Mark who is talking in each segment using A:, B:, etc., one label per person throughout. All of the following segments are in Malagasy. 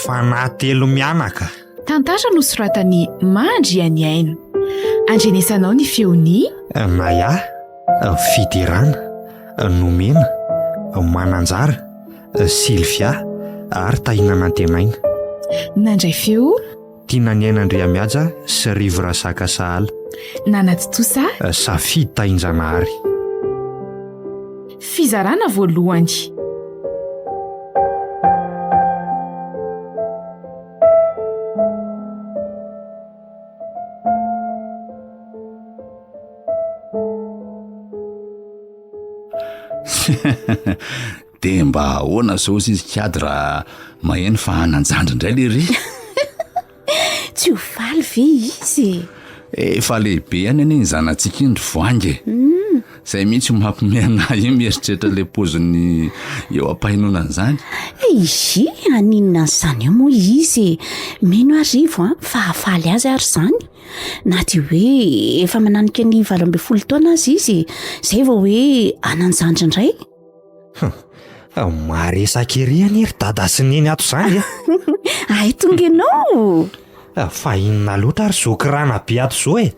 A: Fanahy telo mianaka.
B: Tantara nosoratan'i Mandrianiaina. Andrenesanao ny feon'i
A: Naya, Fiderana, Nomena, Mananjara, Sylvia ary Tahina Nantenaina.
B: Nandray feo
A: Tiana Niaina Andriamihaja sy Rivo Razaka Sahala.
B: Nanatontosa
A: Safidy Tahinjanahary.
B: Fizarana voalohany.
C: Dia mba ahoana zao izy izy kiady raha maheno fa hanan-jandry indray lery?
D: Tsy ho faly ve izy e?
C: Efa lehibe ihany anie iny zanatsika iny ry Voahangy e. Hmm. Izay mihitsy no mampiomehy an'ahy io mieritreritra ilay paoziny eo am-pahenoana an'izany.
D: Eizy, haninona an'izany eo moa izy e? Mino aho Rivo a, fa hahafaly azy ary izany. Na dia hoe efa mananika ny 18 taona aza izy, izay vao hoe hanan-jandry indray.
A: Maresaka ery anie ry dada sy neny ato izany e.
D: Hay tonga ianao.
A: Fa inona loatra ary izao kirana be ato izao e?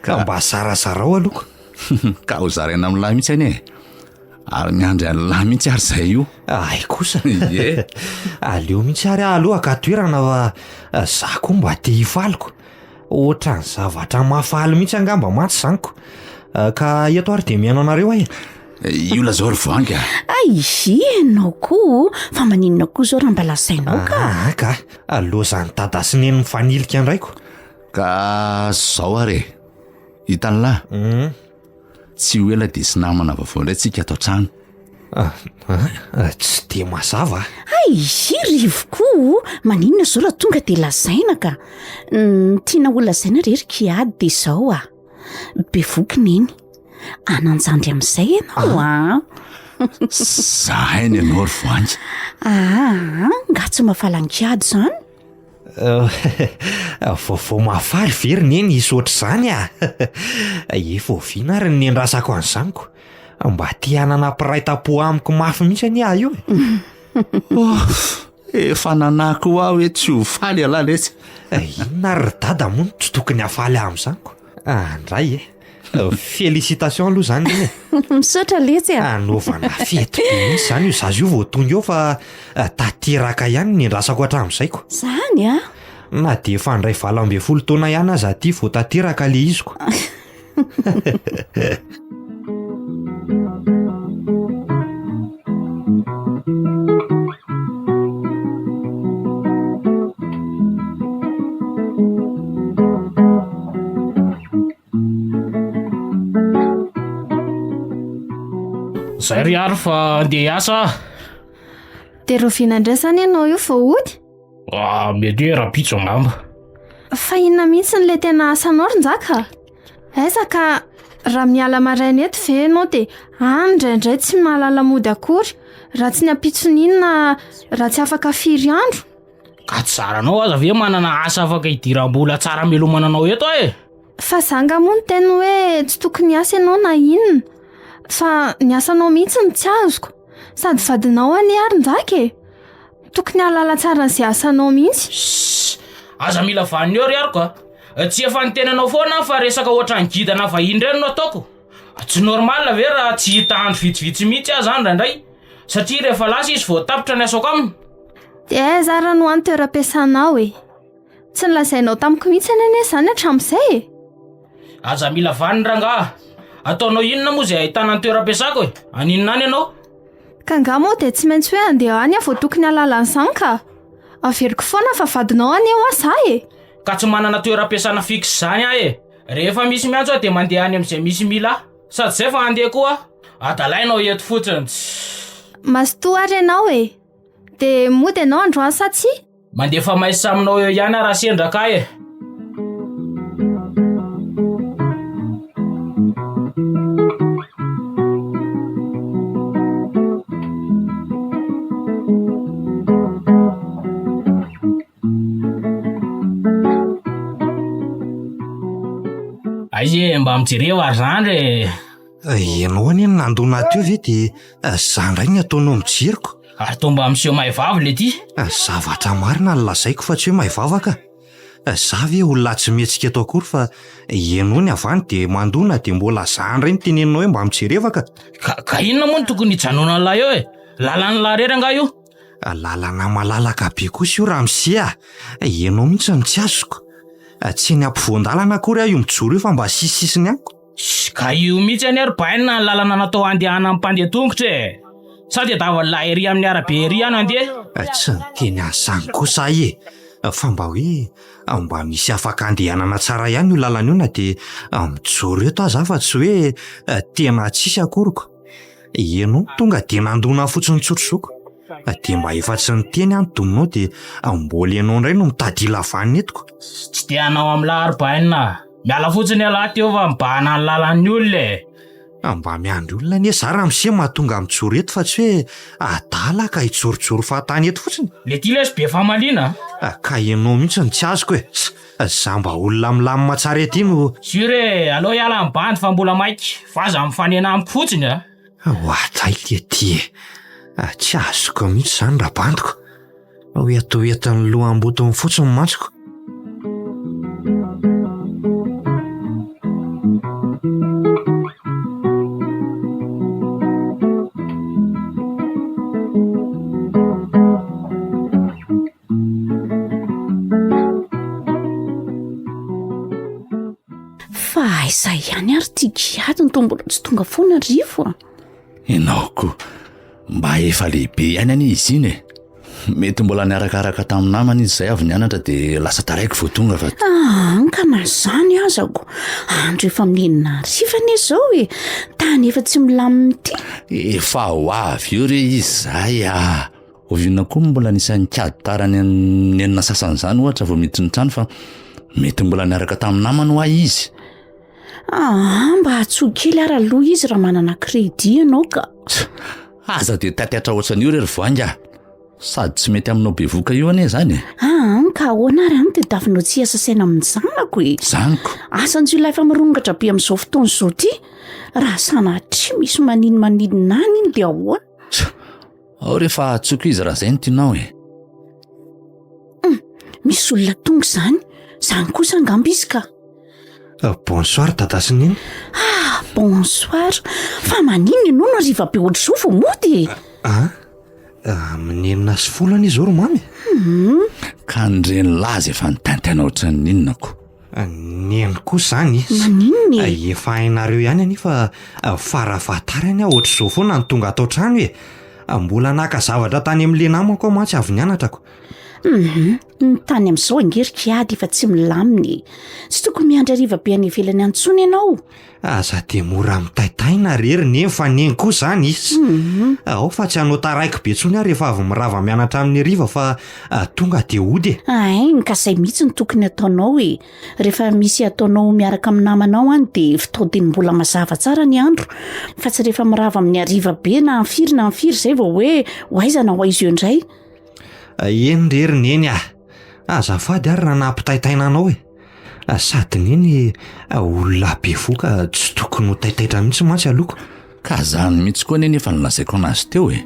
A: Ka mba zarazarao aloha.
C: Ka ho zaraina amin'lahy mihitsy anie e. Ary miandry an'lahy mihitsy ary izay io.
A: Hay kosa.
C: Ie.
A: Aleo mihitsy ary aho aloha haka toerana fa za koa mba te hifaliko. Ohatran'ny zavatra mahafaly mihitsy angamba mantsy izany ko. Eh, ka eto ary dia mihaino anareo aho e.
C: Eh, io lazao ry Voahangy a.
D: Ay, ianao koa, fa maninona koa izao raha mba lazainao ka?
A: Ah, ka, lozan'i dada sy neny mifanilika indray ko.
C: Ka zao ary e, hitan'lah,
A: mm.
C: Tsy ho ela dia hisy namana vaovao indray tsika ato an-trano.
A: Ah, ah, tsy dia mazava.
D: Hay, Rivo koa, maninona izao raha tonga dia lazaina ka. Ny tiana ho lazaina re ry Kiady dia izao ah. Bevoky neny. Anan-jandry amin'izay ianao ah.
C: Zahay ny anao ry Voahangy.
D: Ah, nga tsy mahafaly an'i Kiady izany?
A: Vaovao mahafaly ve ry neny hisy ohatr'izany ah? Efa oviana ary ny niandrasako an'izany ko? Mba te hanana mpiray tampo amiko mafy mihitsy anie aho io e.
C: Oh, efa nanahy koa aho hoe tsy ho faly ialahy letsy.
A: Inona ary ry dada moa no tsy tokony hahafaly ahy amin'izany ko? Andray e. Félicitation aloha zany iny e.
D: Misaotra letsy a.
A: Anaovana fety be mihitsy zany io zaza io vao tonga eo fa eh, tanteraka ihany ny andrasako hatramin'izay ko.
D: Zany a?
A: Na dia efa handray 18 taona ihany aza aty vao tanteraka le izy ko.
E: Zay ry Aro fa andeha hiasa aho.
F: Dia rahoviana indray izany ianao io vao hody?
E: Ah, mety hoe rahampitso angamba.
F: Fa inona mihitsy ilay tena asanao ry Njaka? Aiza ka raha miala maraina eto ve ianao dia any indraindray tsy mahalala mody akory, raha tsy ny ampitson'iny na raha tsy afaka firy andro?
E: Ka tsy zaranao aza ve manana asa afaka hidiram-bola tsara hamelomana anao eto aho e?
F: Fa za nga moa niteny hoe tsy tokony hiasa ianao na inona? Fa ny asanao mihitsy no tsy azoko. Sady vadinao anie ary Njaka e! Tokony hahalala tsara an'izay asanao mihitsy.
E: Sss! Aza mila vanona eo ry Aroko a! Tsy efa niteny anao foana aho fa resaka ohatran'ny guide ana vahiny ireny no ataoko. Tsy normal ve raha tsy hita andro vitsivitsy mihitsy aho zany indraindray? Satria rehefa lasa izy vao tapitra ny asako aminy.
F: Dia aiza ary no any toeram-piasanao e? Tsy nolazainao tamiko mihitsy anie izany hatramin'izay e!
E: Aza mila vaniny rangaha! Ataonao inona moa izay ahitana ny toeram-piasako e? Haninona any ianao?
F: Ka angaha moa dia tsy maintsy hoe handeha any aho vao tokony hahalala an'izany ka! Averiko foana fa vadinao anie hoa za e!
E: Ka tsy manana toeram-piasana fixe izany aho e! Rehefa misy miantso aho dia mandeha any amin'izay misy mila ahy. Sady izay fa handeha koa aho. Adalainao eto fotsiny. Tssss.
F: Mazotoa ary ianao e! Dia mody ianao androany sa tsia?
E: Mandefa mails aminao eo ihany aho raha sendra kay e. Aiza e, mba mijereva ry zandry e.
A: Ianao anie no nandona ahy teo ve dia za indray no ataonao mijery ko.
E: Ary toa mba miseho mahay vava le ty.
A: Zavatra marina no lazaiko fa tsy hoe mahay vava ka. Za ve olona tsy mihetsika eto akory fa ianao ny avy any dia mandona dia mbola za indray no teneninao hoe mba mijereva ka.
E: Ka, ka inona moa no tokony hijanonan'lah eo e? Lalan'lah irery angaha io?
A: Lalana malalaka be kosa io ramose a! Ianao mihitsy no tsy azoko. Tsy eny ampovoan-dalana akory aho io mijoro io fa mba sisisisiny ihany ko.
E: Ka io mihitsy anie ry bainina ny lalana natao handehanan'ny mpandeha tongotra e! Sa dia davan'lah ery amin'ny arabe ery aho no handeha?
A: Tsy niteny an'izany kosa aho e! Fa mba hoe mba misy afaka andehanana tsara ihany io lalana io na dia mijoro eto aza aho fa tsy hoe tena tsisy akory ko. Ianao tonga dia nandona fotsiny tsotr'izao ko. Dia mba efa tsy niteny aho ny dominao dia mbola ianao indray no mitady hilavanina eto ko.
E: Tsy te hanao amin'lah ry bainina a! Miala fotsiny ialahy teo fa mibahana ny lalan'ny olona e!
A: Mba miandry olona anie za ramose mahatonga mijoro eto fa tsy hoe adala ka hijorojoro fahatany eto fotsiny.
E: Le ty lesy be famaliana
A: a! Ka ianao mihitsy no tsy azoko e! Za mba olona milamina tsara ety no.
E: Sur e! Aleo hiala ny bandy fa mbola maika fa aza mifanena amiko fotsiny a!
A: Oadray le ty e! Tsy azoko mihitsy izany rabandiko. Hoentihoentin'ny loham-botony fotsiny mantsy ko.
D: Fa aiza ihany ary ity kiady no toa mbola tsy tonga foana Rivo a?
C: Ianao koa mba efa lehibe ihany anie izy iny e. Mety mbola niarakaraka tamin'ny namany izy izay avy nianatra dia lasa taraiky vao tonga fa.
D: Ah, ka na izany aza ko. Andro efa mienina hariva anie izao e. Tany efa tsy milamina ity.
C: Efa ho avy eo re izy izay ah. Oviana koa no mbola anisan'ny kiady tara any amin'ny enina sasany izany ohatra vao miditra ny trano fa mety mbola niaraka tamin'ny namany hoa izy.
D: Ah, mba atsoy kely ary aloha izy raha manana crédit ianao ka.
C: Aza dia taitaitra ohatran'io re ry Voahangy ah. Sady tsy mety aminao bevoka io anie izany e.
D: Ah, ka ahoana ary any tadiavinao tsy hiasa saina amin'ny zanako e?
C: Zaniko.
D: Asan-jiolahy efa mirongatra be amin'izao fotoana izao ity. Raha sanatria misy maninomaninona any iny dia ahoana?
C: Ao re fa atsoko izy raha izay no tianao e.
D: Hum, misy olona tonga izany. Izany kosa angamba izy ka.
A: Ah, bonsoir dada sy neny.
D: Ah, bonsoir. Fa maninona ianao no hariva be ohatr'izao vao mody e?
A: Ah, amin'ny 16 anie izao ry mamy.
D: Hmm.
C: Ka ny reny laza efa nitaintaina ohatran'ny inona ko.
A: Neny koa izany.
D: Maninona
A: e? Efa hainareo ihany anie fa farafahatarany aho ohatr'izao foana no tonga ato an-trano e. Mbola naka zavatra tany amin'ilay namako aho mantsy avy nianatra ko.
D: Hum, ny tany amin'izao ange ry kiady efa tsy milamina e. Tsy tokony miandry hariva be any ivelany any intsony ianao.
A: Aza dia mora mitaitaina re ry neny fa neny koa izany izy.
D: Mhm.
A: Ao fa tsy hanao taraiky be intsony aho rehefa avy mirava mianatra amin'ny hariva fa ah, tonga dia hody e.
D: Ain, ka izay mihitsy no tokony hataonao e. Rehefa misy ataonao miaraka amin'ny namanao any dia fotoa dia mbola mazava tsara ny andro fa tsy rehefa mirava amin'ny hariva be na amin'ny firy na amin'ny firy izay vao hoe ho aiza na ho aiza eo indray.
A: Eny re ry neny ah. Azafady ary raha nampitaitaina anao e. Sady neny olona bevoka tsy tokony ho taitaitra mihitsy mantsy aloha ko.
C: Ka zany mihitsy koa anie nefa nolazaiko anazy teo e.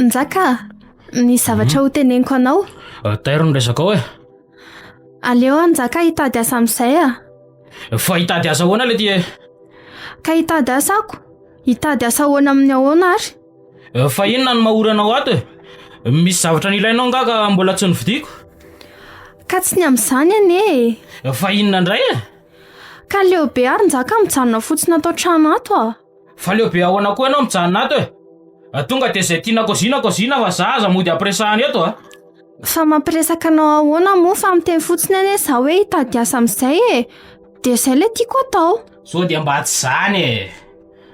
F: Njaka, misy zavatra ho teneniko anao.
E: Tairo ny resakao e.
F: Aleo aho Njaka hitady asa amin'izay a.
E: Fa hitady asa ahoana le ty e?
F: Ka hitady asa ako. Hitady asa ahoana amin'ny ahoana ary?
E: Fa inona no maha-ory anao ato e? Misy zavatra nilainao angaha ka mbola tsy novidiako?
F: Ka tsy ny amin'izany anie
E: e. Fa inona indray e?
F: Ka leo be ary Njaka mijanona fotsiny ato an-trano ato a.
E: Fa leo be ahoana koa ianao mijanona ato e? Tonga dia izay tiana kozina kozina fa za aza mody ampiresahana eto a.
F: Fa mampiresaka anao ahoana moa fa miteny fotsiny anie za hoe hitady asa amin'izay e. Dia izay ilay tiako atao.
E: Sao dia mba tsy izany e.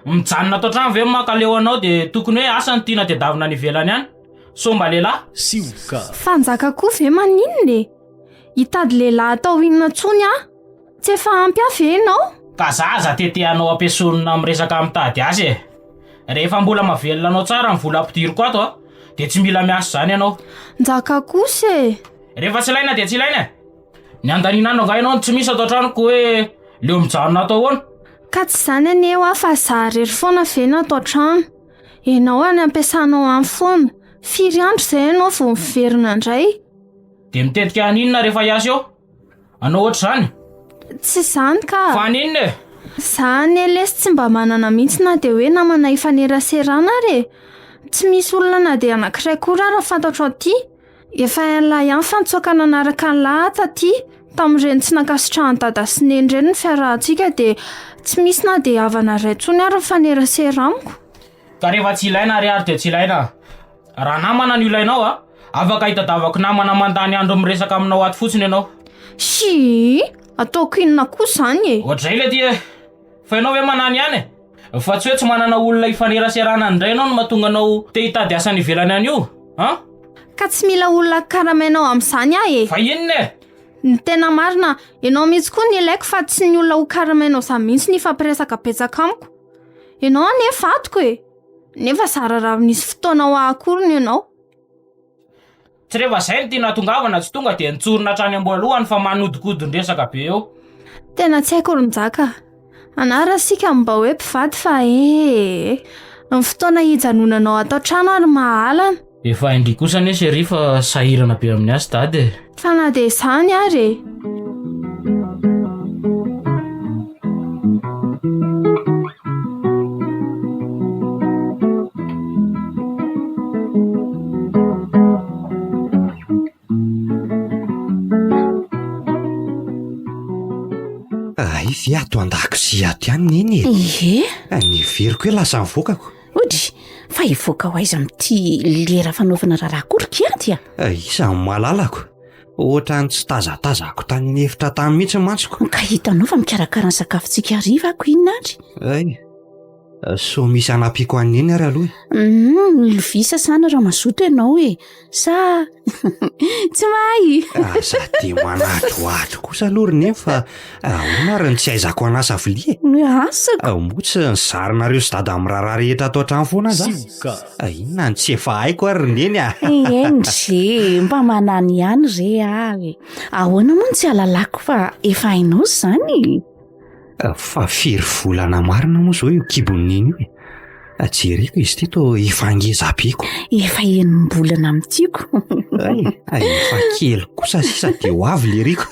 E: Mijanona ato an-trano ve maka leo anao dia tokony hoe asa no tiana tedavina any ivelany any? Sao mba lehilahy?
G: Sioka.
F: Fa Njaka koa ve maninona e? Hitady lehilahy atao inona intsony aho? Tsy efa ampy ahy ve ianao?
E: Ka za aza tetehanao ampiesonina amin'ny resaka mitady asa e! Rehefa mbola mahavelona anao tsara ny vola ampidiriko ato a, dia tsy mila miasa izany ianao.
F: Njaka kosa e!
E: Rehefa tsy ilaina dia tsy ilaina e! Ny andaniana andro angaha ianao no tsy misy ato an-tranoko hoe leo mijanona ato ahoana?
F: Ka tsy izany anie hoa fa za irery foana ve no ato an-trano? Ianao any am-piasanao any foana, firy andro izay ianao vao miverina indray?
E: Dia mitetika haninona rehefa hiasa eo? Anao ohatr'izany?
F: Tsy izany ka!
E: Fa haninona e?
F: Za anie lesy tsy mba manana mihitsy na dia hoe namana hifaneraserana ary e! Tsy misy olona na dia anankiray akory ara fantatro aty. Efa hain'lah ihany fa nitsoaka nanaraka an'lah aho taty, tamin'ireny tsy nankasitrahan'i dada sy neny ireny ny fiarahantsika dia tsy misy na dia havana iray intsony ary mifanerasera amiko.
E: Ka rehefa tsy ilaina ary ary dia tsy ilaina. Raha namana no ilainao a, afaka hitadavako namana mandany andro miresaka aminao ato fotsiny ianao.
F: Shii! Ataoko inona koa izany e?
E: Ohatr'izay le ty e! Fa ianao ve manany ihany e? Fa tsy hoe tsy manana olona hifaneraserana indray ianao no mahatonga anao te hitady asa any ivelany any io an?
F: Ka tsy mila olona karamainao amin'izany aho e!
E: Fa inona e?
F: Ny tena marina, ianao mihitsy koa no ilaiko fa tsy ny olona ho karamainao izany mihitsy no hifampiresaka betsaka amiko. Ianao anie vadiko e! Nefa zara raha nisy fotoana ho ahy akory ny ianao.
E: Tsy rehefa zay no tiana hatongavana tsy tonga dia nitsorina hatrany amboalohany fa manodikodin-dresaka be eo.
F: Tena tsy haiko ry Njaka. Anara isika mba hoe mpivady fa ee. Ny fotoana hijanonanao ato an-trano ary mahalana.
E: Efa hain-dry kosa anie chérie fa sahirana be amin'ny asa dada e.
F: Fa na dia izany ary e.
A: Ay ve ato an-dakozia ato ihany neny e?
D: Ie.
A: Neveriko hoe lasa nivoakako.
D: Odry, fa hivoaka ho aiza amin'ity lera fanaovana raharaha akory kianty a?
A: Iza no mahalalako? Ohatran'ny tsy tazatazako tany an'efitra tany mihitsy mantsy ko.
D: Ka hitanao fa mikarakara ny sakafontsika hariva ako inona ary?
A: Ay, sao misy hanampiako an'i Neny ary aloha e.
D: Hum, lovia sasana raha mazoto ianao e. Sa tsy mahay?
A: Aza dia manadrohadro kosa aloha ry Neny fa ahoana ary ny tsy ahaizako hanasa vilia e?
D: Asako.
A: Moa tsy nizarinareo sy dada amin'ny raharaha rehetra ato an-trano foana aza aho? Inona no tsy efa haiko ary ry Neny a!
D: Eny re, mba manany ihany re aho e. Ahoana moa no tsy hahalalako fa efa hainao izany?
A: Fa firy volana marina moa izao io kibon'i Neny io e? Jereko izy ity toa efa ngeza be ko.
D: Efa enim-bolana amin'ity ko.
A: Ay, efa kely kosa sisa dia ho avy leriko.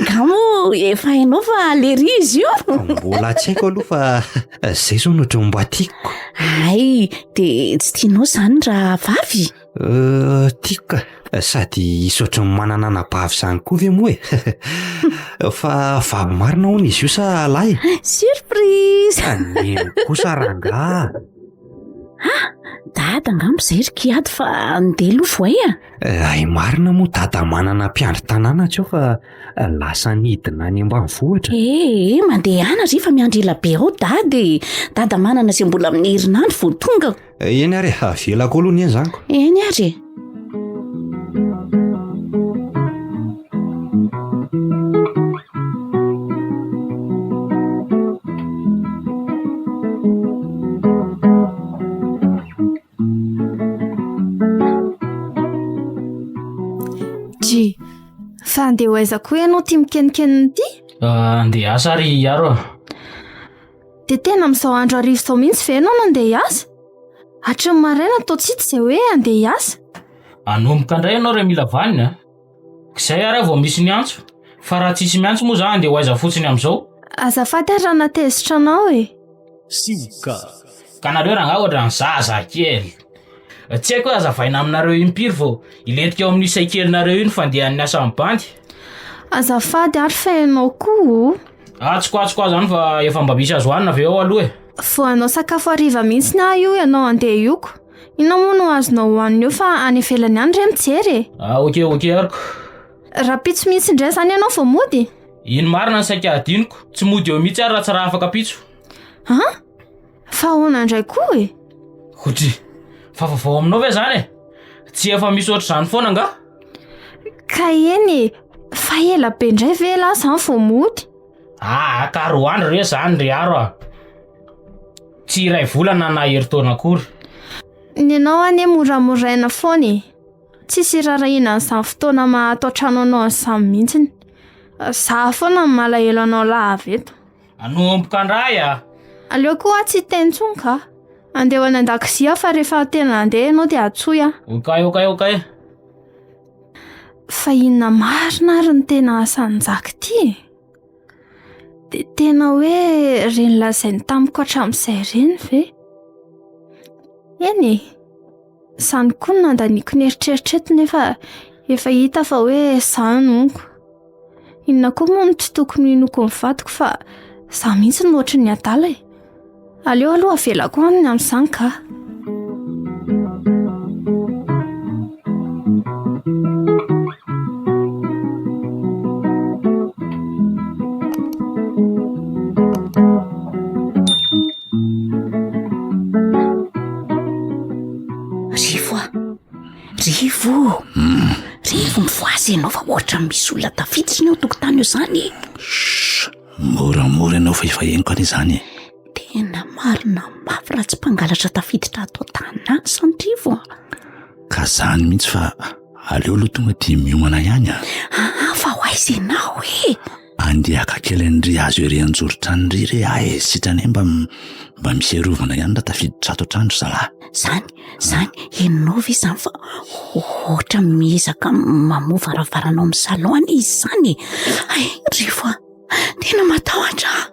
D: Nga moa efa hainao fa lery izy io?
A: Mbola tsy haiko aloha fa Zay zao no ohatran'ny mba tiako.
D: Hay, dia tsy tianao izany raha vavy?
A: Euh, tiako ka. Sady hisy ohatran'ny manana anabavy izany koa ve moa e? Fa vavy marina hono izy io sa lahy?
D: Surprise!
A: Neny kosa rangaha.
D: Ah, dada angamba izay ry kiady fa andeha aloha voay a.
A: Hay marina moa dada manana mpiandry tanàna tsy ao fa lasa nidina any ambanivohitra.
D: Eh, eh, mandehana ry fa miandry ela be ao dada e. Dada manana izay mbola amin'ny herinandro vao tonga.
A: Eny ary e, avelako aloha ny eny zany ko.
D: Eny ary e.
F: Dry, fa andeha ho aiza koa ianao ity mikenikenina ity?
E: Ah, andeha hiasa ary Hiaro a.
F: Dia tena amin'izao andro hariva izao mihitsy ve ianao no andeha hiasa? Hatry ny maraina toa tsy hita izay hoe andeha hiasa.
E: Hanomboka indray ianao re mila vaniny a. K'izay ary aho vao misy miantso. Fa raha tsisy miantso moa za andeha ho aiza fotsiny amin'izao?
F: Azafady ary raha nahatezitra anao e.
E: Sioka. Ka nareo rangahy ohatran'ny zaza kely. Tsy haiko hoe hazavaina aminareo impiry vao hilentika eo amin'io saikelinareo io ny fandehan'ny asan'ny bandy.
F: Azafady ary fa ianao koa o.
E: Atsiko atsiko aho zany fa efa mba misy azo hanina ve ao aloha e?
F: Vao hanao sakafo hariva mihitsy aho io ianao andeha io ko. Inona moa no azonao hohanina eo fa any ivelany any re mijery e.
E: Ah ok ok ariko.
F: Rahampitso mihitsy indray izany ianao vao mody?
E: Iny marina ny saika hadinoko, tsy mody eo mihitsy aho raha tsy raha afaka pitso.
F: An? Fa ahoana indray koa e?
E: Kotry, fa vaovao aminao ve izany e? Tsy efa misy ohatr'izany foana angaha?
F: Ka eny e! Fa ela be indray ve elah izany vao mody?
E: Aa ka roa andro re izany ry Aro a! Tsy iray volana na herintaona akory.
F: Ny anao anie moramoraina foana e! Tsisy irarahiana an'izany fotoana maha ato an-trano anao an'izany mihitsiny. Za foana no malahelo anao lava eto.
E: Anomboka indray a!
F: Aleo koa aho tsy hiteny intsony ka. Andeha ho any an-dakozia aho fa rehefa tena handeha ianao dia antsoy aho.
E: Ok ok ok.
F: Fa inona marina ary no tena asan'i Njaka ity e? Dia tena hoe ireny lazainy tamiko hatramin'izay ireny ve? Eny e! Izany koa no nandaniako ny eritreritra eto nefa efa hita fa hoe izany honko. Inona koa moa no tsy tokony hinoako ny vadiko fa izaho mihitsy no ohatry ny adala e. Aleo aloha avelako any ny amin'izany ka.
D: Rivo a! Rivo!
C: Hmm.
D: Rivo mivoaza ianao fa ohatra misy olona tafiditra ny ao tokotany eo izany e.
C: Shh! Moramora ianao fa efa henoko anie izany e.
D: Tena marina mafy raha tsy mpangalatra tafiditra ato an-tanàna izany Rivo a.
C: Ka izany mihitsy fa aleo aloha tonga dia miomana ihany a.
D: Aa fa ho aiza ianao e?
C: Andeha haka kely an'ry hazo ery an-joron-trano ry re aho e, sitrany mba mba misy arovana ihany raha tafiditra ato an-trano ry zalahy.
D: Zany, zany, henonao ve izany fa ohatra miezaka mamoha varavarana ao amin'ny salon anie izy izany e? Hay, Rivo a, tena matahotra aho.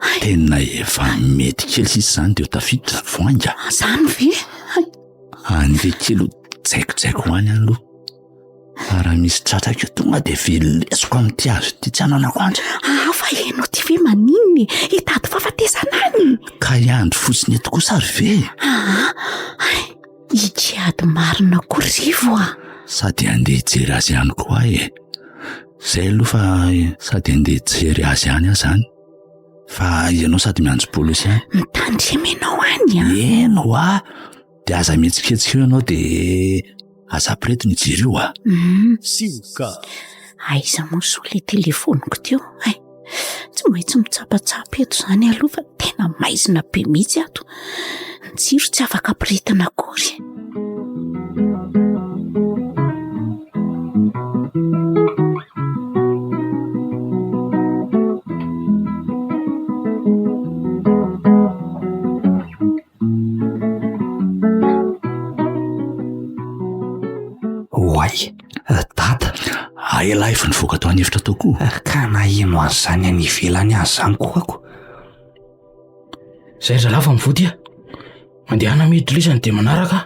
C: Hay. Tena efa mety kely sisa izany dia ho tafiditra voainga.
D: Zany ve? Hay.
C: Andeha kely ho jaikojaiko ho any aloha. Fa raha misy tratrako eo tonga dia velesiko amin'ity hazo ity tsy ananako andry.
D: Ah, fa ianao ity ve maninona e? Hitady fahafatesana any.
C: Ka hiandry fotsiny eto kosa ary ve?
D: Ah, hay, hikiady marina koa Rivo a.
C: Sady handeha hijery azy ihany koa aho e. Izay aloha fa sady handeha hijery azy ihany aho izany. Fa ianao sady miandry polisy ihany.
D: Mitandrema ianao any a.
C: Eny hoa. Dia aza mihetsiketsika eo ianao dia aza ampiretina io jiro io a.
D: Mm.
G: Sioka.
D: Aiza moa soa ilay telefoniko teo? Hay, tsy maintsy mitsapatsapa eto izany aloha fa tena maizina be mihitsy ato. Ny jiro tsy afaka ampiretina akory.
A: Oay, dada.
C: Hay ialahy efa nivoaka tao an'efitra tao koa.
A: Ka naheno an'izany any ivelany any izany koa ako.
E: Zay ry zalahy fa mivody a. Mandehana miditra lisany dia manaraka.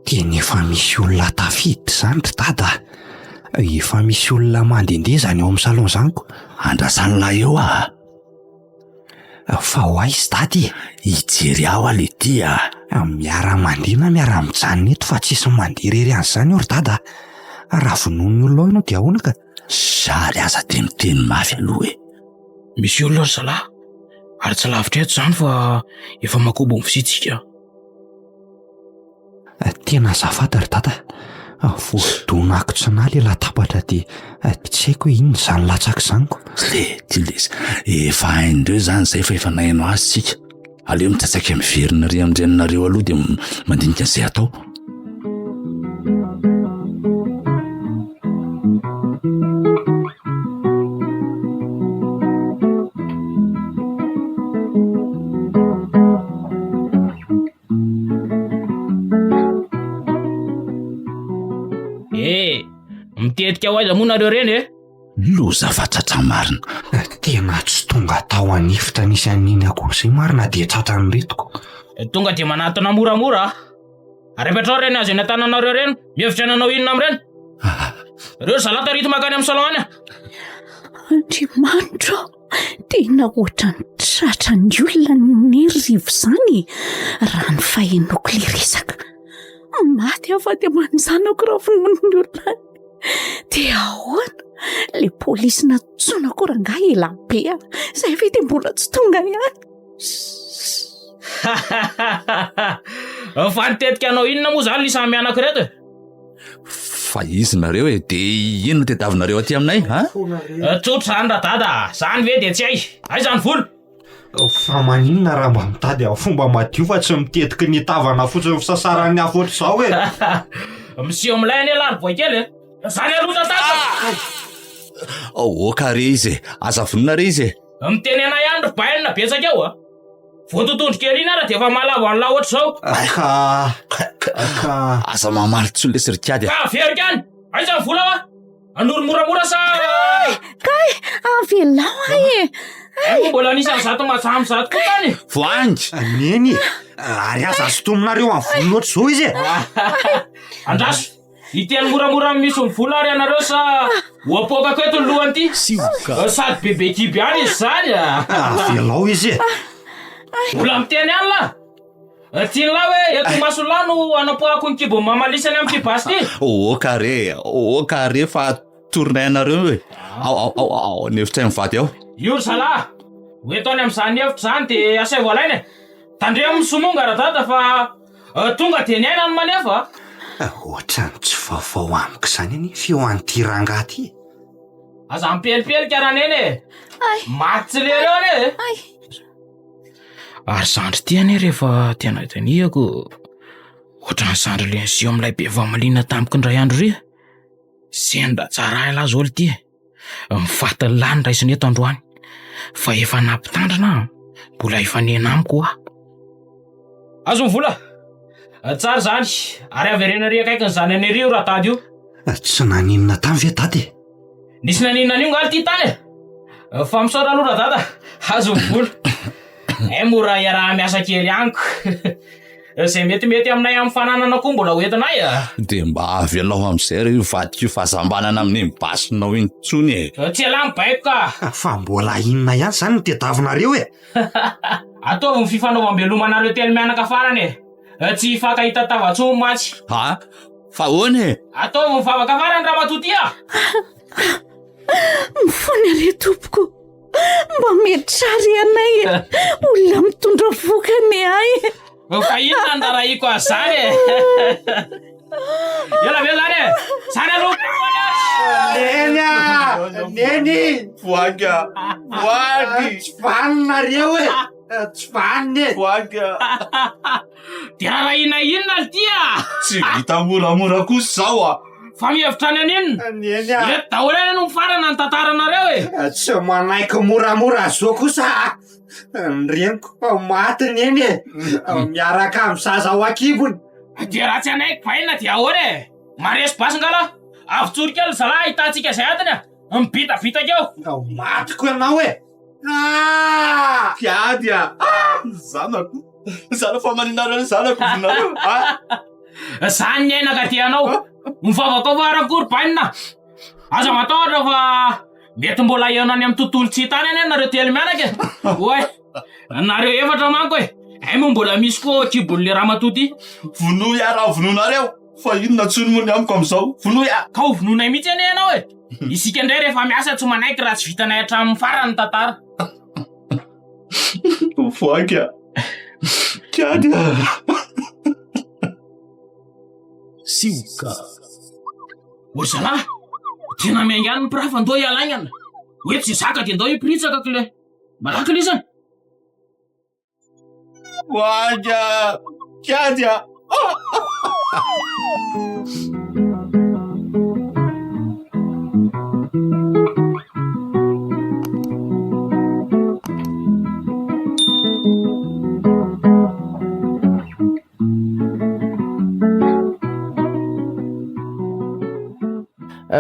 A: Tena efa misy olona tafiditra izany ry dada a. Efa misy olona mandehandeha izany ao amin'ny salon izany ko.
C: Andrasan'lahy eo aho.
A: Fa ho aiza dada e?
C: Hijery aho aho letia
A: a! Miara-mandeha na miara-mijanona eto fa tsisy mandeha irery an'izany eo ry dada a! Raha vonoin'ny olona ao ianao dia ahoana ka?
C: Zary aza dia miteny mafy aloha e!
E: Misy olona ry zalahy, ary tsy lavitra eto izany fa efa makobo ny fisiantsika.
A: Tena azafady ry dada a, voadonako tsy nahy le latabatra dia tsy haiko hoe inona izany latsaka izany ko.
C: Lety lesy, efa hain-dreo izany izay fa efa naheno azy tsika. Aleo mitsatsaka miverina ary amin-dreninareo aloha dia mandinika an'izay atao.
E: Eh, mitetika ho aiza moa nareo reny e?
C: Loza fa tratra marina.
A: Tena tsy tonga tao an'efitra nisy an'iny akory izay marina dia tratran'ireto ko.
E: Tonga dia manatona moramora ah. Ary apetrao reny azo eny an-tananareo reny, mihevitra ny hanao inona amin'ireny? Reo zalahy tarito mankany amin'ny salon any ah.
D: Andriamanitra ô! Tena ohatran'ny tratran'ny olona ny rivo izany e! Raha ny fahenoako ilay resaka. Maty aho vady aman-janako raha vonoin'ny olona any. Dia ahoana? Ilay polisy nantsoina koa rangahy ela be a! Izay ve dia mbola tsy tonga ihany?
E: Fa nitetika hanao inona moa izany lisany mianaka ireto e?
C: Fa izy nareo e, de inona tediavinareo aty aminay a?
E: Tsotra izany radada a, zany ve de tsy hay? Aiza ny vola?
A: Fa maninona raha mba mitady amin'ny fomba madio fa tsy mitetiky ny tavana fotsiny fisasaran'ny afo ohatr'izao e?
E: Miseho milay anie lahy ry boaikely e! Zany aloha radada!
C: Aoka re izy e, aza vonona re izy e!
E: Miteny anay ihany ry bainina betsaka eo a! Voatotondro kely iny ara dia efa mahalavo an'lah ohatr'izao.
A: Ka ka.
C: Aza mamaly intsony lesy ry kiady a!
E: Ka averiko ihany! Aiza ny vola hoa? Anoro moramora sa.
D: Kay! Kay! Avelao ahy e!
E: Ay moa mbola anisan'izato majamba izato koa tany e!
C: Voahangy!
A: Neny e! Ary aza sintominareo amin'ny volony ohatr'izao izy e!
E: Andraso! Hiteny moramora amin'ny misy ny vola ary ianareo sa ho apoakako eto ny lohany ity?
C: Sioka.
E: Sady bebe kibo ihany izy izany a!
A: Avelao izy e!
E: Mbola miteny ihany lah! Tian'lah hoe eto imason'lah no anapoahako ny kibon'i mamalisany amin'ity basy ity?
C: Oka re, oka re fa torinay anareo e! Ao, ao, ao, ao ny efitray mivady ao.
E: Io ry zalahy! Ho eto any amin'izany efitra izany dia asaivo alaina e! Tandremo ny somonga radada fa Tonga dia ny aina no manefa
A: a! Ohatran'ny tsy vaovao amiko izany anie feo an'ity rangahy ity e!
E: Aza mipelipelika raneny e! Maty tsy lery eo anie e! Ary zandry ity anie rehefa tena dinihako ohatran'ny zandry le niseho amin'ilay be famaliana tamiko indray andro ry. Sendra tsara ahy lahy zao ity e! Mifaty ny lahy ny raisina eto androany fa efa nampitandrina aho, mbola hifanena amiko hoa. Azo ny vola! Tsara izany, ary avereno ery akaikin'izany any ery io radady io.
A: Tsy naninona tany ve dada e?
E: Nisy naninona an'io ngaly ty tany e? Fa misaotra aloha radada, azo ny vola. Hay mora iaraha-miasa kely amiko. Izay metimety aminay amin'ny fananana koa mbola ho entinay a!
C: Dia mba avelao amin'izay re io vadiko io fa aza mbanana amin'iny basinao iny intsony e!
E: Tsy ialahy mibaiko ka!
A: Fa mbola inona ihany izany no tediavinareo e?
E: Ataovy ny fifanaovam-belomanareo telo mianaka farany e! Tsy hifankahita tava intsony mantsy.
C: Ha? Fa ahoana e?
E: Ataovy ny vavaka farany ramatoa ty a!
D: Mifona re tompoko. Mba metrary anay e! Olona mitondra vokany ahy.
E: Fa inona no rarahiko azy zany e? Ela ve zany e? Zany aloha
A: Neny a! Neny!
C: Voahangy a! Voahangy!
A: Tsy vanona nareo e! Tsy vanona e!
C: Voahangy a!
E: Dia rarahina inona ry ty a?
C: Tsy vita moramora kosa izao a!
E: Fa mihevitra ny haninona?
A: Neny a!
E: Eto daholo anie no mifarana ny tantaranareo e!
A: Tsy manaiky moramora zao kosa a! Ny reniko maty neny e! Miaraka amin'ny zaza ao an-kibony.
E: Dia raha tsy hanaiky bainina dia ahoana e? Maresy basy ngala! Avotsory kely ry zalahy ahitantsika izay atiny a! Mibitabitaka eo!
A: Matiko ianao e! Ah!
C: Mpiady a! Ah! Zanako! Zanako fa maninareo ny zanako vonareo ah!
E: Zany ny aina ka tianao. Mivavaka ao fa akory bainina. Aza matahotra fa mety mbola hihaona any amin'ny tontolo tsy hita any anie nareo telo mianaka e. Oay, nareo efatra manko e. Hay moa mbola misy koa ao an-kibon'le ramatoa ty.
C: Vonoy aho raha vonoinareo fa inona intsony moa ny amiko amin'izao. Vonoy aho.
E: Ka ho vonoinay mihitsy anie ianao e. Isika indray rehefa miasa tsy manaiky raha tsy vitanay hatramin'ny farany ny tantara.
C: Voaky a! Kiady a!
E: Sioka. O ry zalahy, tena miainga any ny mpirafa ndao hiala haingana. Hoe tsy zaka dia ndao hiporitsaka kle. Malaky lisany.
C: Voaky a! Kiady a!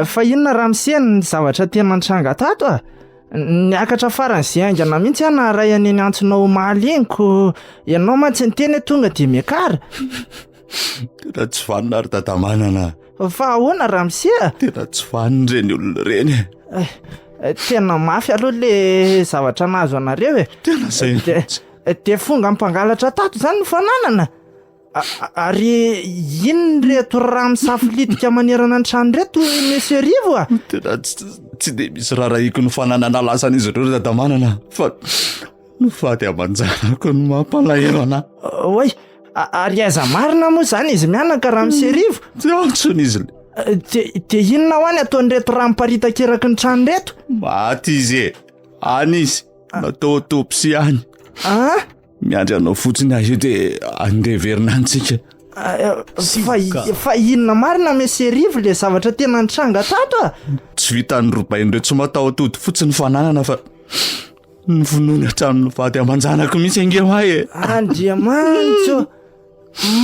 G: Fa inona ramose ny zavatra tena nitranga tato a? Niakatra faran'izay haingana mihitsy aho naharay an'iny antsonao omaly iny ko ianao mantsy niteny hoe tonga dia miakara.
C: Tena tsy vanona ry dadamanana.
G: Fa ahoana ramose a?
C: Tena tsy vanona ireny olona ireny e.
G: Eh, tena mafy aloha le zavatra nahazo anareo e.
C: Tena izay mihitsy.
G: Dia fonga mpangalatra tato izany ny fananana? Ary inona ireto rà misafolitika manerana ny trano ireto Monsieur Rivo a?
C: Tena tsy dia misy rarahiko ny fananana lasan'izy ireo ry Dadamanana fa ny vady aman-janako no mampalahelo anà.
G: Oay, ary aiza marina moa izany izy mianaka Ramose Rivo?
C: Tsy ao intsony izy.
G: De de inona hoa ny ataon'ireto rà miparitaka eraky ny trano ireto?
C: Maty izy e! Any izy, natao autopsie any.
G: Ah?
C: Miandry anao fotsiny aho io de andeha hiverina any tsika.
G: Fa fa inona marina Monsieur Rivo le zavatra tena nitranga tato a?
C: Tsy vitan'ny robain'ireo tsy mataho-tody fotsiny ny fananana fa novonoiny hatramin'ny vady aman-janako mihitsy ange hoa e.
G: Andriamanitra ô!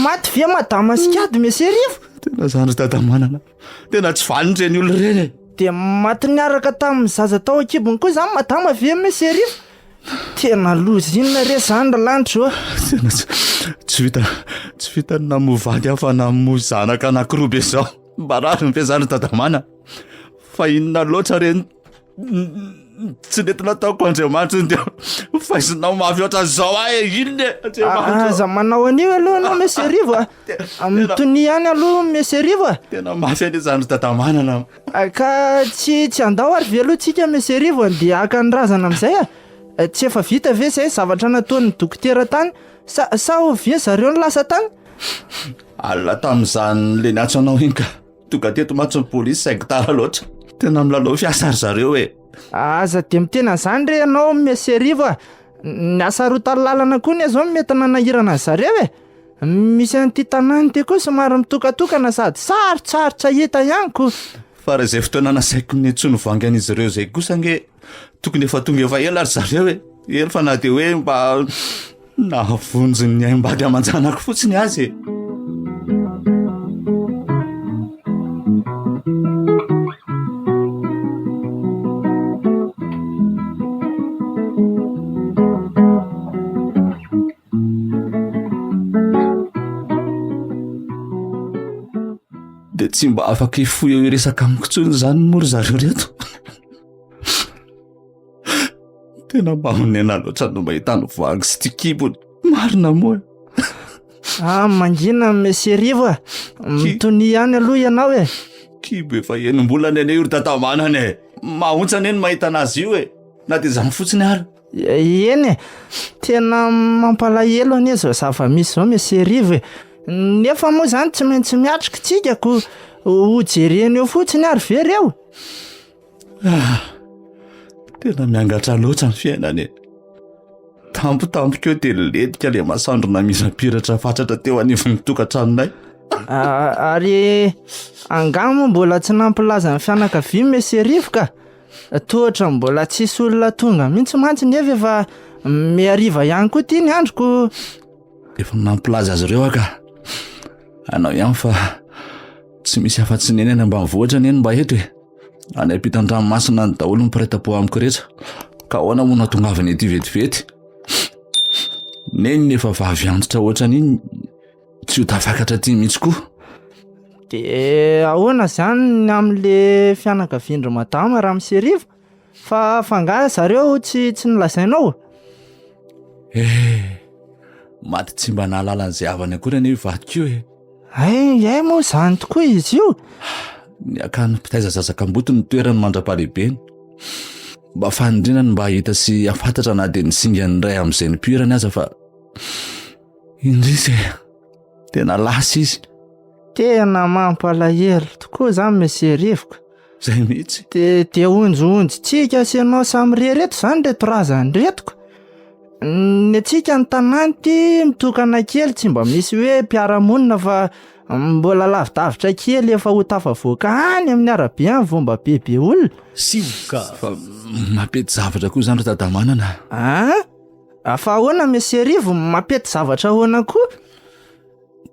G: Maty ve madama sy kiady Monsieur Rivo?
C: Tena zany ry dadamanana. Tena tsy vanona ireny olona ireny e.
G: Dia maty niaraka tamin'ny zaza tao an-kibony koa izany madama ve Monsieur Rivo? Tena loza inona re izany ry lanitra ô?
C: Tena tsy tsy vita tsy vita ny namoa vady aho fa namoa zanaka anankiroa be izao. Mba rariny ve izany ry dadamana? Fa inona loatra re Tsy nety nataoko Andriamanitra iny dia faizinao mafy ohatran'izao ahy e, inona e Andriamanitra.
G: Aza manao an'io aloha ianao Monsieur Rivo a. Mitonia ihany aloha Monsieur Rivo a.
C: Tena mafy anie izany ry Dadamanana.
G: Ka tsy tsy handao ary ve aloha tsika Monsieur Rivo andeha haka ny razana amin'izay a? Tsy efa vita ve izay zavatra nataon'ny dokotera tany sa sa oviana zareo no lasa tany?
C: Alina tamin'izany le niantso anao iny ka. Tonga teto mantsy ny polisy saingy tara loatra. Tena milalao fiasa ry zareo e.
G: Aza dia miteny an'izany re ianao Monsieur Rivo a. Ny hasarotan'ny lalana koa anie izao no mety nanahirana an-dry zareo e. Misy an'ity tanàna ity koa somary mitokatokana sady sarotsarotra hita ihany ko.
C: Fa raha izay fotoana nasaiko niantsoa nivangy an'izy ireo izay kosa ange tokony efa tonga efa ela ry zareo e. Eny fa na dia hoe mba Nahavonjy ny aim-bady aman-janako fotsiny aza e. Dia tsy mba afaka hifoha eo hiresaka amiko intsony izany moa ry zareo ireto. Tena mahonena loatra no mahita ny voahangy sy ty kibony. Marina moa.
G: Ah, mangina Monsieur Rivo a. Mitonia ihany aloha ianao e.
C: Kibo efa enim-bolana anie io ry dadamanana e. Mahaontsa anie ny mahita anazy io e. Na dia izany fotsiny ary.
G: Eny e. Tena mampalahelo anie izao zava-misy izao Monsieur Rivo e. Nefa moa izany tsy maintsy miatrika tsika ko ho jerena eo fotsiny ary ve reo?
C: Ah, tena miangatra loatra ny fiainana e. Tampotampoka eo dia nilentika ilay masoandro namirapiratra fatratra teo anivon'ny tokantranonay.
G: Ah, ary angaha moa mbola tsy nampilaza ny fianakaviany Monsieur Rivo ka? Toa ohatran'ny mbola tsisy olona tonga mihitsy mantsy nefa efa mihariva ihany koa ity ny androko.
C: Efa nampilaza azy ireo aho ka. Anao ihany fa tsy misy afa-tsy neny any ambanivohitra anie no mba eto e. Any ampitan-dranomasina any daholo ny mpiray tampo amiko rehetra. Ka ahoana moa no hahatongavany ety vetivety? Neny efa vavy antitra ohatran'iny tsy ho tafakatra aty mihitsy koa.
G: De ahoana izany ny amin'le fianakavian-dry madama Ramose Rivo? Fa fa angaha zareo tsy tsy nolazainao?
C: Eh, maty tsy mba nahalala an'izay havany akory anie io vadiko io e.
G: Hay, hay moa izany tokoa izy io.
C: Ny akany mpitaiza zaza kamboty no toerany mandra-pahalehibeny. Mba fanindriana ny mba hahita sy hahafantatra na dia ny singan'ny iray amin'izay nipoirany aza fa indrisy e, tena lasa izy.
G: Tena mampalahelo tokoa izany Monsieur Rivoka.
C: Zay mihitsy.
G: De de honjohonjitsika sy ianao samirery eto izany reto razana ireto ka. Ny antsika ny tanàna ity mitokana kely tsy mba misy hoe mpiara-monina fa mbola lavidavitra kely efa ho tafavoaka any amin'ny arabe any vao mba bebe olona.
C: Sioka. Fa mampety zavatra koa izany ry Dadamanana.
G: An? Fa ahoana Monsieur Rivo, mampety zavatra ahoana koa?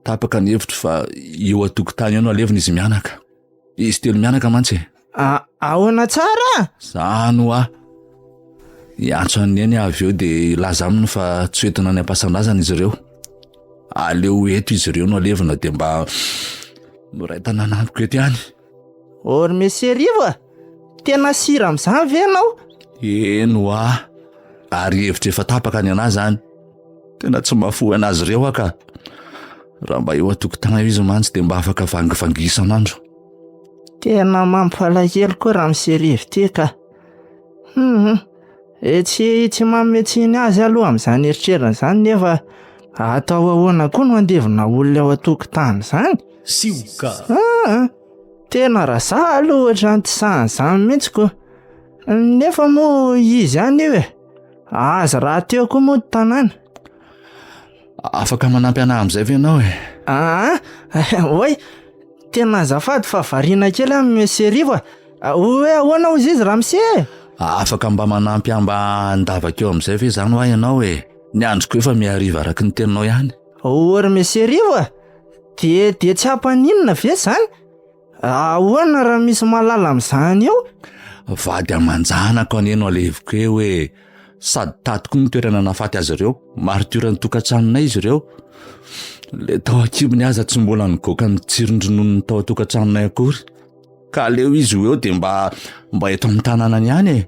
C: Tapaka ny hevitro fa eo an-tokotany eo no alevina izy mianaka. Izy telo mianaka mantsy e.
G: A- ahoana tsara?
C: Zany hoa. Hiantso an'i Neny aho avy eo dia hilaza aminy fa tsy hoentina any am-pasan-drazana izy ireo. Aleo eto izy ireo no alevina dia mba miray tanàna amiko eto ihany.
G: Ô ry Monsieur Rivo a! Tena sira amin'izany ve ianao?
C: Eny hoa. Ary hevitra efa tapaka ny an'ahy izany. Tena tsy mahafoy an'azy ireo aho ka. Raha mba eo an-tokotany eo izy mantsy dia mba afaka vangivangy isan'andro.
G: Tena mampalahelo koa ramose Rivo ty ka. Hum, e tsy tsy manome tsiny azy aloha amin'izany eritreriny izany nefa atao ahoana koa no handevina olona eo an-tokotany izany?
H: Sioka.
G: Aa. Tena raha za aloha ohatran'ny tsy sahy an'izany mihitsy ko. Nefa moa izy ihany io e. Azy rahateo koa moa ny tanàna.
C: Afaka manampy anah amin'izay ve ianao e?
G: Aa, oay, tena azafady fa variana kely aho Monsieur Rivo a. Hoe ahoana hozy izy ramose e?
C: Afaka mba manampy ahy mba handavaka eo amin'izay ve izany hoa ianao e? Ny androko efa mihariva araka ny teninao ihany.
G: O ry Monsieur Rivo a, dia dia tsy hampaninona ve izany? Ahoana raha misy mahalala amin'izany eo?
C: Vady aman-janako anie no aleviko eo e! Sady tato koa ny toerana nahafaty azy ireo. Maritioran'ny tokantranonay izy ireo. Le tao an-kibony aza tsy mbola nigoaka ny tsiron-drononony tao an-tokantranonay akory. Ka aleo izy ho eo dia mba mba eto amin'ny tanànany ihany e!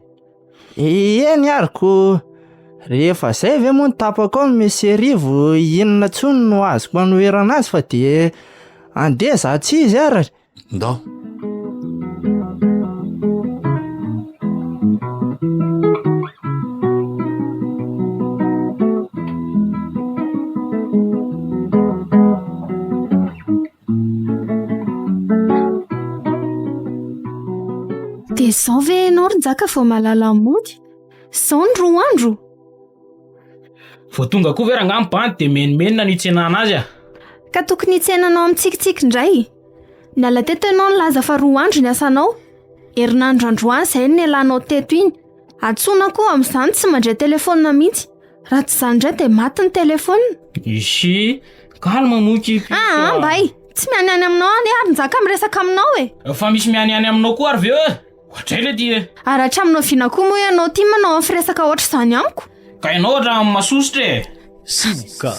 G: Eny ary ko! Rehefa zay ve moa ny tapaka ao Monsieur Rivo inona intsony no azoko anoherana azy fa dia andeha za tsy izy ary.
C: Ndao.
F: Dia izao ve ianao ry Njaka vao mahalala mody? Izao ny roa andro?
E: Vao tonga koa ve rangaha ny bandy dia menomenona ny hitsenana azy ah?
F: Ka tokony hitsenanao amin'ny tsikitsiky indray. Niala teto ianao nilaza fa roa andro ny asanao. Herinandro androany izay no nialanao teto iny. Antsoina koa amin'izany tsy mandray telefaonina mihitsy. Raha tsy izany indray dia maty ny telefaonina.
E: Ishi, calme moa kipy.
F: Ah, mbay, tsy mianiany aminao anie ary Njaka miresaka aminao e.
E: Fa misy mianiany aminao koa ary ve eo e? Ohatray le ty e.
F: Ary hatramin'ny oviana koa moa ianao ty manao ny firesaka ohatr'izany amiko?
E: Ka ianao ohatran'ny masosotra e.
H: Siboka.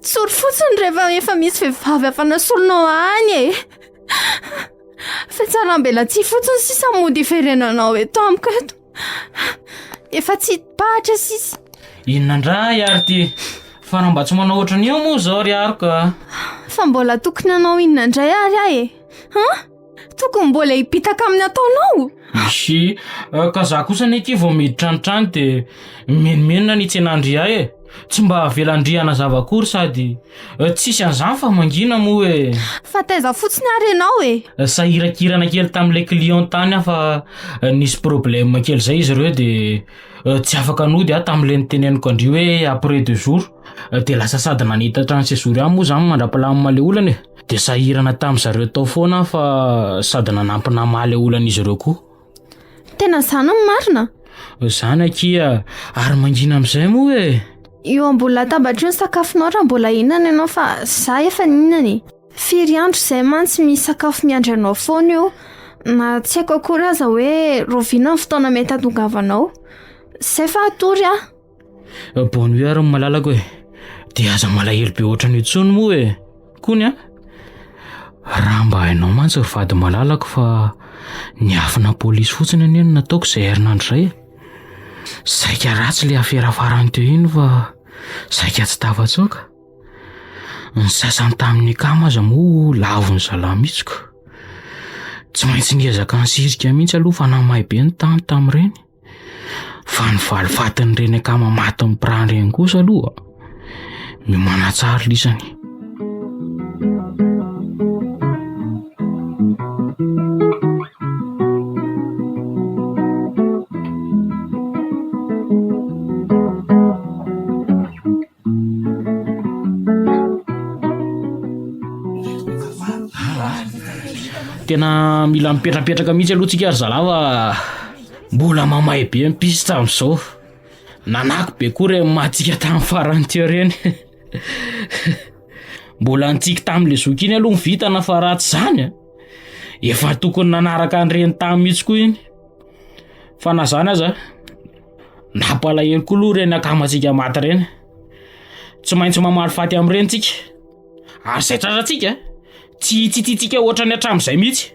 F: Tsory fotsiny rehefa efa misy vehivavy hafa nasolonao any e. Fihatsaram-belatsihy fotsiny sisa mody hiverenanao eto amiko eto. Efa tsy hipahatra sisa.
E: Inona indray ary ty? Fa raha mba tsy manao ohatran'io moa izao ry Aroko a.
F: Fa mbola tokony hanao inona indray ary aho e? Han? Tokony mbola hibitaka amin'ny ataonao?
E: Isy, ka za kosa anie akia vao miditra ny trano dia mimenomenona ny hitsenan-dry ahy e. Tsy mba avelan-dry hanazava akory sady tsisy an'izany fa mangina moa e.
F: Fa taiza fotsiny ary ianao e?
E: Sahirakirana kely tamin'ilay client tany aho fa nisy problème kely izay izy ireo dia tsy afaka nody aho tamin'ilay niteneniko an-dry hoe après deux jours. Dia lasa sady nanitatra ny séjour ihany moa izany mandra-pilamina ilay olana e. Dia sahirana tamin-dry zareo tao foana aho fa sady nanampy namaha ilay olan'izy ireo koa.
F: Tena izany no marina?
E: Izany akia, ary mangina amin'izay moa e!
F: Eo ambony latabatra io ny sakafonao raha mbola hihinana ianao fa za efa nihinana e! Firy andro izay mantsy misy sakafo miandry anao foana eo, na tsy haiko akory aza hoe rahoviana ny fotoana mety hahatongavanao. Izay fa hatory aho.
E: Bonne nuit ary ny malalako e. Dia aza malahelo be ohatran'io intsony moa e. Kony a. Raha mba hainao mantsy ry vady malalako fa niafina polisy fotsiny anie no nataoko izay herinandro izay e. Saika ratsy ilay afera farany teo iny fa saika tsy tafatsoaka. Ny sasany tamin'ny akama aza moa lavon'ny zalahy mihitsy ko. Tsy maintsy niezaka nisirika mihitsy aloha fa namay be ny tany tamin'ireny. Fa ny valifatin'ireny akama maty mipirana ireny kosa aloha miomàna tsara lisany. Tena mila mipetrapetraka mihitsy aloha tsika ry zalahy fa mbola mamay be ny piste amin'izao. Nanako be koa ireny matsika tamin'ny farany teo ireny. Mbola nitsiky tamin'ilay zoky iny aloha ny vintana fa raha tsy izany a, efa tokony nanaraka an'ireny tany mihitsy koa iny. Fa na izany aza, nampalahelo koa aloha ireny akamantsika maty ireny. Tsy maintsy mamaly faty amin'ireny tsika. Ary izay tratrantsika, tsy hitsitsitsika ohatran'ny hatramin'izay mihitsy.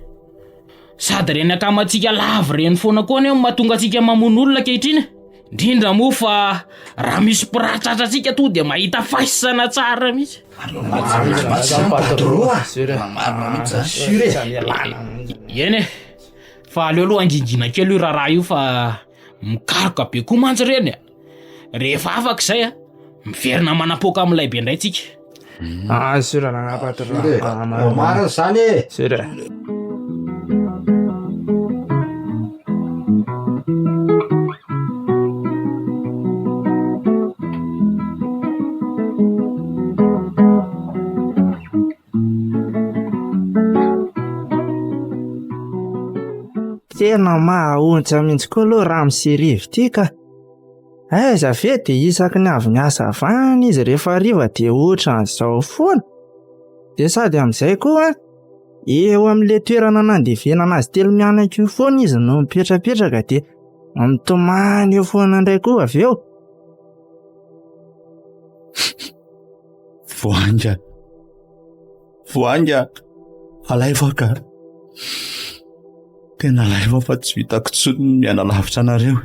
E: Sady ireny akamantsika lava ireny foana koa anie no mahatonga antsika mamono olona ankehitriny. Indrindra moa fa raha misy mpiraha tratrantsika tonga dia mahita faisana tsara mihitsy. Eny e, fa aleo aloha hangingina kely io raharaha io fa mikaroka be koa mantsy ireny e. Rehefa afaka izay a, miverina manapoaka amin'ilay be indray tsika.
G: Ah, sûr, rangahy patron.
A: Marina izany e.
G: Sûr. Tena mahaontsa mihitsy koa aloha ramose Rivo ity ka. Aiza ve dia isaky ny avy miasa avy any izy rehefa hariva dia ohatran'izao foana. Dia sady amin'izay koa eo amin'ilay toerana nandevenana azy telo mianaka io foana izy no mipetrapetraka dia mitomany eo foana indray koa avy eo.
C: Voahangy Voahangy a! Alaivo aho ka! Tena alaivo aho fa tsy vitako intsony ny miaina lavitra anareo.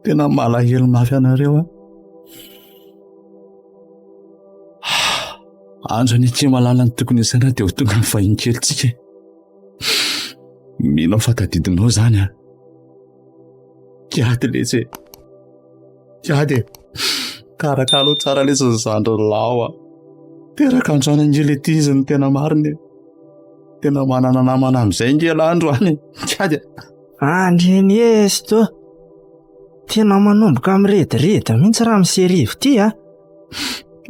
C: Tena malahelo mafy anareo aho. Andro anie ity malala ny tokony hisaina dia ho tonga ny vahiny kelintsika e. Mino aho fa tadidinao izany a. Kiady letsy e. Kiady e. Karakaro tsara letsy ny zandry lahy a. Teraka androany ange le ty izy ny tena marina e. Tena manana namana amin'izay ange lahy androany e. Kiady a.
G: Andreneso to. Tena manomboka mirediredy mihitsy ramose Rivo ty a.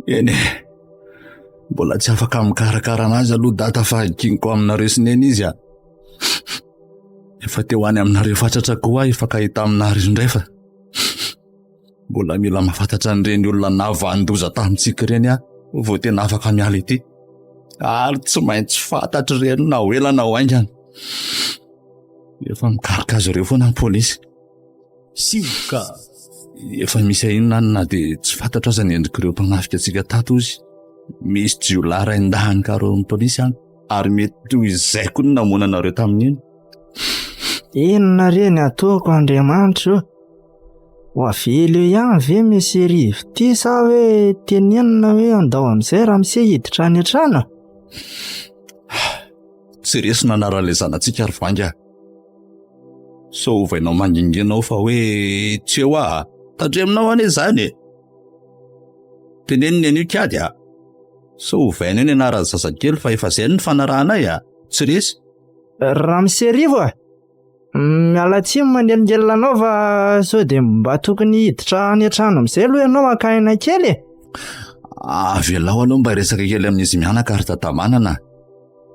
C: Eny e. Mbola tsy afaka mikarakara anazy aloha dada fa giniko aminareo sy neny izy a. Efa te ho any aminareo fatratra koa aho hifankahita aminareo indray fa mbola mila mahafantatra an'ireny olona nahavanon-doza tamintsika ireny aho vao tena afaka miala ity. Ary tsy maintsy fantatro ireny na ho ela na ho haingana. Efa mikaroka azy ireo foana ny polisy. Ka efa misy ahiana any na dia tsy fantatro aza ny endrik'ireo mpanafika antsika tato izy. Misy jiolahy rain-dahiny karohin'ny polisy any. Ary mety ho izay koa no namono anareo tamin'iny.
G: Inona re ny ataoko Andriamanitra o? Ho avela eo ihany ve Monsieur Rivo ity sa hoe tenenina hoe andao amin'izay ramose hiditra any an-trano?
C: Tsy resy ny anaran'ilay zanatsika ry Vangy a! Sao ovainao mangingina ao fa hoe tsy eo aho a! Tandremonao anie izany e! Teneniny an'io kiady a! Sao ovaina eo ny anaran'ny zazakely fa efa zay no nifanarahanay a! Tsy resy.
G: Ramose Rivo a! Miala tsiny manelingelina anao fa sao dia mba tokony hiditra any an-trano amin'izay aloha ianao haka aina kely e!
C: Avelao aloha mba hiresaka kely amin'izy mianaka ry Dadamanana a!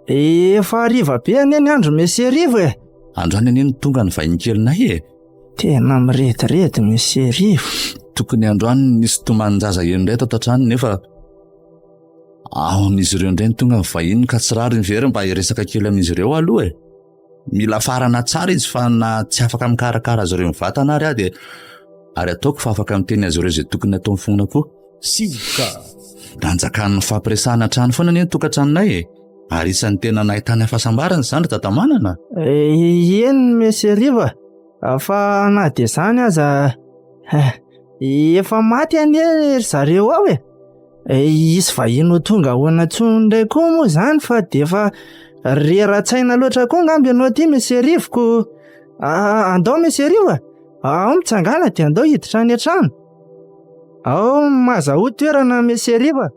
G: Efa hariva be anie ny andro Monsieur Rivo e!
C: Androany anie no tonga ny vahiny kelinay e!
G: Tena mirediredy Monsieur Rivo.
C: Tokony androany no nisy tomanin-jaza eny indray tato an-trano nefa ao amin'izy ireo indray no tonga ny vahiny ka tsy rariny ve ry mba hiresaka kely amin'izy ireo aloha e! Mila farana tsara izy fa na tsy afaka mikarakara azy ireo mivantana ary aho dia ary ataoko fa afaka miteny azy ireo izay tokony ataony foana koa. Ka nanjakan'ny fampiresahana hatrany foana anie ny tokantranonay e! Ary isan'ny tena nahitana fahasambarana izany ry Dadamanana.
G: Eny Monsieur Rivo a, fa na dia izany aza efa maty anie ry zareo ao e! Hisy vahiny ho tonga ahoana intsony indray koa moa izany fa dia efa rera-tsaina loatra koa angamba ianao ity Monsieur Rivo ko andao Monsieur Rivo a! Ao mitsangàna dia andao hiditra any an-trano. Ao mazahoa toerana Monsieur Rivo a!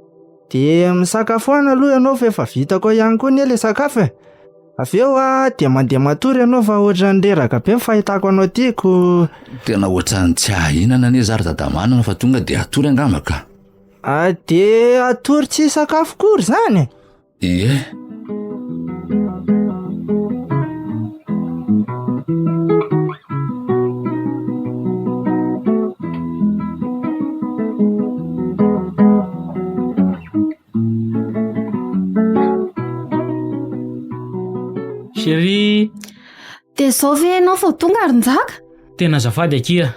G: Dia misakafoana aloha ianao fa efa vitako ao ihany koa anie ilay sakafo e! Avy eo a dia mandeha matory ianao fa ohatran'ny reraka be ny fahitako anao aty ko.
C: Tena ohatran'ny tsy ahahinana anie za ry Dadamanana fa tonga dia hatory angamba ka.
G: Ah, dia hatory tsy hisakafo kory izany e?
C: Ie.
E: Chérie.
F: Dia izao ve ianao vao tonga ry Njaka?
E: Tena azafady akia.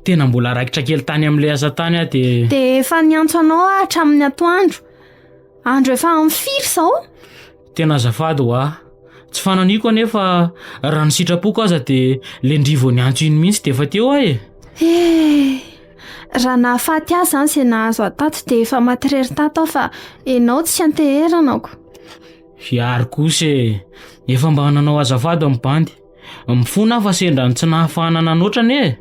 E: Tena mbola raikitra kely tany amin'ilay asa tany aho dia.
F: Dia efa niantso anao aho hatramin'ny atoandro. Andro efa amin'ny firy izao?
E: Tena azafady hoa. Tsy fananiko anefa raha ny sitrapoko aza dia le ndry vao niantso iny mihitsy dia efa teo aho e.
F: Eh! Raha nahafaty ahy izany izay nahazo ahy tato dia efa maty irery tato aho fa ianao tsy anteheranako.
E: Hiary kosa e! Efa mba nanao azafady ny bandy. Mifona aho fa sendra ny tsy nahafahana nanoatra anie e!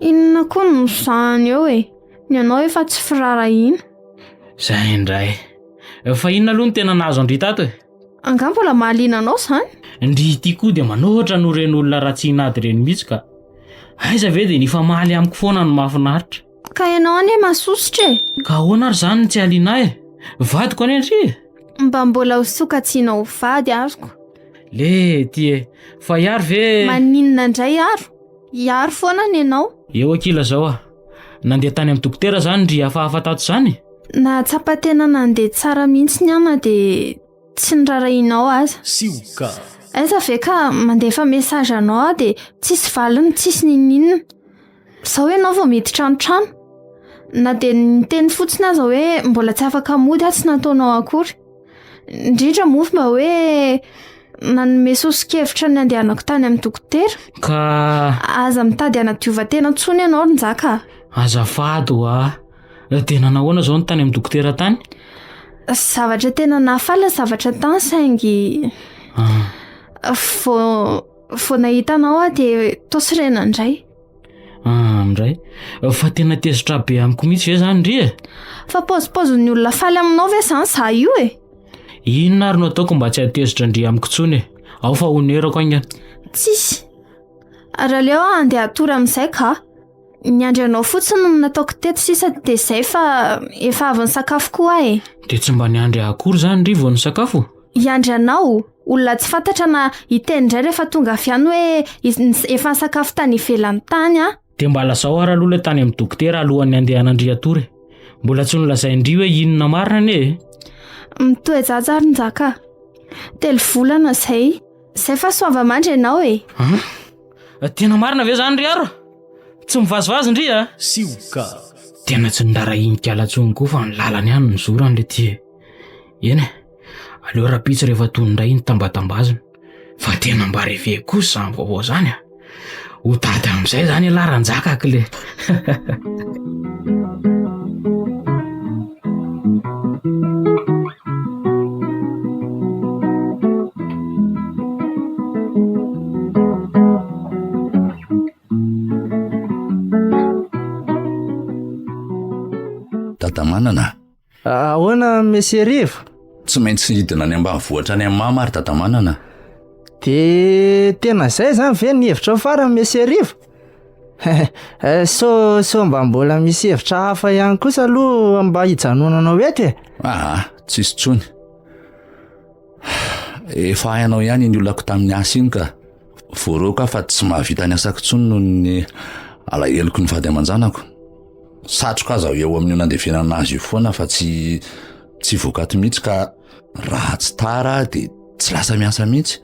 F: Inona koa no mizahana eo e? Ny anao efa tsy firaharahiana.
E: Izay indray. Fa inona aloha no tena nahazo an-dry tato e?
F: Angaha mbola mahaliana anao izany?
E: Ndry ity koa dia manoatra noho ireny olona ratsiana ady ireny mihitsy ka. Aiza ve dia nifamaly amiko foana no mahafinaritra.
F: Ka ianao anie masosotra e!
E: Ka ahoana ary izany no tsy haliana ahy e? Vadiko anie ndry e!
F: Mba mbola ho sokajiana ho vady azoko.
E: Le ty e! Fa i Aro ve.
F: Maninona indray Aro? I Aro foana ny anao.
E: Eo akia lazao a! Nandeha tany amin'ny dokotera zany ry hafahafa tato zany?
F: Nahatsapa tena nandeha tsara mihitsy ny ahy na dia tsy nirarahianao aza.
H: Sioka.
F: Aiza ve ka mandefa message anao aho dia tsisy valiny tsisy n'inon'inona. Izao ianao vao miditra an-trano. Na dia niteny fotsiny aza hoe mbola tsy afaka mody aho tsy nataonao akory. Indrindra moa mba hoe nanome soso-kevitra ny handehanako tany amin'ny dokotera.
E: Ka.
F: Aza mitady hanadiova-tena intsony ianao ry Njaka a.
E: Azafady hoa. Dia nanao ahoana izao ny tany amin'ny dokotera tany?
F: Zavatra tena nahafaly ny zavatra tany saingy
E: Ah.
F: vao vao nahita anao aho dia toa sorena indray.
E: Ah, indray. Fa tena tezitra be amiko mihitsy ve izany ndry e?
F: Fa paozipaozin'ny olona faly aminao ve izany izaho io e?
E: Inona ary no ataoko mba tsy hahatezitra ndry amiko intsony e? Ao fa honerako haingana.
F: Tsisy. Ary aleo aho handeha hatory amin'izay ka. Niandry anao fotsiny no nataoko teto sisa dia izay fa efa avy nisakafo koa aho e.
E: Dia tsy mba niandry ahy akory izany ry vao nisakafo?
F: Hiandry anao? Olona tsy fantatra na hiteny indray rehefa tonga avy any hoe efa nisakafo tany ivelany tany aho.
E: Dia mba lazao ary aloha ilay tany amin'ny dokotera alohan'ny handehanan-dry hatory e. Mbola tsy nolazain-dry hoe inona marina anie e.
F: Mitoe-jaja ary Njaka a. Telo volana izay. Izay fa soava-mandry ianao e.
E: An? Tena marina ve izany ry Aro? Tsy mivazivazy ndry a!
H: Sioka.
E: Tena tsy nirarahian'i Kala intsony koa fa ny lalany ihany no nizorany le ty e. Eny e, aleo rahampitso rehefa tony indray iny tambatambazina. Fa tena mba reve kosa izany vaovao izany a! Ho dada amin'izay izany ialahy Ranjaka kle.
C: Dadamanana.
G: Ahoana Monsieur Rivo?
C: Tsy maintsy hidina any ambanivohitra any amin'ny mama ary Dadamanana.
G: De tena zay zany ve ny hevitrao farany Monsieur Rivo? Sao sao mba mbola misy hevitra hafa ihany kosa aloha mba hijanonanao eto e?
C: Aa, tsisy intsony. Efa hainao ihany iny olako tamin'ny asa iny ka. Voaroaka aho fa tsy mahavita ny asako intsony noho ny alaheloko ny vady aman-janako. Satroka aza eo amin'io nandevenana azy io foana fa tsy tsy hivoaka ato mihitsy ka raha tsy tara aho dia tsy lasa miasa mihitsy.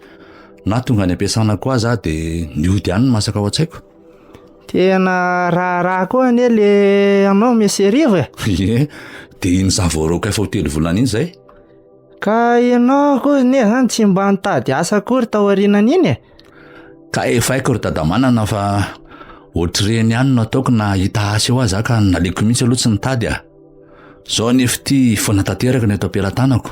C: Na tonga any am-piasana koa aza aho dia ny ody ihany no masaka ao an-tsaiko.
G: Tena raharaha koa anie le anao Monsieur Rivo e.
C: Ie, dia iny za voaroaka efa ho telo volana iny izay.
G: Ka ianao akory anie zany tsy mba nitady asa akory tao aorianan'iny e.
C: Ka efa haiko ry Dadamanana fa ohatr'ireny ihany no ataoko na hita asa eo aza ka naleoko mihitsy aloha tsy nitady a. Zao anefa ity foana tanteraka ny eto am-pelatanako.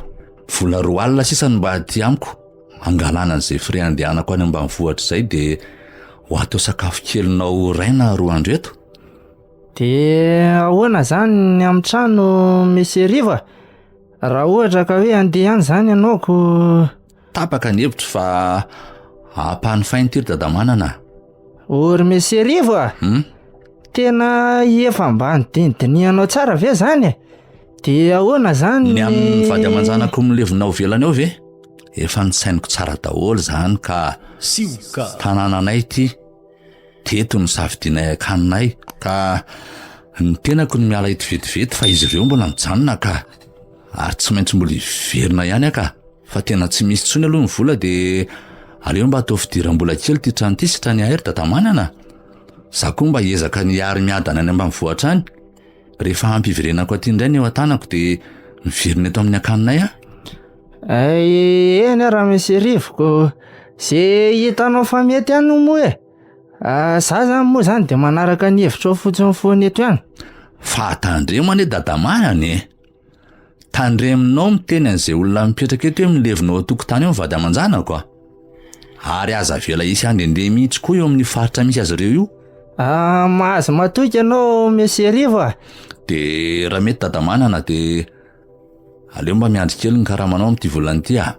C: Vola 20 sisa no mba aty amiko hangalana an'izay frais andehanako any ambanivohitra izay dia ho atao sakafo kelinao iray na roa andro eto.
G: Dia ahoana zany ny amin'ny trano Monsieur Rivo a? Raha ohatra ka hoe handeha any zany ianao ko.
C: Tapaka ny hevitro fa ampanofainy ity ry Dadamanana a.
G: O ry Monsieur Rivo a!
C: Hmm?
G: Tena efa mba nodinidinihanao tsara ve zany e? Dia ahoana zany
C: Ny amin'ny vady aman-janako milevina ao ivelany ao ve? Efa nosainiko tsara daholo zany ka.
H: Sioka.
C: Tanànanay ity. Teto no safidianay akaninay ka ny tenako no miala eto vetivety fa izy ireo mbola mijanona ka. Ary tsy maintsy mbola hiverina ihany aho ka. Fa tena tsy misy intsony aloha ny vola dia aleo mba atao fidiram-bola kely ity trano ity sitrany ahy ry Dadamanana. Za koa mba hiezaka ny hiary miadana any ambanivohitra any. Rehefa ampy hiverenako aty indray ny eo an-tanako dia miverina eto amin'ny akaninay aho.
G: Ay, eny raha misy rivoko, ze hitanao fa mety ihany moa e. Ah, za zany moa zany de manaraka ny hevitrao fotsiny foana eto ihany.
C: Fa tandremo anie Dadamanana e! Tandremonao miteny an'izay olona mipetraka eto hoe milevina ao an-tokotany ao ny vady aman-janako a! Ary aza avela hisy handehandeha mihitsy koa eo amin'io faritra misy azy ireo io.
G: Ah, mahazo matoky ianao Monsieur Rivo a!
C: De raha mety Dadamanana de Aleo mba miandry kely ny karamanao amin'ity volana ity ah.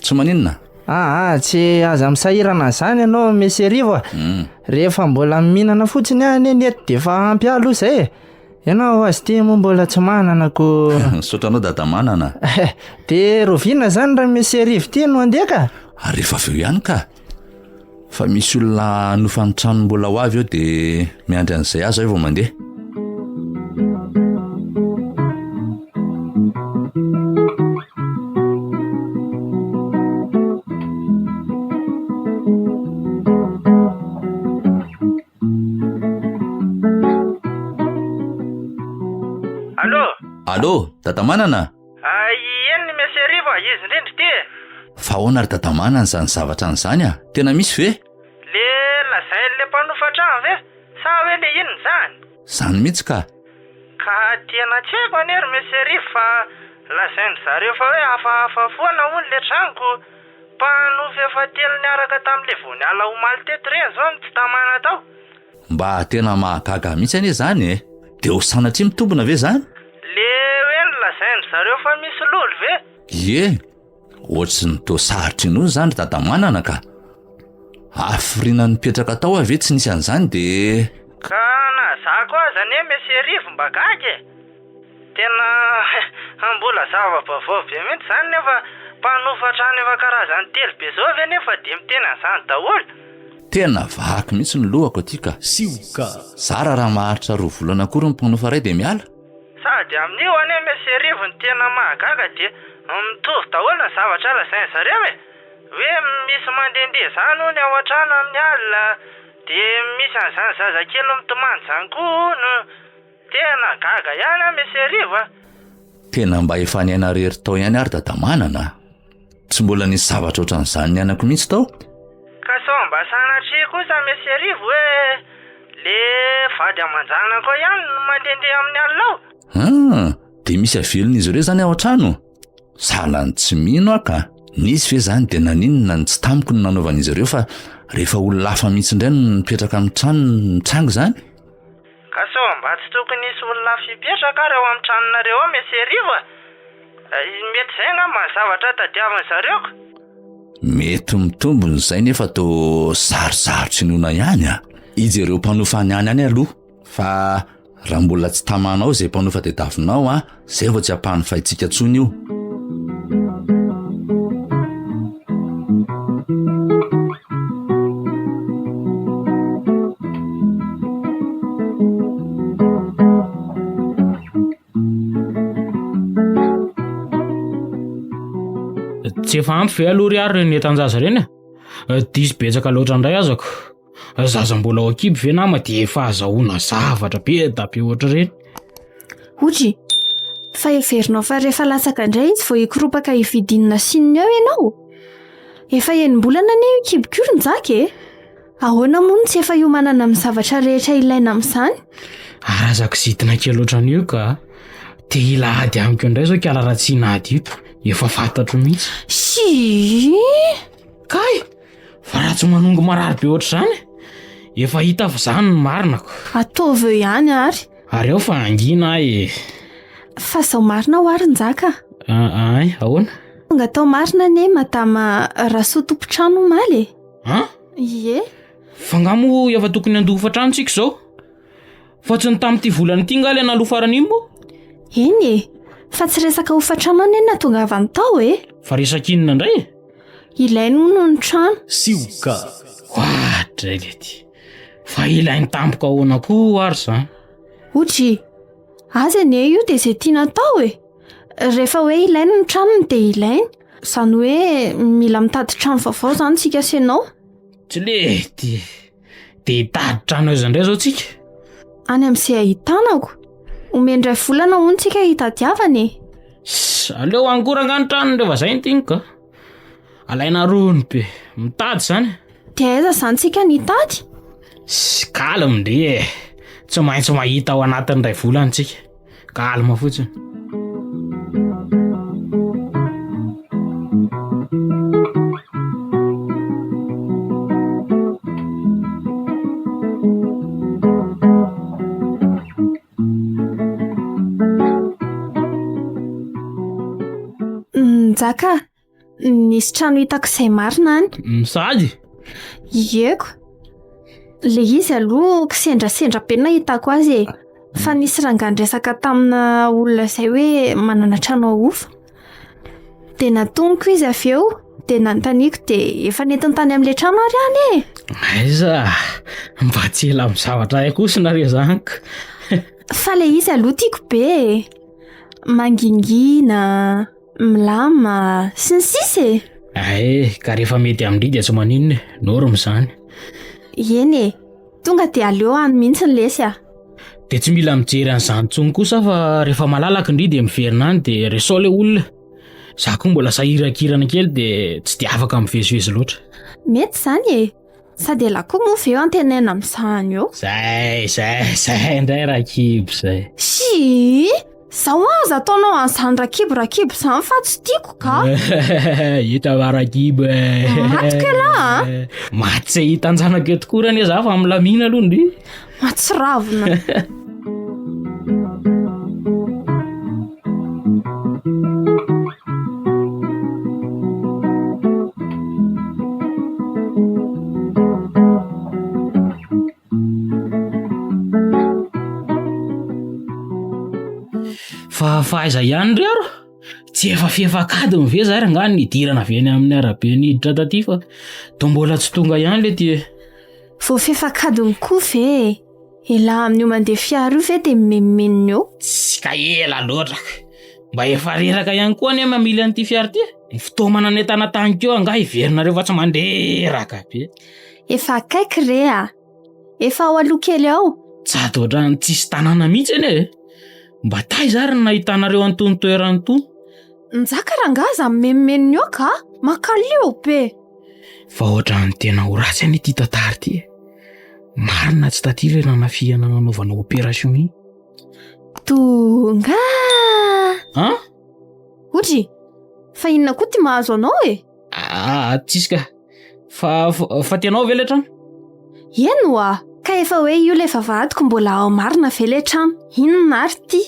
C: Tsy maninona?
G: Aa, tsy aza misahirana an'izany ianao Monsieur Rivo a.
C: Hmm.
G: Rehefa mbola mihinana fotsiny aho anie ny eto dia efa ampy ahy aloha izay e. Ianao azy ity moa mbola tsy manana ko.
C: Misaotra anao Dadamanana.
G: Dia rahoviana izany raha Monsieur Rivo ity no handeha ka?
C: Rehefa avy eo ihany ka. Fa misy olona hanofa ny trano mbola ho avy eo dia miandry an'izay aza aho vao mandeha.
G: Allô?
C: Allô, Dadamanana?
G: Ah, eny ny Monsieur Rivo a, izy indrindra ity e.
C: Fa ahoana ry Dadamanana izany zavatra an'izany a? Tena misy ve?
G: Le lazain'le mpanofa trano ve? Sa hoe le inona izany?
C: Izany mihitsy ka.
G: Ka tena tsy haiko anie ry Monsieur Rivo fa lazain-dry zareo fa hoe hafahafa foana hono le tranoko. Mpanofa efa telo niaraka tamin'le vao niala omaly teto ireny izao no tsy tamana tao.
C: Mba tena mahagaga mihitsy anie izany e! Dia ho sanatria mitombina ve izany?
G: Le hoe nolazain-dry zareo fa misy lolo ve?
C: Ie, ohatry ny toa sarotra inoana izany ry Dadamanana ka! Hafiriana nipetraka tao aho ve tsy nisy an'izany dia.
G: Ka na za koa aza anie Monsieur Rivo mba gaga e! Tena mbola zava-baovao be mihitsy izany nefa mpanofa trano efa karazany telo be zao ve nefa dia miteny an'izany daholo?
C: Tena vaky mihitsy ny lohako aty ka.
H: Sioka.
C: Zara raha maharitra roa volana akory ny mpanofa iray dia miala.
G: Sady amin'io anie Monsieur Rivo ny tena mahagaga dia mitovy daholo ny zavatra lazain zareo e! Hoe misy mandehandeha zany hono ao an-trano amin'ny alina, dia misy an'izany zazakely mitomany zany koa hono. Tena gaga ihany aho Monsieur Rivo a!
C: Tena mba efa niaina rery tao ihany ary Dadamanana a! Tsy mbola nisy zavatra ohatran'izany niainako mihitsy tao.
G: Ka sao mba sanatria kosa Monsieur Rivo hoe le vady aman-janakao ihany no mandehandeha amin'ny alina ao?
C: An! Dia misy avelon'izy ireo izany ao an-trano? Sahala ny tsy mino aho ka! Nisy ve izany dia naninona no tsy tamiko no nanaovan'izy ireo fa rehefa olona hafa mihitsy indray no mipetraka amin'ny trano no mitranga izany?
G: Ka sao mba tsy tokony hisy olona hafa hipetraka ary ao amin'ny tranonareo ao Monsieur Rivo a! Mety izay angamba ny zavatra tadiavin zareo ka!
C: Mety mitombina izay nefa toa sarosarotra inoana ihany a! Ijereo mpanofa any any aloha fa raha mbola tsy tamanao izay mpanofa tediavinao a, izay vao tsy ampanofaintsika intsony io.
E: Tsy efa ampy ve aloha ry ary ireny entan-jaza ireny e? Diso betsaka loatra indray azako. Zaza mbola ao an-kibo ve nama dia efa azahoana zavatra be da be ohatr'ireny?
F: Odry, fa heverinao fa rehefa latsaka indray izy vao hikoropaka hividy inona sy inona eo ianao? Efa enim-bolana anie io kiboko io ry Njaka e! Ahoana moa no tsy efa hiomanana amin'ny zavatra rehetra ilaina amin'izany?
E: Ary aza kizitina kely ohatran'io ka! Te hila ady amiko indray izao kala ratsiana ady io, efa fantatro mihitsy.
F: Sii!
E: Kay! Fa raha tsy manongo marary be ohatr'izany, efa hita fa izany ny marina ko.
F: Ataovy eo ihany ary.
E: Ary ao fa hangina aho e.
F: Fa izao marina ho ary Njaka.
E: Ay, ahoana?
F: Tonga tao marina anie madama Rasoa tompon-trano omaly e.
E: An?
F: Ie.
E: Fa nga moa efa tokony handoa hofantrano tsika izao? Fa tsy ny tamin'ity volana ity nga ilay naloa farany iny moa?
F: Eny e. Fa tsy resaka hofantrano anie no nahatongavany tao e.
E: Fa resaka inona indray e?
F: Ilainy hono ny trano.
H: Sioka.
E: Oadray lety. Fa ilainy tampoka ahoana koa ary izany?
F: Odry, azy anie io dia izay tiana atao e. Rehefa hoe ilainy ny tranony dia ilainy. Izany hoe mila mitady trano vaovao izany tsika sy ianao.
E: Tsy lety. Dia hitady trano aiza indray izao tsika?
F: Any amin'izay ahitanako. Omeny iray volana hono tsika hitadiavana e.
E: Sss, aleo angora angaha ny tranony rehefa izay no tiany ka. Alaina rony be. Mitady izany.
F: Dia aiza izany tsika no hitady?
E: Sss, calme ndry e. Tsy maintsy mahita ao anatin'ny iray volana tsika. Calme fotsiny.
F: Njaka, Nisy trano hitako izay marina any.
E: Sady?
F: Ieko. Le izy aloha kisendrasendra be nahitako azy e. Fa nisy rangahy niresaka tamina olona izay hoe manana trano ahofa. Dia natoniko izy avy eo. Dia nanontaniako dia efa nentiny tany amin'ilay trano ary any e.
E: Aiza, mba tsy ela amin'ny zavatra hay kosa nareo zany ka.
F: Fa ilay izy aloha tiako be e. Mangingina, milamina, sy ny sisa e.
E: Ay, ka rehefa mety amin-dry dia tsy maninona e, norme izany.
F: Eny e, tonga dia aleo any mihitsy ny lesy a.
E: Dia tsy mila mijery an'izany intsony kosa fa rehefa malalaka ndry dia miverina any dia resao ilay olona. Za koa mbola sahirakirana kely dia tsy dia afaka mivezivezy loatra.
F: Mety izany e! Sady elah koa moa ve antenaina amin'izany eo?
E: Zay, zay, zay indray Rakibo zay.
F: Sii! Zao aza ataonao an'izany Rakibo Rakibo izany fa tsy tiako ka!
E: Hita va Rakibo e!
F: Matiko elah a!
E: Maty tsy hahita an-janako eto koa anie za fa milamina aloha ndry.
F: Mahatsiravina.
E: Fa fa aiza ihany ry aro? Tsy efa fefak'adiny ve za ry ngah nidirana avy eny amin'ny arabe niditra taty fa toa mbola tsy tonga ihany le ty e.
F: Vao fefak'adiny koa ve e? Elah amin'io mandeha fiara io ve dia mimenomenona eo?
E: Tsy ka ela loatra ka. Mba efa reraka ihany koa anie mamily an'ity fiara ity e. Ny fitaomana nentana tany koa angaha heverinareo fa tsy mandreraka be.
F: Efa akaiky re a! Efa ao aloha kely ao.
E: Sady ohatran'ny tsisy tanàna mihitsy anie e. Mba taiza ary no nahitanareo an'itony toerana itony?
F: Njaka rangaha aza mimenomenona eo ka! Mankaleo be!
E: Fa ohatran'ny tena ho ratsy anie ity tantara ity e. Marina tsy taty ilay nanafihana nanaovana opération iny.
F: Tonga!
E: An?
F: Odry, fa inona koa ty mahazo anao e?
E: Ah, tsisy ka. Fa fa tianao ve ilay trano?
F: Eny oa! Ka efa hoe io ilay vavahadiko mbola ao marina ve ilay trano? Inona ary ty?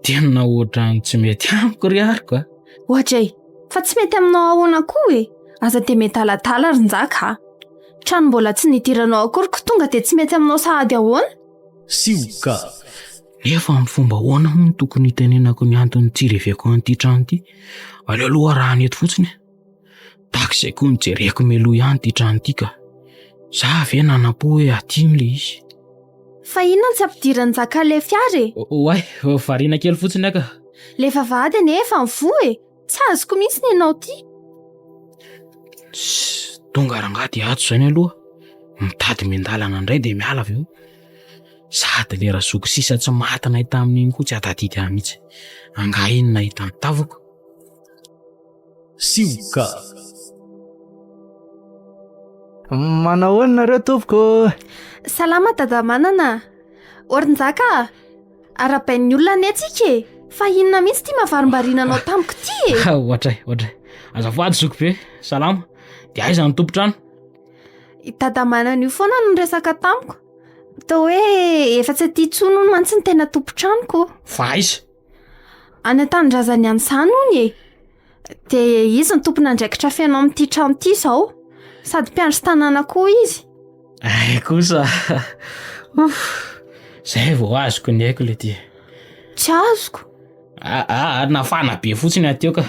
E: Tena ohatran'ny tsy mety amiko ry ariko a.
F: Oadray, fa tsy mety aminao ahoana koa e? Aza dia miadaladala ry Njaka a! Trano mbola tsy nidiranao akory ko tonga dia tsy mety aminao sahady ahoana?
E: Sioka! Nefa amin'ny fomba ahoana moa no tokony hitenenako ny antony tsy reveko an'ity trano ity? Aleo aloha arahana eto fotsiny e! Tahaka izay koa nojereko mialoha ihany ity trano ity ka! Za ve nanam-po hoe aty ilay izy?
F: Fa inona no tsy ampidiran'i Njaka ilay fiara e?
E: Oay, variana kely fotsiny aho ka!
F: Ilay vavahady anie efa mivoha e! Tsy azoko mihitsy ny anao ity.
E: Tss, tonga rangahy dia ato izany aloha. Mitady miandalana indray dia miala avy eo. Sady le razoky sisa tsy maty nahita amin'iny koa tsy hahatadidy ahy mihitsy. Angaha iny nahita ny tavako?
C: Sioka.
G: Manao ahoana nareo tompoko?
F: Salama Dadamanana a! Orinjaka a! Arahabain'ny olona anie tsika e! Fa inona mihitsy ity mahavarimbariana anao tamiko ity e?
E: Ohatray, ohatray. Azafady zoky be, salama. Dia aiza ny tompon-trano?
F: I Dadamanana io foana no niresaka tamiko. Toa hoe efa tsy aty intsony hono mantsy ny tena tompon-tranoko.
E: Fa aiza?
F: Any an-tanindrazany any izany hono e! Dia izy no tompon'andraikitra feno amin'ity trano ity izao. Sady mpiandry tanàna koa izy.
E: Ay kosa. Ouf. Zay vao azoko ny aiko le ty.
F: Tsy azoko.
E: Ah, ah, nafana be fotsiny aho teo ka.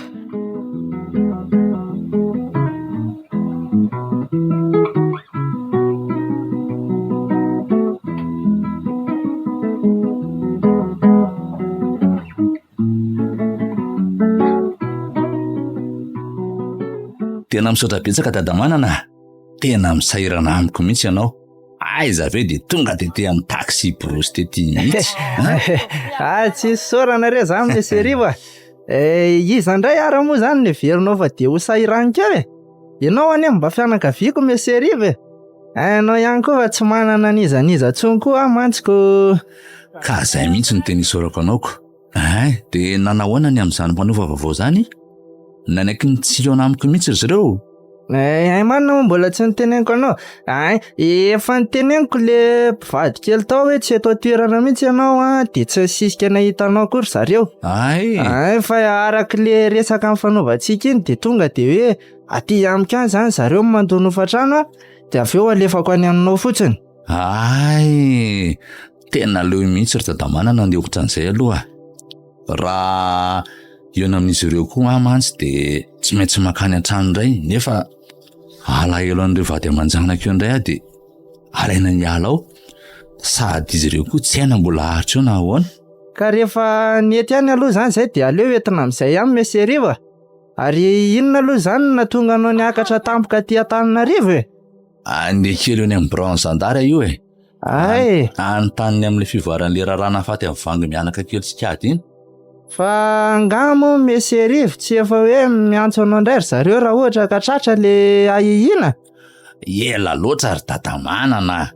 C: Tena misaotra betsaka Dadamanana a! Tena misahirana amiko mihitsy ianao. Aiza ve dia tonga tety amin'ny taxi brousse tety mihitsy.
G: Ah, tsy isaorana re zany Monsieur Rivo a. Eh, iza indray ara moa zany no heverinao fa dia ho sahiraniko eo e? Ianao anie mba fianakaviako Monsieur Rivo e. Hainao ihany koa fa tsy manana an'iza n'iza intsony koa aho mantsy ko.
C: Ka zay mihitsy no tena isaorako anao ko. Ein, dia nanahoana ny amin'izany mpanofa vaovao izany? Nanaiky ny tsy hihaona amiko mihitsy ry zareo.
G: Eh, hay marina moa mbola tsy noteneniko anao. Hay, efa noteneniko le mpivady kely tao hoe tsy eto an-toerana mihitsy ianao an, dia tsy nisisika nahita anao akory zareo.
C: Hay.
G: Hay, fa araka le resaka nifanaovantsika iny dia tonga dia hoe aty amiko any izany zareo no mandoa ny hofan-trano an, dia avy eo alefako any aminao fotsiny.
C: Hay, tena aleo mihitsy ry Dadamanana ny ohatran'izay aloha. Raha hihaona amin'izy ireo koa aho mantsy dia. Tsy maintsy mankany an-trano indray nefa alahelo an'ireo vady aman-janako eo indray aho dia alaina ny hiala ao. Sady izy ireo koa tsy hay na mbola haharitra eo na ahoana.
G: Ka rehefa nety ihany aloha izany izay dia aleo entina amin'izay ihany Monsieur Rivo a! Ary inona aloha izany no nahatonga anao niakatra tampoka aty Antananarivo e?
C: Andeha kely eo any amin'ny biraon'ny zandary aho io e!
G: Ay!
C: Anontany amin'ilay fivoaran'ilay raharaha nahafaty an'i Vangy mianaka kely sy kiady iny.
G: Fa angaha moa Monsieur Rivo tsy efa hoe miantso anao indray ry zareo raha ohatra ka tratra le ahiahiana?
C: Ela loatra ry Dadamanana a!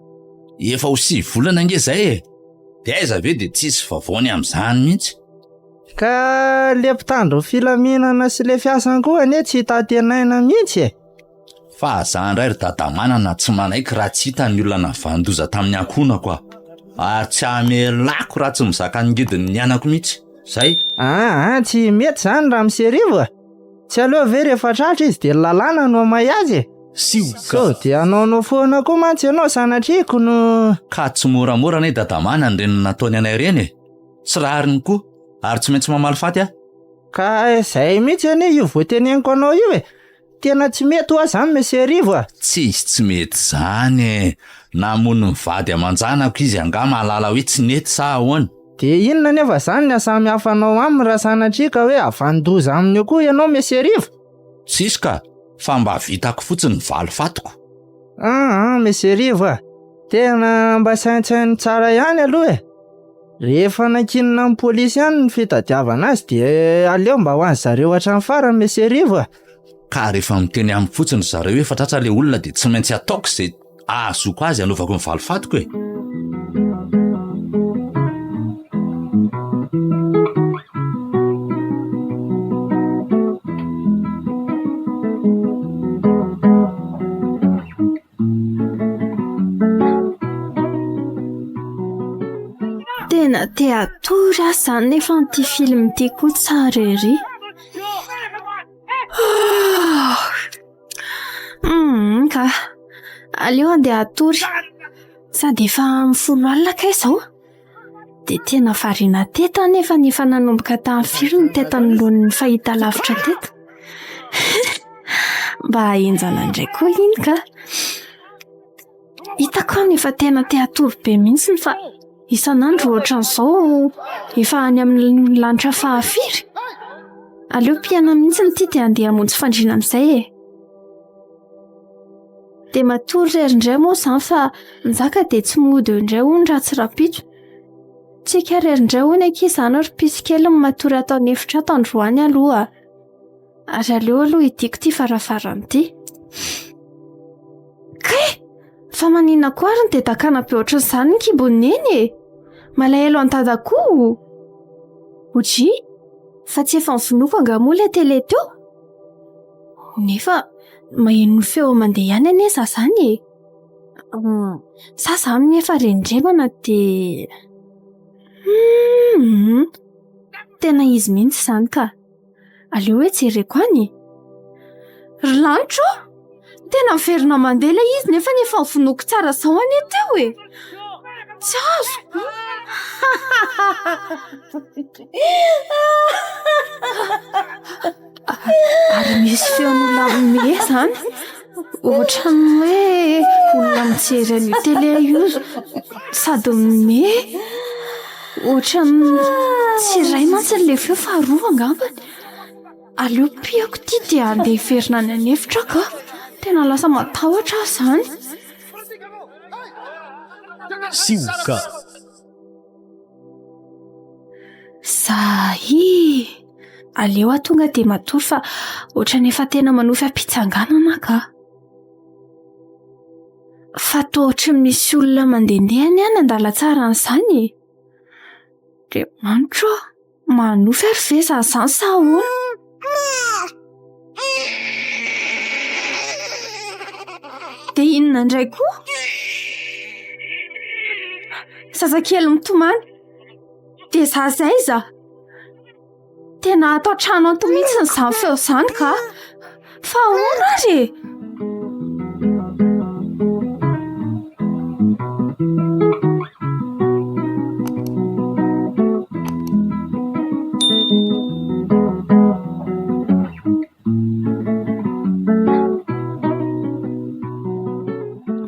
C: Efa ho sivy volana ange izay e! Dia aiza ve dia tsisy vaovao ny amin'izany mihitsy.
G: Ka le mpitandro filaminana sy le fiasany koa anie tsy hita antenaina mihitsy e!
C: Fa za ndray ry dadamanana tsy manaiky raha tsy hita ny olona navanon-doza tamin'ny ankohonako aho. Ary tsy hamelako raha tsy mizaka ny ngidin'ny anako mihitsy. Zay.
G: Aa tsy mety zany ramose Rivo a! Tsy aleo ve rehefa tratra izy dia ny lalàna no hamay azy e?
C: Sioka.
G: Sao dia hanaonao foana koa mantsy ianao sanatria ko no.
C: Ka tsy moramora anie dadamanana ireny nataony anay ireny e! Tsy rariny koa, ary tsy maintsy mamaly faty aho.
G: Ka izay mihitsy anie io voateneniko anao io e! Tena tsy mety hoa zany Monsieur Rivo a!
C: Tsisy tsy mety zany e! Namono ny vady aman-janako izy angaha mahalala hoe tsy nety sa ahoana?
G: Dia inona anefa zany ny ahasamy hafa anao aminy raha sanatria ka hoe havanon-doza aminy eo koa ianao Monsieur Rivo?
C: Tsisy ka! Fa mba vitako fotsiny ny valifatiko.
G: Aa Monsieur Rivo a! Tena mba saintsaino tsara ihany aloha e! Rehefa nankinina amin'ny polisy ihany ny fitadiavana azy dia aleo mba ho an'ny zareo hatramin'ny farany Monsieur Rivo a!
C: Ka rehefa miteny amiko fotsiny ry zareo hoe efa tratra ilay olona dia tsy maintsy ataoko izay ahazoako azy hanaovako ny valifatiko e!
F: Tena te hatory aho izany nefa ity film ity koa tsara ery. Hum ka. Aleo andeha hatory. Sady efa amin'ny folo alina kay izao. Dia tena variana teto aho nefa efa nanomboka tamin'ny firy ny teto anoloan'ny fahitalavitra teto. Mba henjana indray koa iny ka. Hitako aho efa tena te hatory be mihitsy fa isan'andro ohatran'izao efa any amin'ny lanitra fahafiry. Aleo mpiaina mihitsy ity dia andeha hamonjy fandriana amin'izay e. Dia matory irery indray moa izany fa Njaka dia tsy mody eo indray hono raha tsy rahampitso. Tsika irery indray hono akia izany ry pisy kely no matory ato an'efitra ato androany aloha. Ary aleo aloha hidiako ity varavarana ity. Kay! Fa maninona koa ary no dia dakana be ohatran'izany ny kibon'i Neny e? Malahelo an'i Dada koa! Oji, fa tsy efa novonoiko angaha moa ilay télé teo? Nefa maheno ny feo mandeha ihany anie za zany e! Sa za nefa rendremana dia hum tena izy mihitsy izany ka! Aleo hoe jereko any e! Ry lanitra ô! Tena miverina mandeha ilay izy nefa efa novonoiko tsara izao anie teo e! Tsy azoko! Ary misy feon'olona mihomehy izany. Ohatran'ny hoe olona mijery an'io télé io sady mihomehy. Ohatran'ny tsy iray mantsy ilay feo fa roa angambany. Aleo pihako ity dia andeha hiverina any an'efitra aho ka. Tena lasa matahotra aho izany.
H: Sioka.
F: Zahi! Aleo aho tonga dia matory fa ohatran'ny efa tena manofy am-pitsanganana aho ka. Fa toa ohatran'ny misy olona mandehandeha anie any an-dalantsara any izany e! Andriamanitra ô! Manofy ary ve izaho izany sa ahoana? Dia inona indray koa? Zazakely mitomany. Dia zaza aiza? Tena ato an-trano ato mihitsy izany feo izany ka! Fa ahoana ary e?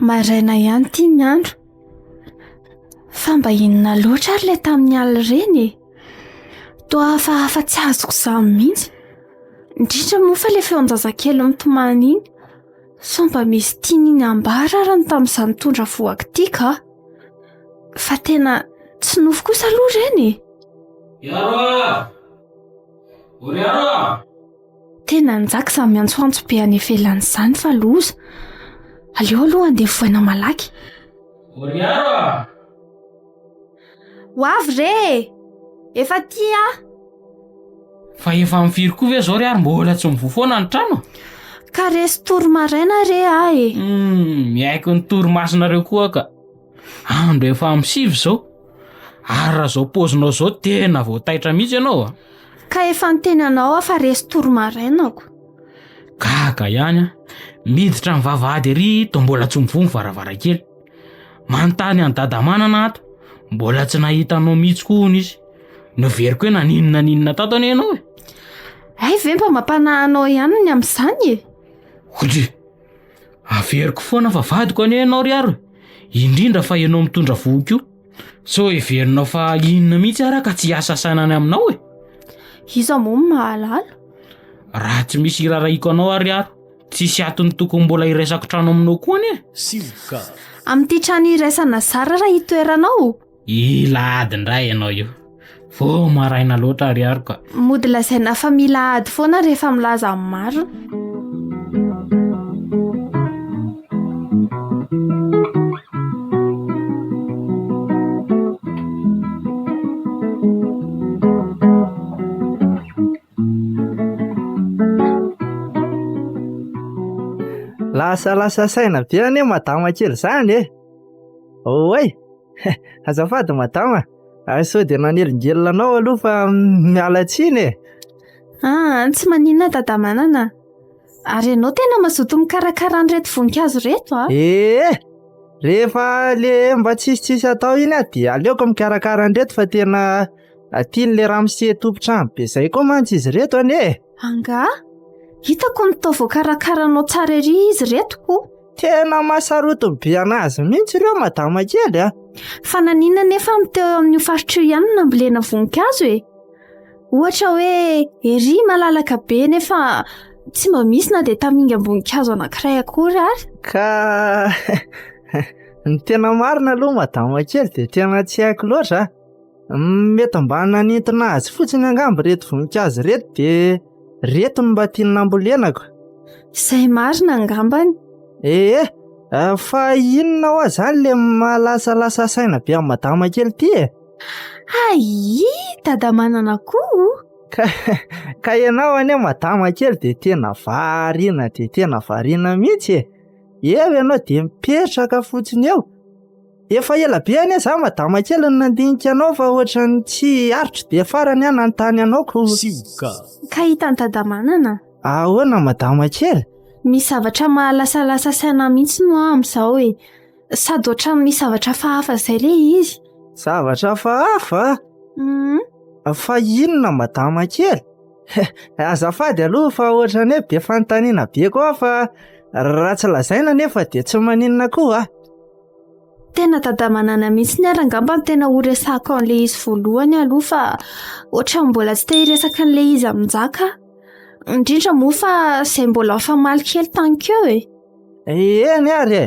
F: Maraina ihany ity ny andro. Fa mba inona loatra ary ilay tamin'ny alina ireny e? Toa hafahafa tsy azoko izany mihitsy. Indrindra moa fa ilay feon-jazakely mitomany iny. Sao mba misy tiany iny ambara ary ny tamin'izaho nitondra vohoka ity ka. Fa tena tsy nofy kosa aloha ireny e.
E: Iaro a! O ry Iaro a!
F: Tena njaka izany miantsoantso be any ivelany izany fa loza. Aleo aloha handeha voaina malaky.
E: O ry Iaro a!
F: Ho avy re e! Efa aty aho.
E: Fa efa amin'ny firy koa ve izao ry Iaro mbola tsy mivoha foana ny trano?
F: Ka resy tory maraina re aho e.
E: Hum, miaiky ny torimasonareo koa aho ka. Andro efa amin'ny sivy izao. Ary raha izao paozinao izao tena vao taitra mihitsy ianao a.
F: Ka efa niteny anao aho fa resy tory marainako.
E: Gaga ihany aho. Miditra ny vavahady ery toa mbola tsy mivoha ny varavarankely. Manontany an'i Dadamanana ato. Mbola tsy nahita anao mihitsy koa hono izy. Noveriko hoe naninona naninona tato anie ianao e.
F: Hay ve mba mampanahy anao ihany ny amin'izany e?
E: Odry! Averiko foana fa vadiko anie ianao ry Aro e! Indrindra fa ianao mitondra vohoka io. Sao heverinao fa inona mihitsy ara ka tsy hiasa saina any aminao e?
F: Iza moa no mahalala?
E: Raha tsy misy irarahiako anao ary Aro, tsisy antony tokony mbola hiraisako trano aminao koa anie.
H: Sioka.
F: Amin'ity trano iraisana zara raha itoeranao?
E: Hila ady indray ianao io. Vao maraina loatra ary ary ka.
F: Mody lazaina fa mila ady foana rehefa milaza ny marina.
G: Lasalasa saina be anie madama kely izany e! Oay! Azafady madama, ah, sao dia nanelingelina anao aloha fa miala tsiny e.
F: Ah, tsy maninona dadamanana. Ary ianao tena mazoto mikarakara an'ireto voninkazo ireto a.
G: Ee, rehefa le mba tsisy tsisy atao iny aho dia aleoko mikarakara an'ireto fa tena tian'le ramose tompon-trano be zay koa mantsy izy ireto anie e.
F: Angaha? Hitako ny toa voakarakaranao tsara ery izy ireto ko.
G: Tena mahasarotiny be anazy mihitsy ireo madama kely a.
F: Fa naninona nefa no teo amin'io faritra io ihany no nambolena voninkazo e? Ohatra hoe ery malalaka be nefa tsy mba misy na dia tamingam-boninkazo anankiray akory ary.
G: Ka ny tena marina aloha madama kely dia tena tsy haiko loatra a. Mety mba nanintona azy fotsiny angamba ireto voninkazo ireto dia ireto no mba tiany nambolenako.
F: Izay marina angambany.
G: Ee, eh, fa inona hoa izany le mahalasalasa saina be amin'i madama kely ity e?
F: Hay, dada manana koa.
G: Ka, ka ianao anie madama kely dia tena variana dia tena variana mihitsy e. Eo ianao dia mipetraka fotsiny eo. Efa ela be anie za madama kely no nandinika anao fa ohatran'ny tsy aritro dia farany aho nanontany anao ko.
H: Sioka.
F: Ka hitan'i Dadamanana.
G: Ahoana madama kely?
F: Misy zavatra mahalasalasa saina mihitsy no aho amin'izao e. Sady ohatran'ny misy zavatra hafahafa izay ilay izy.
G: Zavatra hafahafa?
F: Hum.
G: Fa inona madama kely? Azafady aloha fa ohatran'ny hoe be fanontaniana be koa aho fa raha tsy lazaina anefa dia tsy maninona koa.
F: Tena dadamanana mihitsy ary angamba no tena ho resahako an'ilay izy voalohany aloha fa ohatran'ny mbola tsy te hiresaka an'ilay izy amin'i Njaka aho. Indrindra moa fa izay mbola nifamaly kely tany keo e.
G: Eny ary e!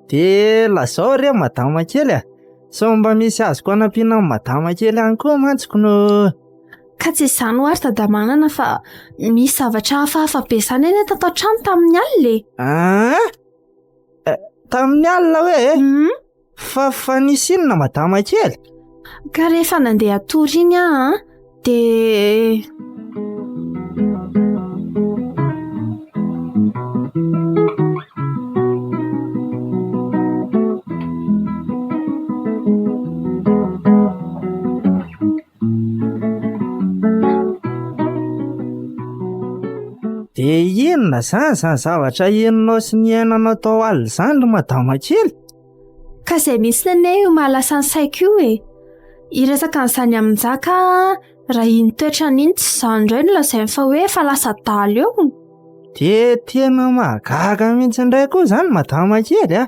G: Dia lazao re madama kely a! Sao mba misy azoko anampiana an'i madama kely ihany koa mantsy ko no...
F: Ka tsy izany ho'a ry dadamanana fa misy zavatra hafahafa be izany anie tato an-trano tamin'ny alina e!
G: Aa! Eh, tamin'ny alina hoe e?
F: Hmm?
G: Fa fa nisy inona madama kely?
F: Ka rehefa nandeha hatory iny aho an, dia
G: Dia inona izany izany zavatra henonao sy niainanao tao alina izany ry madama kely?
F: Ka izay mihitsy anie io mahalasa ny saiko io e! Hiresaka an'izany amin'i Njaka aho raha iny toetrany iny tsy izany indray no lazainy fa hoe efa lasa adala eo.
G: Dia tena mahagaga mihitsy indray koa izany madama kely a!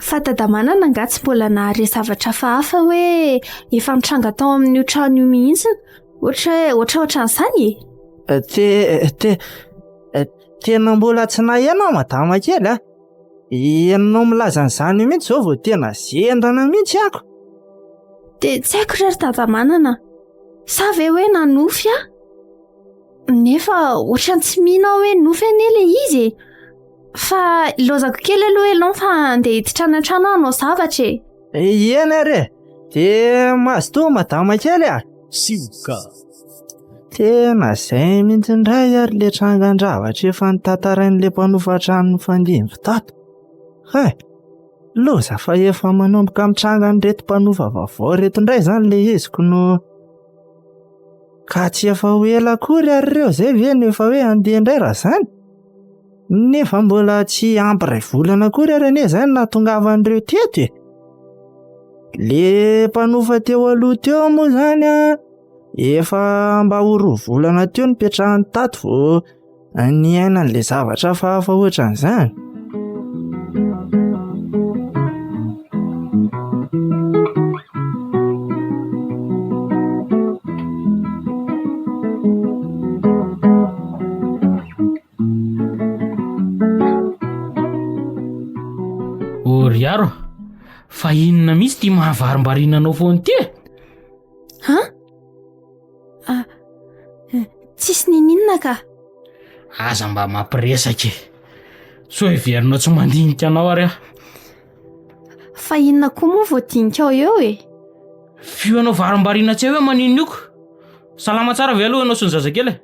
F: Fa Dadamanana angaha tsy mbola nahare zavatra hafahafa hoe efa nitranga tao amin'io trano io mihitsy ohatra hoe ohatraohatran'izany e?
G: Te, te, tena mbola tsy naheno aho madama kely a. Ianao milaza an'izany mihitsy izao vao tena zendana mihitsy ako.
F: Dia tsy haiko re ry Dadamanana. Sa ve hoe nanofy aho? Nefa ohatran'ny tsy mino aho hoe nofy anie ilay izy e. Fa ilaozako kely aloha ianao fa andeha hiditra any an-trano aho hanao zavatra e.
G: Eny ary e. Dia mazotoa madama kely a.
H: Sioka.
G: Tena izay mihitsy indray ary ilay trangan-javatra efa notantarain'ilay mpanofa trano nifandimby tato. Hay, loza fa efa manomboka mitranga an'ireto mpanofa vaovao ireto indray izany ilay izy ko no... Ka tsy efa ho ela akory ary ireo izay ve no efa hoe handeha indray raha izany? Nefa mbola tsy ampy iray volana akory ary anie izany nahatongavan'ireo teto e! Le mpanofa teo aloha teo moa izany an, efa mba ho roa volana teo nipetrahany tato vao niaina an'ilay zavatra hafahafa ohatran'izany.
E: Ô ry Aro, fa inona mihitsy ity mahavarimbariana anao foana ity e?
F: Han? Ah, eh, tsisy nininona ka.
E: Aza mba mampiresaka e. Sao heverinao tsy mandinika anao ary aho.
F: Fa inona koa moa voadinikao eo e?
E: F'io anao varimbariana tsy hay hoe maninona io ko. Salama tsara ve aloha ianao sy ny zazakely e?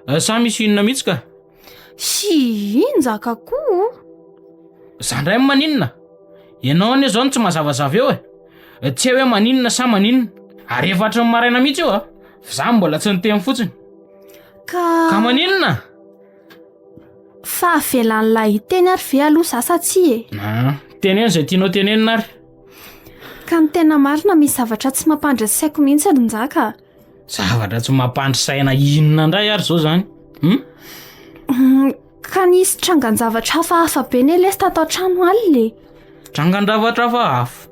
E: Eh, sa misy inona mihitsy ka?
F: Sy njaka koa.
E: Za ndray maninona? Ianao anie zao no tsy mazavazava eo e. Eh, tsy hay hoe maninona sa maninona. Ary efa hatry ny maraina mihitsy io a. Fa za mbola tsy niteny fotsiny.
F: Ka
E: Ka maninona?
F: Fa avelan'ilay hiteny ary ve aloha za sa tsia e?
E: Ah, teneno izay tianao tenenina ary.
F: Ka ny tena marina misy zavatra tsy mampandry ny saiko mihitsy ry Njaka a.
E: Zavatra tsy mampandry saina inona indray ary izao izany? Hum?
F: Hmm, ka nisy trangan-javatra hafahafa be ne lesy tato an-trano alina e.
E: Trangan-javatra hafahafa.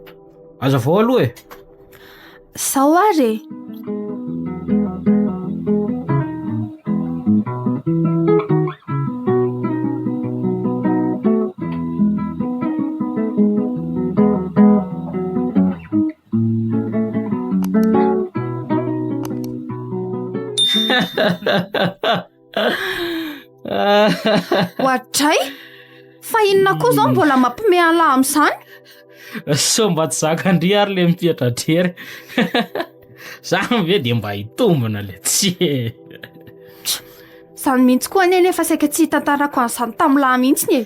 E: Azavao aloha e.
F: Zao ary e. Oadray! Fa inona koa izao mbola mampime an'lah amin'izany?
E: Sao mba tsy zakan-dry ary le mipetra-drery. Zany ve de mba hitombina le tsy e.
F: Izany mihitsy koa anie nefa saika tsy hitantarako an'izany tamin'lah mihitsy e.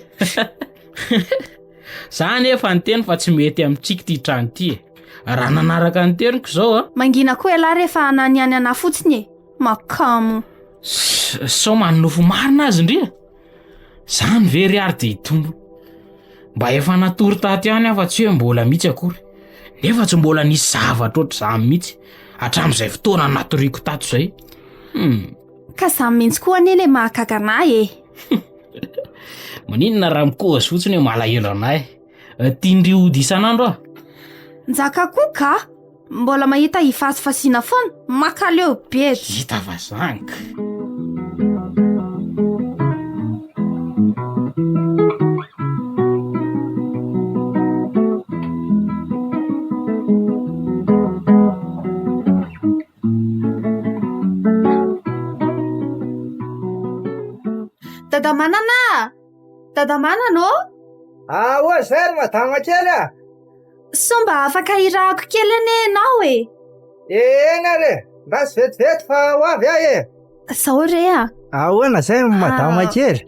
E: Za anefa niteny fa tsy mety amintsika ity trano ity e. Raha nanaraka ny teniko izao a.
F: Mangina koa ialahy rehefa hananiany anah fotsiny e. Makamo.
E: Sao manonofy marina azy ndry e. Zany ve ry ary de hitombo. Mba efa natory tato ihany aho fa tsy hoe mbola mihitsy akory. Nefa tsy mbola nisy zavatra ohatr'izany mihitsy hatramin'izay fotoana natoriako tato izay. Hmm.
F: Ka zany mihitsy koa anie le mahagaga anah e.
E: Maninona raha mikozy fotsiny hoe malahelo anay? Eh, tian-dry hody isan'andro aho.
F: Njaka koa ka! Mbola mahita hivazivaziana foana, makaleo be.
E: Hita fa zany ka.
F: Dadamanana a! Dadamanana ô!
G: Ahoa izay ry madama kely a!
F: Sao mba afaka irahako kely anie ianao e!
G: Eny ary e! Ndraso vetivety fa ho avy aho e!
F: Zao re a!
G: Ahoana izay madama kely?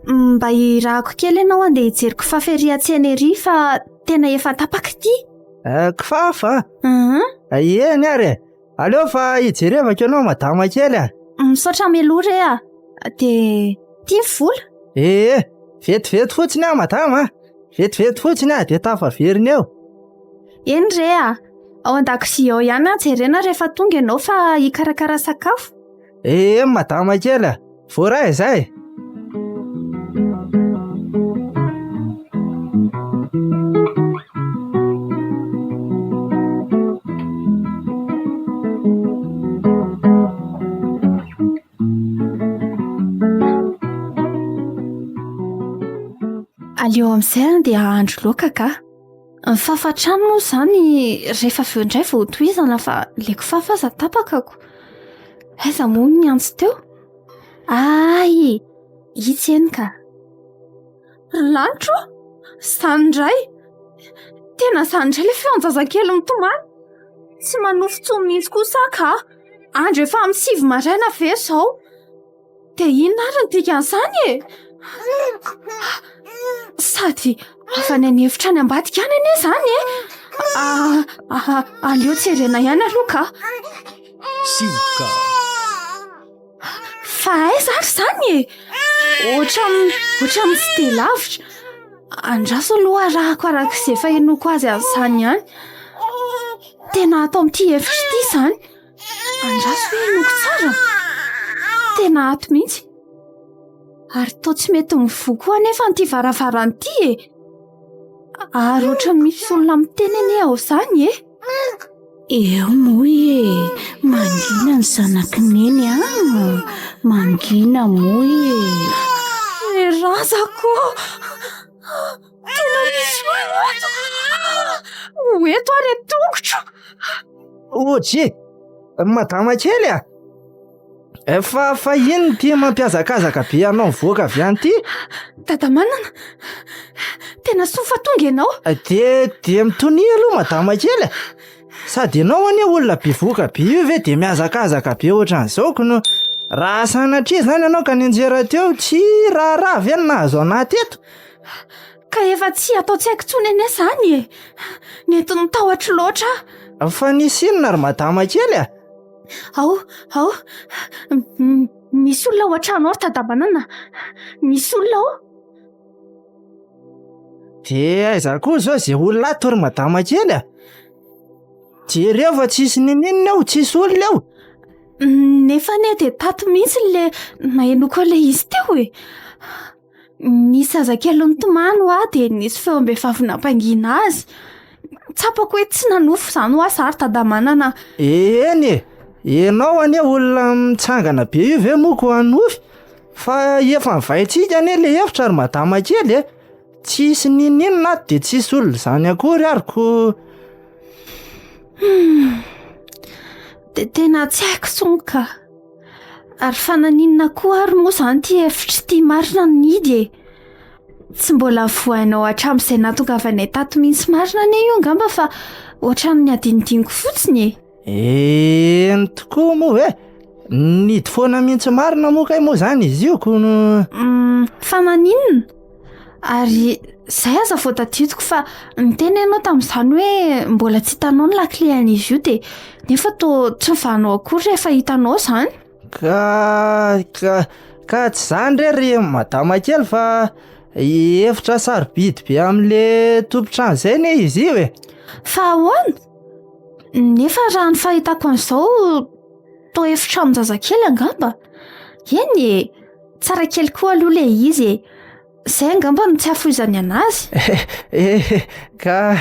F: Mba irahako kely ianao andeha hijery kifafa ery an-tsena ery fa tena efa tapaka ity.
G: Eh, kifafa? Eny ary e! Aleo fa hijerevako ianao madama kely a!
F: Misaotra mialoha re a! Dia ity ny vola?
G: Ee, vetivety fotsiny aho madama a! Vetivety fotsiny aho dia tafaverina eo.
F: Eny re a! Ao an-dakozia ao ihany aho jerena rehefa tonga ianao fa hikarakara sakafo.
G: Ee madama kely a! Voaray izay!
F: Aleo amin'izay andeha hahandro laoka ka. Ny fafa trano moa izany rehefa avy eo indray vao hotohizana fa le kifafa aza tapakako. Aiza moa ny niantso teo? Ay! Itsy eny ka. Ry lanitro ô! Izany indray! Tena izany indray ilay feon-jazakely mitomany. Tsy manofy intsony mihitsy kosa aho ka. Andro efa amin'ny 9 maraina ve izao? Dia inona ary ny dikan'izany e? Sady avy any an'efitra any ambadika any anie izany e! Aleo jerena ihany aloha ka.
H: Sioka.
F: Fa aiza ary izany e? Ohatran'ny ohatran'ny tsy dia lavitra. Andraso aloha arahako araka izay fahenoako azy an'izany ihany. Tena ato amin'ity efitra ity izany. Andraso hoe henoko tsara. Tena ato mihitsy. Ary toa tsy mety mivoha koa anefa ity varavarana ity e. Ary ohatran'ny misy olona miteny anie ao izany e.
D: Eo moa e, mangina ny zanak'i Neny a, mangina moa e.
F: Ry razako ô! Tena misy olona ato! Ho eto ary ny tongotro!
G: Oji, madama kely a! Fa fa inona ity mampihazakazaka be anao mivoaka avy any ity?
F: Dadamanana, tena soa fa tonga ianao.
G: Dia dia mitonia aloha madama kely a! Sady ianao anie olona bevohoka be io ve dia mihazakazaka be ohatran'izao ko no raha sanatria izany ianao ka nianjera teo tsy raharaha ve no nahazo anah teto?
F: Ka efa tsy atao tsy haiko intsony anie izany e! Nentin'ny tahotro loatra
G: aho. Fa nisy inona ry madama kely a?
F: Ao, ao, misy olona ao an-trano ao ry Dadamanana, misy olona ao.
G: De aiza koa izao izay olona ato ry madama kely a? Jereo fa tsisy ninininona eo, tsisy olona eo.
F: Nefa anie dia tato mihitsy le nahenoako an'ilay izy teo e. Nisy zazakely nitomany hoa dia nisy feom-behivavy nampangina azy. Tsapako hoe tsy nanofy izany hoa za ry Dadamanana.
G: Eny e, ianao anie olona mitsangana be io ve moa ko hanofy? Fa efa nivaintsika anie le hevitra ry madama kely e! Tsisy n'inon'inona ato de tsisy olona izany akory ary ko.
F: Hum, de tena tsy haiko tsony ka. Ary fa naninona koa ary moa izany ity hevitra ity marina no nihidy e? Tsy mbola vohainao hatramin'izay nahatongavanay tato mihitsy marina anie io angamba fa ohatran'ny adinodinoko fotsiny e.
G: Eny tokoa moa ve? Nihidy foana mihitsy marina moa kay moa izany izy io ko no.
F: Hum, fa maninona? Ary izay aza vao tadidiko fa niteny ianao tamin'izany hoe mbola tsy hitanao ny lakile an'izy io dia nefa toa tsy nivahanao akory rehefa hitanao izany.
G: Ka ka ka tsy izany re ry madama kely fa efitra sarobidy be amin'le tompon-trano izay anie izy io e.
F: Fa ahoana? Nefa raha ny fahitako an'izao toa efitranon-jazakely angamba. Eny e, tsara kely koa aloha ilay izy e. Izay angamba no tsy hahafoizany an'azy.
G: Eh, ka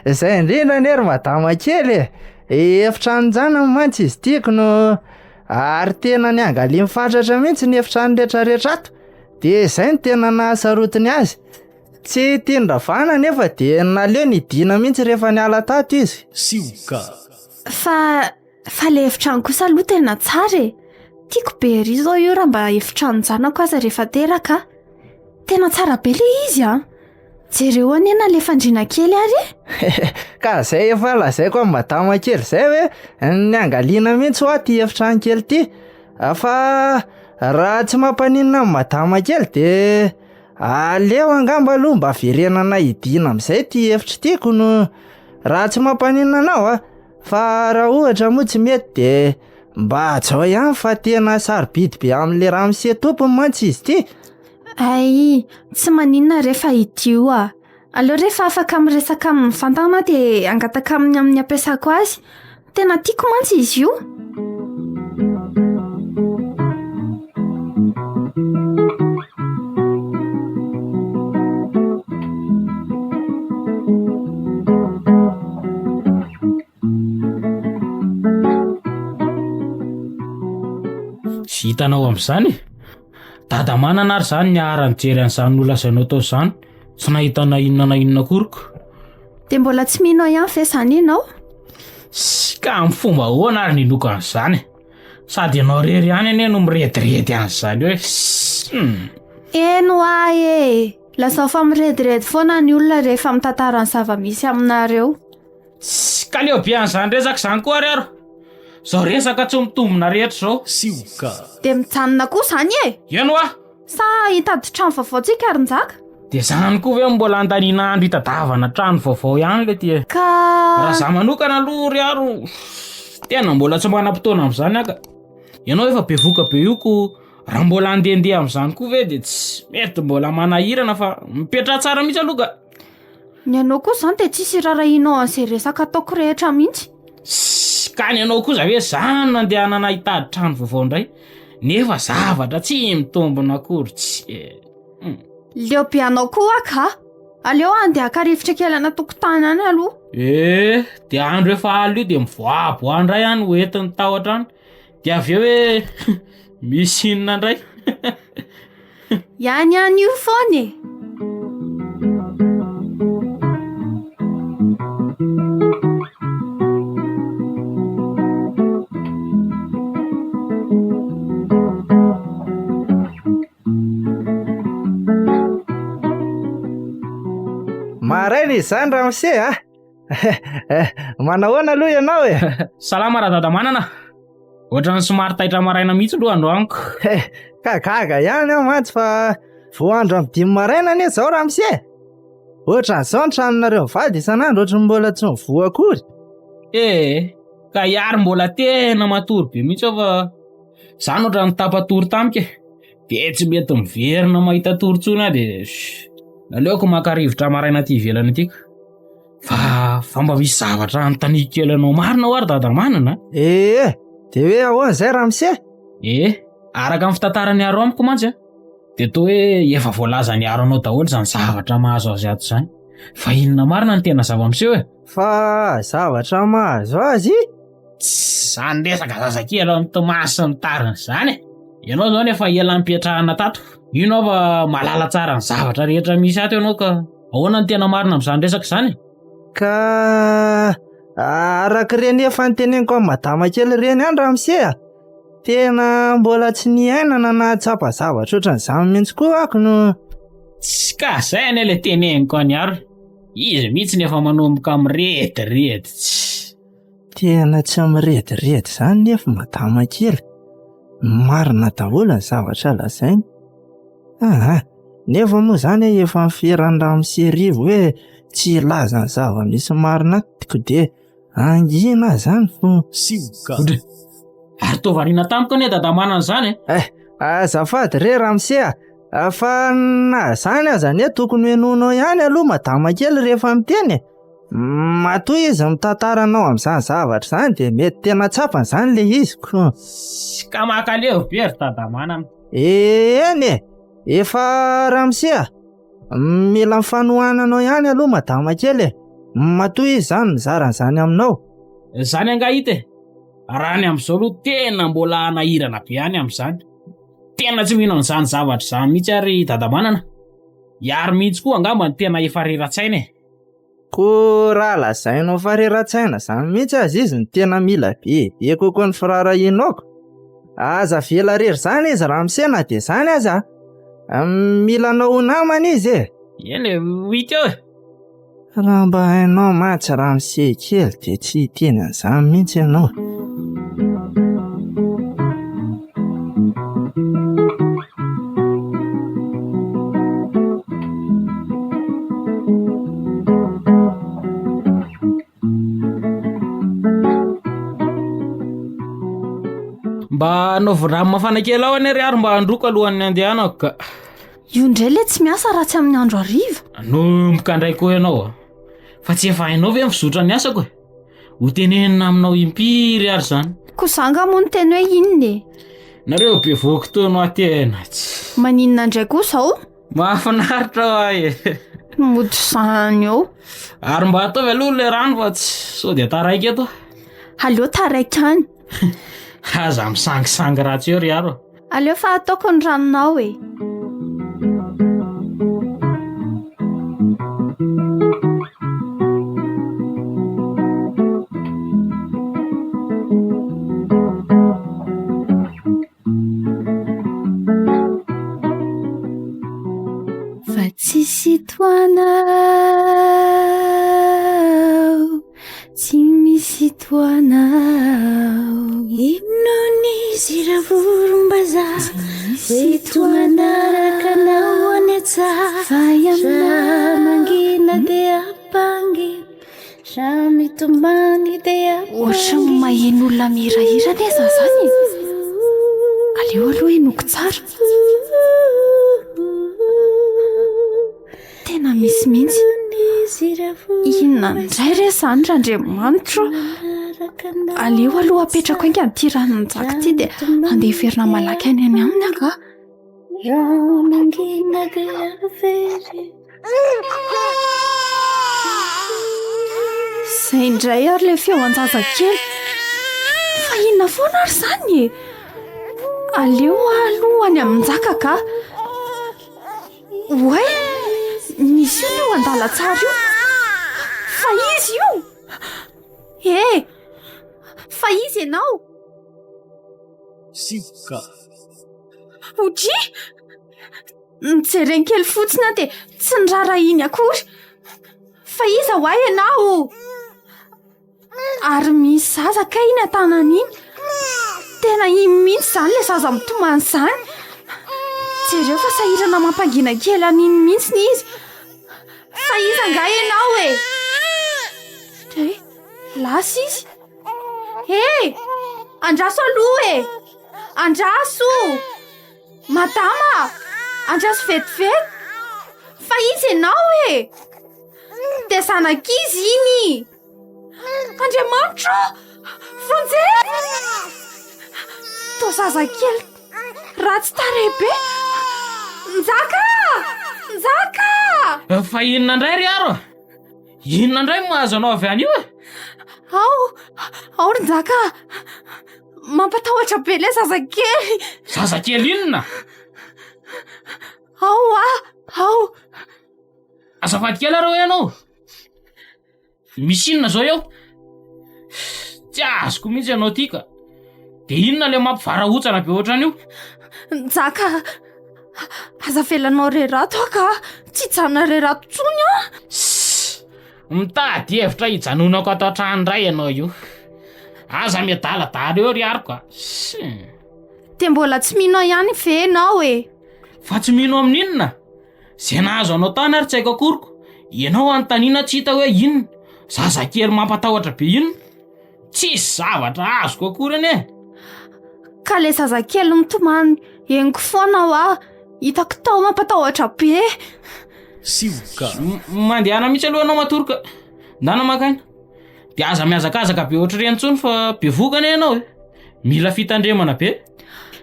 G: izay indrindra anie ry madama kely e. Efitranon-janany mantsy izy ity ko no ary tena niangaliany fatratra mihitsy ny efitrano rehetrarehetra ato. Dia izay no tena nahasarotiny azy. Tsy tiany ravana anefa dia naleo nidina mihitsy rehefa niala tato izy.
H: Sioka.
F: Fa fa le efitrano kosa aloha tena tsara e. Tiako be ery izao io raha mba efitranon-janako aza rehefa teraka aho. Tena tsara be le izy an. Jereo anie na le fandriana kely ary e.
G: Ka zay efa lazaiko amin'i madama kely zay hoe niangaliana mihitsy hoa ty efitrano kely ty. Fa raha tsy mampaninona an'i madama kely de Aleo angamba aloha mba verenana hidiana amin'izay ity efitra ity ko no raha tsy mampaninona anao a, fa raha ohatra moa tsy mety de mba hajao ihany fa tena sarobidy be amin'le ramose tompony mantsy izy ity.
F: Hay, tsy maninona re fa idio a. Aleo rehefa afaka miresaka aminy mivantana aho dia hangataka aminy amin'ny hampiasako azy. Tena tiako mantsy izy io.
E: Vitanao amin'izany e! Dada manana ary izany niara nijery an'izany nolazainao tao izany. Tsy nahita na inona na inona akory ko.
F: Dia mbola tsy mino ahy ihany ve izany ianao?
E: Sy ka amin'ny fomba ahoana ary ninoako an'izany e? Sady ianao irery ihany anie no mirediredy an'izany hoe hmm.
F: Eny hoa e! Lazao fa mirediredy foana ny olona rehefa mitantara ny zava-misy aminareo.
E: Sy ka leo be an'izany resaka izany koa ary aro. Izao resaka tsy mitombina rehetra izao.
H: Sioka.
F: Dia mijanona koa izany e!
E: Eny hoa!
F: Sa hitady trano vaovao tsika ry Njaka?
E: Dia izany koa ve mbola andaniana andro hitadavana trano vaovao ihany le ty e?
F: Ka.
E: Raha za manokana aloha ry aro tena mbola tsy manam-potoana amin'izany aho ka. Ianao efa bevoka be io ko raha mbola handehandeha amin'izany koa ve dia tsy mety mbola manahirana fa mipetraha tsara mihitsy aloha ka.
F: Ny anao koa izany dia tsisy irarahianao an'izay resaka ataoko rehetra mihitsy.
E: Sss, ka ny anao kosa ve zany no andehanana hitady trano vaovao indray nefa zavatra tsy mitombina akory tsy e. Hmm.
F: Leo be anao koa aho ka. Aleo handeha haka rivotra kely any an-tokotany any aloha.
E: Eh, dia andro efa alina io dia mivoaboa indray any ho entin'ny tahotra any. Dia avy eo hoe misy inona indray?
F: Ihany ihany io foana e!
G: Maraina izany ramose a! Manahoana aloha ianao e?
E: Salama Radadamanana. Ohatran'ny somary taitra maraina mihitsy aloha androany ko.
G: Ka gaga ihany aho mantsy fa vao andro amin'ny dimy maraina anie izao ramose. Ohatran'izao ny tranonareo mivady isan'andro ohatran'ny mbola tsy mivoha akory.
E: Ee, ka iary mbola tena matory be mihitsy aho fa zany ohatran'ny tapa-tory tamiko e. De tsy mety miverina mahita tory intsony aho de naleoko maka rivotra maraina aty ivelany aty ka. Fa fa mba misy zavatra anontaniako kely anao marina ho'a ry Dadamanana a?
G: Ee, de hoe ahoana izay ramose?
E: Ee, araka ny fitantaran'i Aro amiko mantsy a, de toa hoe efa voalazan'i Aro anao daholo izany zavatra mahazo azy ato izany. Fa inona marina no tena zava-miseho e?
G: Fa zavatra mahazo azy?
E: Tsy izany resaka zazakely ao amin'ny Tomasy sy ny tariny izany e! Ianao izao nefa ela nipetrahana tato. Mino aho fa mahalala tsara ny zavatra rehetra misy ato ianao ka ahoana no tena marina amin'izany resaka izany e?
G: Ka araka ireny efa noteneniko an'i madama kely ireny ihany ramose a! Tena mbola tsy niaina na nahatsapa zavatra ohatran'izany mihitsy koa ako no.
E: Tsy ka izay anie ilay teneniko an'i Aro. Izy mihitsy no efa manomboka mirediredy tsy.
G: Tena tsy mirediredy izany nefa madama kely. Marina daholo ny zavatra lazainy. Aa, nefa moa izany efa niferan'i ramose Rivo hoe tsy hilaza ny zava-misy marina amiko dia hangina aho izany fo.
H: Sioka.
E: Ondry. Ary toa variana tampoka anie dadamanana izany e.
G: Eh, azafady re ramose a! Fa na izany aza anie tokony henoinao ihany aloha madama kely rehefa miteny e. Matoa izy mitantara anao amin'izany zavatra izany dia mety tena tsapany izany ilay izy ko.
E: Ka mankaleo be ry dadamanana.
G: Eny e, efa ramose a, mila ny fanohananao ihany aloha madama kely e. Matoa izy izany mizara an'izany aminao.
E: Izany angaha hita e. Raha ny amin'izao aloha tena mbola hanahirana be ihany amin'izany. Tena tsy mino an'izany zavatra izany mihitsy aho ry dadamanana. Hiary mihitsy koa angamba no tena efa rera-tsaina e.
G: Koa raha lazainao fa rera-tsaina izany mihitsy aza izy no tena mila bebe kokoa ny firaharahianao ko. Aza avela irery izany izy ramose na dia izany aza. Mila anao ho namana izy e.
E: Eny e, ho hita eo e.
G: Raha mba hainao mantsy ramose kely dia tsy hiteny an'izany mihitsy ianao.
E: Mba anaovy rano mafana kely ao anie ry ary mba handroko alohan'ny handehanako ka.
F: Io indray le tsy miasa raha tsy amin'ny andro hariva.
E: Anomboka indray koa ianao a. Fa tsy efa hainao ve ny fizotra ny asako e? Ho tenenina aminao impiry ary izany.
F: Koa za nga moa niteny hoe inona e?
E: Nareo bevoky toa no tena tsy.
F: Maninona indray koa izao?
E: Mahafinaritra hoa e.
F: Mody izany eo.
E: Ary mba ataovy aloha ilay rano fa tsy sao dia taraiky eto.
F: Aleo taraiky any.
E: Aza misangisangy ratsy eo ry aro.
F: Aleo fa ataoko ny ranonao e.
I: toa anao. Inona izy ravorombazaha Hoento manaraka anao any an-tsaha Raha mangina dia ampangina Raha mitomany dia
F: Ohatran'ny maheno olona mihirahira anie za zany e. Aleo aloha henoiko tsara. Tena misy mihitsy. Inona indray re izany Randriamanitro? Aleo aloha apetrako haingana ity ranonjaka ity dia handeha hiverina malaky any any aminy aho angaha. Izay indray ary ilay feo an-jazakely. Fa inona foana ary izany e? Aleo aho aloha any amin'i Njaka ka. Oay! Misy olona eo an-dalantsara io. Fa izy io! Eh! Fa izy ianao!
H: Sioka.
F: Odry! Nijereny kely fotsiny aho dia tsy niraharahiany akory. Fa iza ho ahy ianao? Ary misy zaza kay iny an-tanana iny. Tena iny mihitsy izany ilay zaza mitomany izany. Jereo fa sahirana mampangina kely an'iny mihitsy izy. Fa iza angaha ianao e? Dray, lasa izy. He! Andraso aloha e! Andraso! Madama! Andraso vetivety! Fa iza ianao e? Dia zanak'iza iny? Andriamanitro! Vonjeo! Toa zazakely ratsy tarehy be! Njaka! Njaka!
E: Fa inona indray ry Aro? Inona indray no mahazo anao avy any io e?
F: Ao! Ao ry Njaka! Mampatahotra be ilay zazakely!
E: Zazakely inona?
F: Ao ah! Ao!
E: Azafady kely ary hoe ianao. Misy inona zao eo? Tsy azoko mihitsy ianao ty ka. De inona le mampivarahontsana be ohatran'io?
F: Njaka, aza avelanao irery ato aho ka. Tsy hijanona irery ato intsony aho.
E: Sss! Mitady hevitra hijanonako ato an-trano indray ianao io. Aza miadaladala eo ry Aroko a. Sss!
F: Dia mbola tsy mino ahy ihany ve ianao e?
E: Fa tsy mino amin'inona? Zay nahazo anao tany ary tsy haiko akoriko. Ianao anontaniana tsy hita hoe inona. Zazakely mampatahotra be inona. Tsisy zavatra azoko akory anie.
F: Ka le zazakely mitomany henoko foana hoa. Hitako tao mampatahotra be.
H: Sioka.
E: Mandehana mihitsy aloha ianao matory ka. Ndana maka aina. De aza mihazakazaka be ohatr'ireny intsony fa bevohoka anie ianao e. Mila fitandremana be.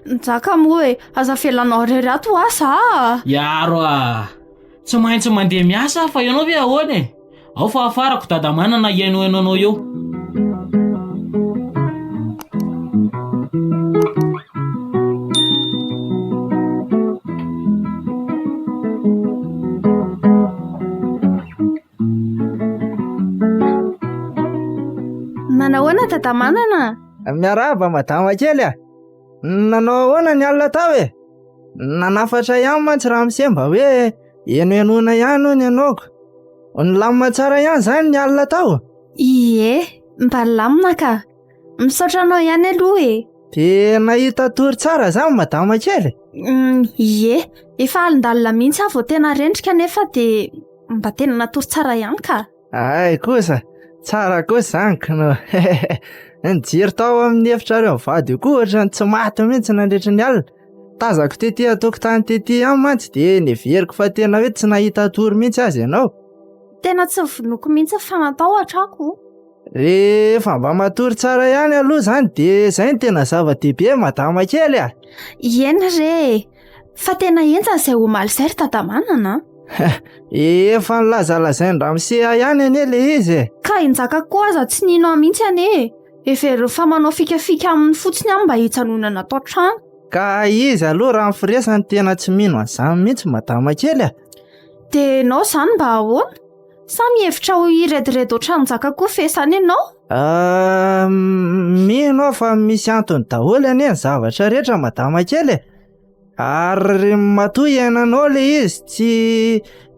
F: Njaka moa e, aza avelanao irery ato hoa za a!
E: Iaro a! Tsy maintsy mandeha miasa aho fa ianao ve ahoana e? Ao fa hafarako dadamanana hihainohaino anao eo.
F: Manahoana dadamanana?
G: Miarahaba madama kely a! Nanao ahoana ny alina tao e? Nanafatra ihany mantsy ramose mba hoe henohenoina ihany hono ianao ko. Nilamina tsara ihany izany ny alina tao?
F: Ie, mba nilamina ka. Misaotra anao ihany aloha e.
G: Dia nahita tory tsara izany madama kely?
F: Mm, ie, efa alindalina mihitsy aho vao tena rendrika nefa dia mba tena natory tsara ihany ka.
G: Hay kosa, tsara kosa izany kno. Ny jiro tao amin'ny efitrareo mivady io koa ohatran'ny tsy maty mihitsy nandritra ny alina. Tazako tety an-tokotany tety ihany mantsy dia neveriko fa tena hoe tsy nahita tory mihitsy aza ianao.
F: Tena tsy vonoiko mihitsy fa natahotra aho ko.
G: Rehefa mba matory tsara ihany aloha izany dia izay no tena zava-dehibe madama kely a.
F: Eny re e! Fa tena henjana izay omaly izay ry Dadamanana
G: a! Efa nilazalazain-dramose ahy ihany anie ilay izy e!
F: Ka i Njaka koa aza tsy nino ahy mihitsy anie e! Heveriny fa manao fikafika aminy fotsiny aho mba hijanonana ato an-trano.
G: Ka izy aloha raha ny firesany tena tsy mino an'izany mihitsy madama kely a!
F: Dia ianao izany mba ahoana? Sa mihevitra ho hirediredy ohatran'i Njaka koa ve izany ianao?
G: Ah, mino aho fa misy antony daholo anie ny zavatra rehetra madama kely e. Ary matoa iainanao ilay izy tsy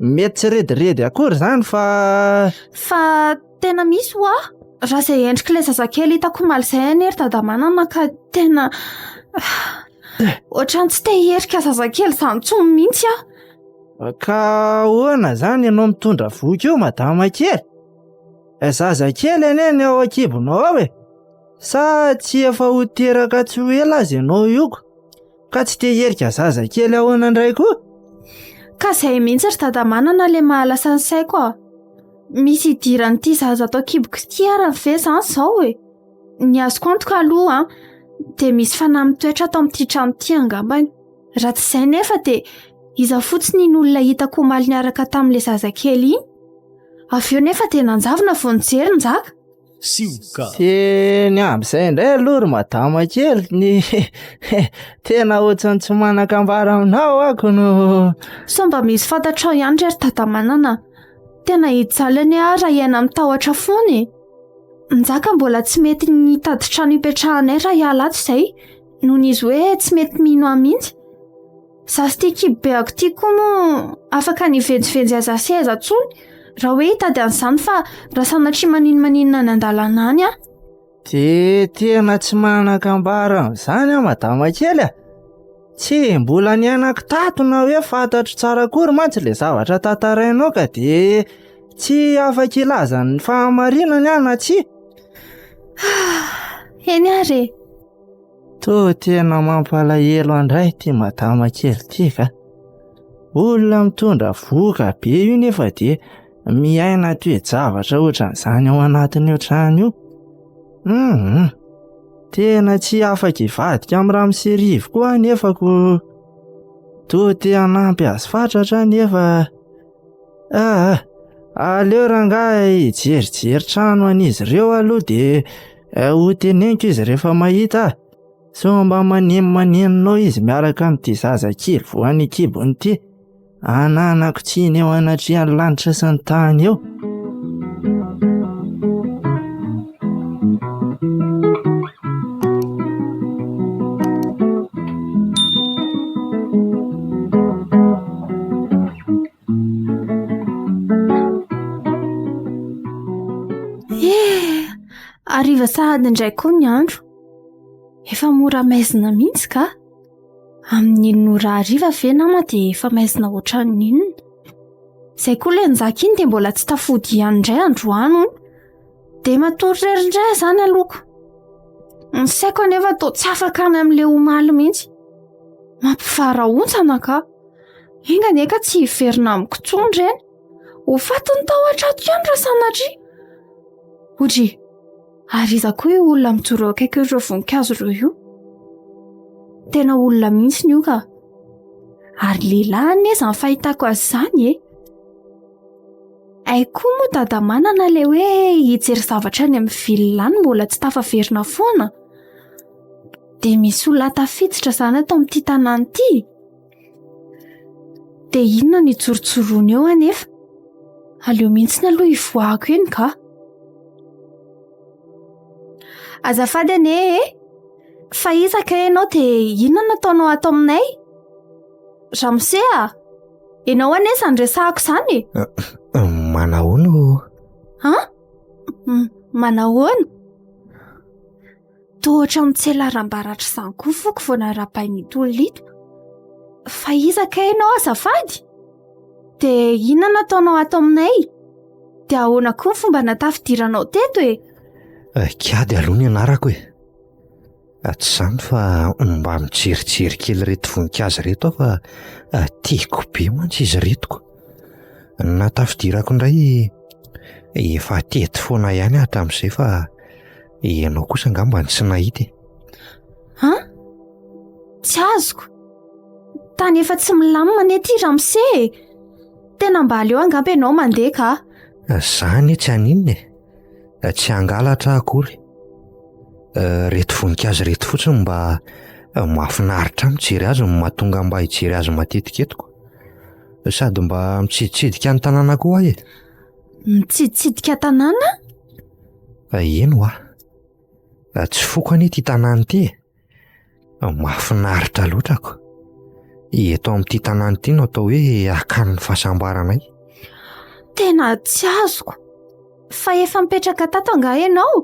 G: mety tsy rediredy akory izany fa
F: Fa tena misy hoa! Raha izay endrik'ilay zazakely hitako omaly izay anie ry Dadamanana ka tena ohatran'ny tsy te hiherika zazakely izany intsony mihitsy aho.
G: Ka ahoana izany ianao mitondra vohoka io madama kely? Zazakely anie ny ao an-kibonao ao e! Sa tsy efa ho teraka tsy ho ela aza ianao io ko? Ka tsy te hiherika zazakely ahoana indray koa?
F: Ka izay mihitsy ry Dadamanana ilay mahalasa ny saiko a! Misy idiran'ity zaza ato an-kiboko ity ary ve izany izao e? Ny azoko antoka aloha an, dia misy fanahy mitoetra ato amin'ity trano ity angambany. Raha tsy izay nefa dia iza fotsiny iny olona hitako omaly niaraka tamin'ilay zazakely iny? Avy eo nefa dia nanjavona vao nijery Njaka.
H: Sioka.
G: Teny amin'izay indray aloha ry madama kely ny tena ohatran'ny tsy manan-kambara aminao ako no.
F: Sao mba misy fantatrao ihany re ry Dadamanana? Tena hijaly anie aho raha hiaina amin'ny tahotra foana e! Njaka mbola tsy mety nitady trano hipetrahanay raha hiala ato izay, noho izy hoe tsy mety mino ahy mihitsy. Za sy ity kibobeako ity koa moa afaka ny hivenjivenjy aiza sy aiza intsony raha hoe hitady an'izany fa raha sanatria maninomaninona any an-dalana any aho.
G: Dia tena tsy manan-kambara amin'izany aho madama kely a! Tsy mbola niainako tato na hoe fantatro tsara akory mantsy ilay zavatra tantarainao ka dia tsy afaka hilaza ny fahamarinany aho na tsia.
F: Eny ary e!
G: Toa tena mampalahelo andray ity madama kely ity ka. Olona mitondra vohoka be io nefa dia miaina toe-javatra ohatran'izany ao anatin'io trano io. Hum, tena tsy afaka hivadika amin'ny ramose Rivo koa aho nefa ko toa te hanampy azy fatratra aho nefa ah, aleo rangahy hijerijery trano an'izy ireo aloha dia Eh, ho teneniko izy rehefa mahita ahy. Sao mba manenomanenonao izy miaraka amin'ity zazakely vao any an-kibony ity. Ananako tsiny eo anatrehan'ny lanitra sy ny tany eo.
F: Eh, Hariva sahady indray koa ny andro. Efa mora maizina mihitsy ka. Amin'ny enina ora hariva ve nama dia efa maizina ohatran'ny inona? Izay koa ilay Njaka iny dia mbola tsy tafody ihany indray androany hono. Dia matory irery indray aho izany aloha. Ny saiko anefa toa tsy afaka any amin'ilay omaly mihitsy. Mampivarahontsana ka. Enga anie ka tsy hiverina amiko intsony ireny. Ho fatin'ny tahotra ato ihany raha sanatria. Odry, ary iza koa io olona mijoro eo akaikin'ireo voninkazo ireo io? Tena olona mihitsy io ka. Ary lehilahy anie izany fahitako azy izany e. Hay koa moa dada manana ilay hoe hijery zavatra any amin'ny ville any mbola tsy tafaverina foana. Dia misy olona tafiditra izany ato amin'ity tanàna ity. Dia inona no ijorotsoroany eo anefa? Aleo mihitsy aloha hivoahako eny ka. Azafady anie e! Fa iza kay ianao dia inona no ataonao ato aminay? Ramose a! Ianao anie izany resahako izany e!
A: Manahoana ô?
F: An? Manahoana? Toa ohatran'ny tselaram-baratra izany koa foko vao narahabain'ito olona ito. Fa iza kay ianao azafady? Dia inona no ataonao ato aminay? Dia ahoana koa ny fomba natafidiranao teto e?
A: Eh, Kiady aloha ny anarako e. Eh, tsy izany fa mba mijerijery kely ireto voninkazo ireto aho fa eh, tiako be mantsy izy ireto ko. Ny natafidirako indray efa teto foana ihany aho hatramin'izay fa Ianao kosa angamba no tsy nahita e.
F: An? Tsy azoko. Tany efa tsy milamina anie ity ramose e. Tena mba aleo angamba ianao mandeha ka.
A: Za anie tsy haninona e. Tsy hangalatra aho akory. Reto voninkazo ireto fotsiny mba mahafinaritra ahy mijery azy no mahatonga mba hijery azy matetika eto ko. Sady mba mitsiditsidika ny tanàna koa aho e.
F: Mitsiditsidika tanàna?
A: Eny hoa. Tsy foko anie ity tanàna ity e. Mahafinaritra loatra ko. Eto amin'ity tanàna ity no atao hoe akanin'ny fahasambaranay.
F: Tena tsy azoko. Fa efa mipetraka tato angaha ianao?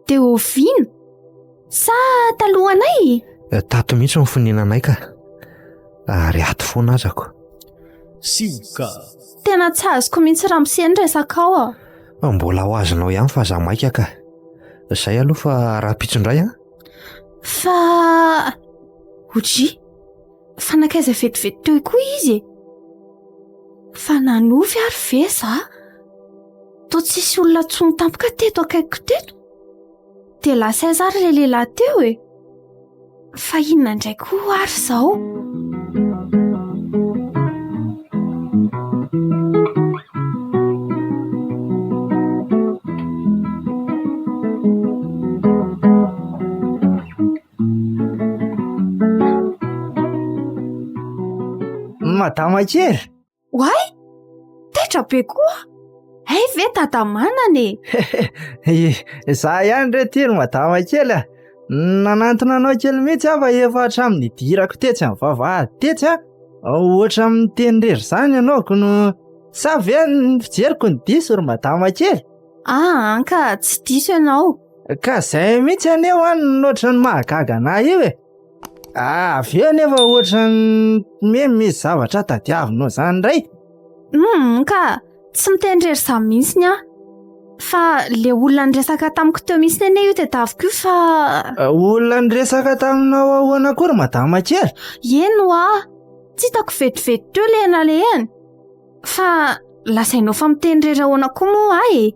F: Dia oviana? Sa talohanay?
A: Eh, tato mihitsy ny fonenanay ka. Ary ato foana azako.
H: Sioka.
F: Tena tsy azoko mihitsy ramose ny resakao a.
A: Mbola ho azonao ihany fa za maika ka. Zay aloha fa rahampitso indray an.
F: Fa Oji, fa nankaiza vetivety teo koa izy e? Fa nanofy ary ve za? Toa tsisy olona tsony tampoka teto akaikiko teto. Dia lasa aiza ary ilay lehilahy teo e? Fa inona indray koa ary izao?
G: Madama kely!
F: Oay! Taitra be koa! Hay ve dada manana e!
G: Izaho ihany re ity ry madama kely a! Nanantona anao kely mihitsy aho fa efa hatramin'ny nidirako tetsy amin'ny vavahady tetsy a, ohatra amin'ny teny irery izany ianao ko no sa ve ny fijeriko no diso ry madama kely?
F: Aa ka tsy diso ianao.
G: Ka izay mihitsy anie hoa no ohatran'ny mahagaga anah io e! Avy eo anefa ohatran'ny hoe misy zavatra tadiavinao izany indray.
F: Hum ka tsy miteny irery izany mihitsy aho. Fa le olona niresaka tamiko teo mihitsy anie io tadiaviko io fa.
G: Olona niresaka taminao ahoana koa ry madama kely?
F: Eny hoa, tsy hitako vetivety teo le nalehany. Fa lazainao fa miteny irery ahoana koa moa aho e?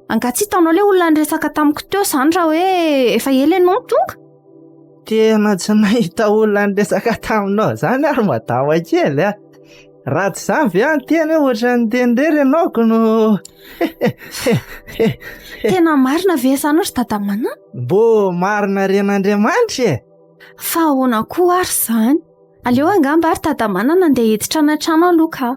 F: Angaha tsy hitanao ilay olona niresaka tamiko teo izany raha hoe efa ela ianao no tonga?
G: Tena tsy nahita olona niresaka taminao izany aho ry madama kely a! Raha tsy izany ve aho niteny hoe ohatran'ny niteny irery ianao ko no
F: Tena marina ve izany ry Dadamanana?
G: Mbô marina ren'Andriamanitra e!
F: Fa ahoana koa ary izany? Aleo angamba ary Dadamanana andeha hiditra any an-trano aloha ka.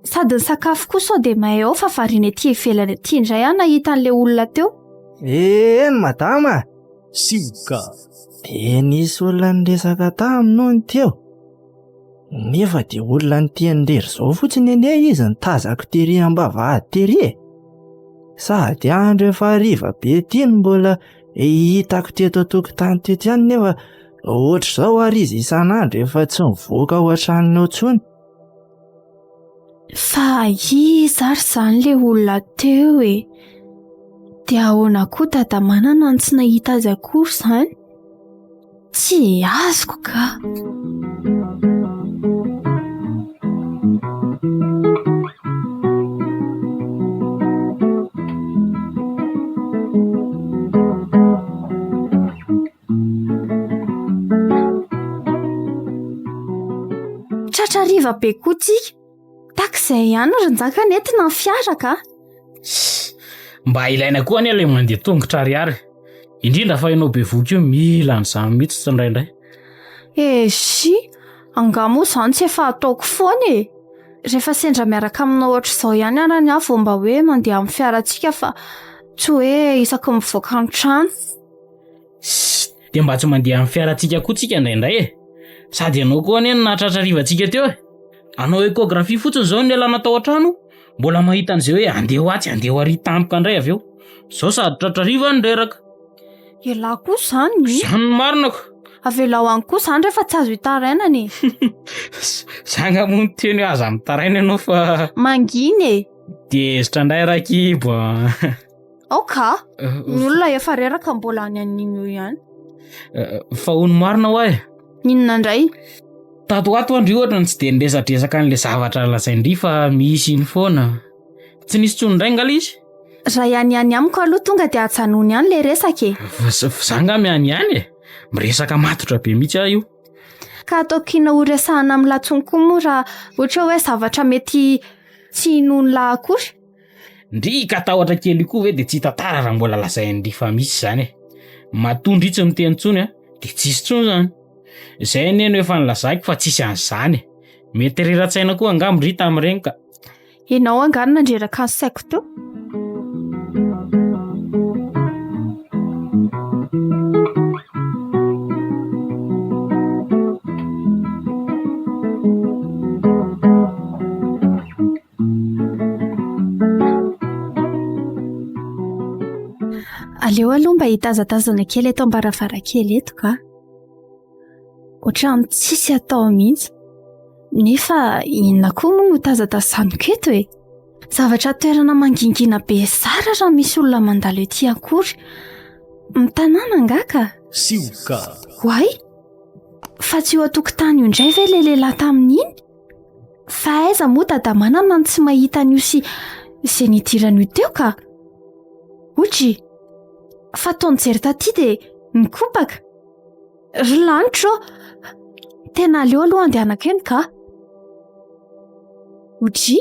F: Sady ny sakafo koa sao dia may ao fa variana ety ivelany ety indray aho nahita an'ilay olona teo.
G: Eny madama a!
H: Sioka.
G: Dia nisy olona niresaka taminy hono teo. Nefa dia olona niteny irery izao fotsiny anie izy no tazako tery am-bavahady tery e! Sady andro efa hariva be ity no mbola hitako teto an-tokotany teto ihany nefa ohatr'izao ary izy isan'andro efa tsy mivoaka ao an-tranony ao intsony.
F: Fa iza ary izany ilay olona teo e? Dia ahoana koa Dadamanana no tsy nahita azy akory izany? Tsy azoko ka! Tratra hariva be koa tsika. Tahaka izay ihany ry Njaka nentina ny fiara ka.
E: Mba ilaina koa anie ilay mandeha tongotra ariary. Indrindra fa ianao bevohoka io mila an'izany mihitsy tsindraindray.
F: Eshi, angaha moa izany tsy efa ataoko foana e? Rehefa sendra miaraka aminao ohatr'izao ihany arany aho vao mba hoe mandeha amin'ny fiarantsika fa tsy hoe isaky ny mivoaka ny trano.
E: Sst, dia mba tsy mandeha amin'ny fiarantsika koa tsika indraindray e. Sady ianao koa anie no nahatratra hariva antsika teo e. Hanao échographie fotsiny izao no nialana tao an-trano, mbola mahita an'izay hoe andeha ho atsy, andeha ho ary tampoka indray avy eo. Izao sady tratra hariva no reraka.
F: Ialahy koa izany e.
E: Izany no marina ko.
F: Avelao any koa izany rehefa tsy azo itarainana e.
E: Za nga moa niteny hoe aza mitaraina ianao fa.
F: Mangina e.
E: Dia hezitra indray Rakibo a.
F: Ao ka! Ny olona efa reraka mbola any an'iny eo ihany.
E: Fa hono marina hoa e.
F: Inona indray?
E: Tato ho ato an-dry ohatra no tsy dia niresadresaka an'ilay zavatra lazain-dry fa misy iny foana. Tsy nisy intsony indray nga ilay izy?
F: Raha ihaniany amiko aloha tonga dia ajanony ihany ilay resaka e.
E: Fa za nga mianiany e? Miresaka matotra be mihitsy aho io.
F: Ka ataoko inona ho resahana amin'ny lahy intsony koa moa raha ohatra hoe zavatra mety tsy hinoan'ny lahy akory?
E: Ndry ka tahotra kely io koa ve de tsy hitantara raha mbola lazain-dry fa misy izany e. Matoa ndry tsy miteny intsony a, de tsisy intsony izany. Izay anie no efa nilazako fa tsisy an'izany e. Mety rera-tsaina koa angamba ndry tamin'ireny ka.
F: Ianao angaha no nandreraka ny saiko teo? Aleo aloha mba hitazatazana kely eto am-baravarankely eto ka. Ohatran'ny tsisy atao mihitsy. Nefa inona koa moa no tazatazaniko eto e? Zavatra toerana mangingina be zara raha misy olona mandalo ety akory. Mitanàna angaha ka?
H: Sioka.
F: Oay! Fa tsy eo an-tokotany io indray ve ilay lehilahy tamin'iny? Fa aiza moa Dadamanana no tsy mahita an'io sy izay nidirany io teo ka? Otry! Fa toa nijery taty dia nikopaka. Ry lanitra ô! Tena aleo aloha andehanako eny ka! Odry!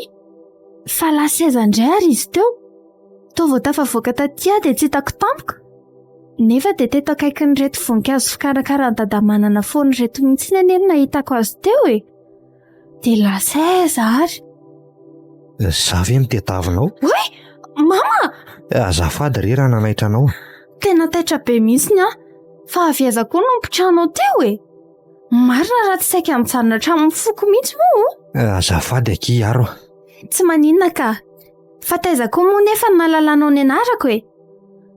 F: Fa lasa aiza indray ary izy teo? Toa vao tafavoaka taty aho dia tsy hitako tampoka? Nefa dia teto akaikin'ireto voninkazo fikarakaran'i Dadamanana foana ireto mihitsy anie no nahitako azy teo e! Dia lasa aiza ary?
A: Za ve no tadiavinao?
F: Oay! Mama!
A: Azafady re raha nanaitra anao.
F: Tena taitra be mihitsy aho. Fa avy aiza koa no nipotrahanao teo e? Marina raha tsy saika nijanona hatramin'ny foko mihitsy moa o?
A: Azafady akia Aro a.
F: Tsy maninona ka. Fa taiza koa moa nefa no nahalalanao ny anarako e?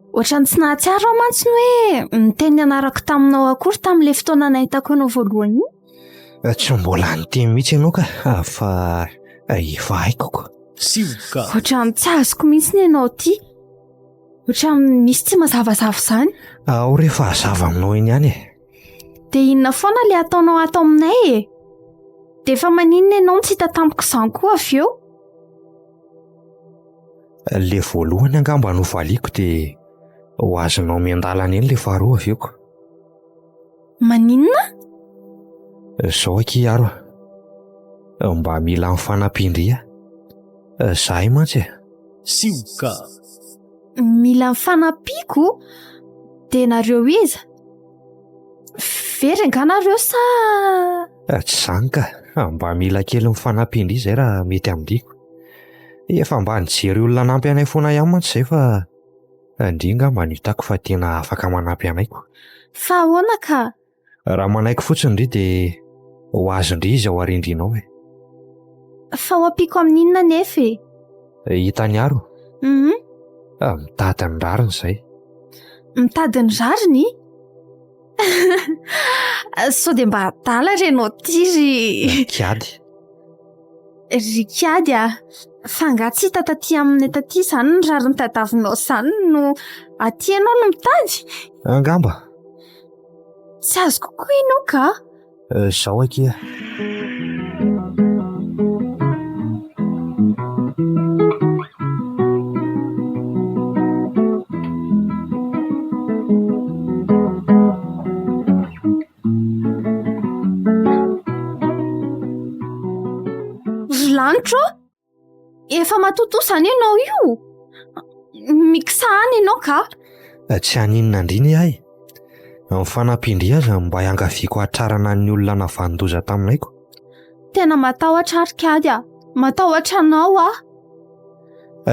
F: Ohatran'ny tsy nahatsiaro aho mantsy ny hoe niteny ny anarako taminao akory tamin'ilay fotoana nahitako anao voalohany iny.
A: Tsy mbola niteny mihitsy ianao ka, fa efa haiko ko.
H: Sioka.
F: Ohatran'ny tsy azoko mihitsy ny ianao ity. Ohatran'ny misy tsy mazavazava izany.
A: Ao re fa hazava aminao eny ihany e.
F: Dia inona foana ilay ataonao ato aminay e? Dia efa maninona ianao no tsy hita tampoka izany koa avy eo?
A: Ilay voalohany angamba no valiako dia ho azonao miandalana eny ilay faharoa avy eo ko.
F: Maninona?
A: Izao akia Aro a. Mba mila ny fanampian-dry aho. Izahay mantsy e.
H: Sioka.
F: Mila ny fanampiako? Dia nareo iza? Very angaha nareo sa?
A: Tsy izany ka. Mba mila kely ny fanampian-dry izay raha mety amin-dry ko. Efa mba nijery olona hanampy anay foana ihany mantsy izay fa ndry angamba no hitako fa tena afaka manampy anay ko.
F: Fa ahoana ka?
A: Raha manaiky fotsiny ndry dia ho azon-dry izy ao aoriandriana ao e.
F: Fa ho ampiako amin'inona anefa e?
A: Hitan'i Aro?
F: Mhm.
A: Ah, mitady ny rariny izay.
F: Mitady ny rariny? Sao dia mba adala re ianao ity ry...
A: Kiady.
F: Ry Kiady a! Fa angaha tsy hita taty aminay taty izany ny rariny tadiavinao izany no aty ianao no mitady?
A: Angamba.
F: Tsy azoko koa ianao ka!
A: Izao akia.
F: Ry lanitra ô! Efa matotoa izany ianao io? Mikisaha any ianao ka!
A: Tsy haninona indry ny ahy. Ny fanampian-dry aza mba iangaviako hahatrarana ny olona navanon-doza taminay ko.
F: Tena matahotra aho ry Kiady a! Matahotra anao aho.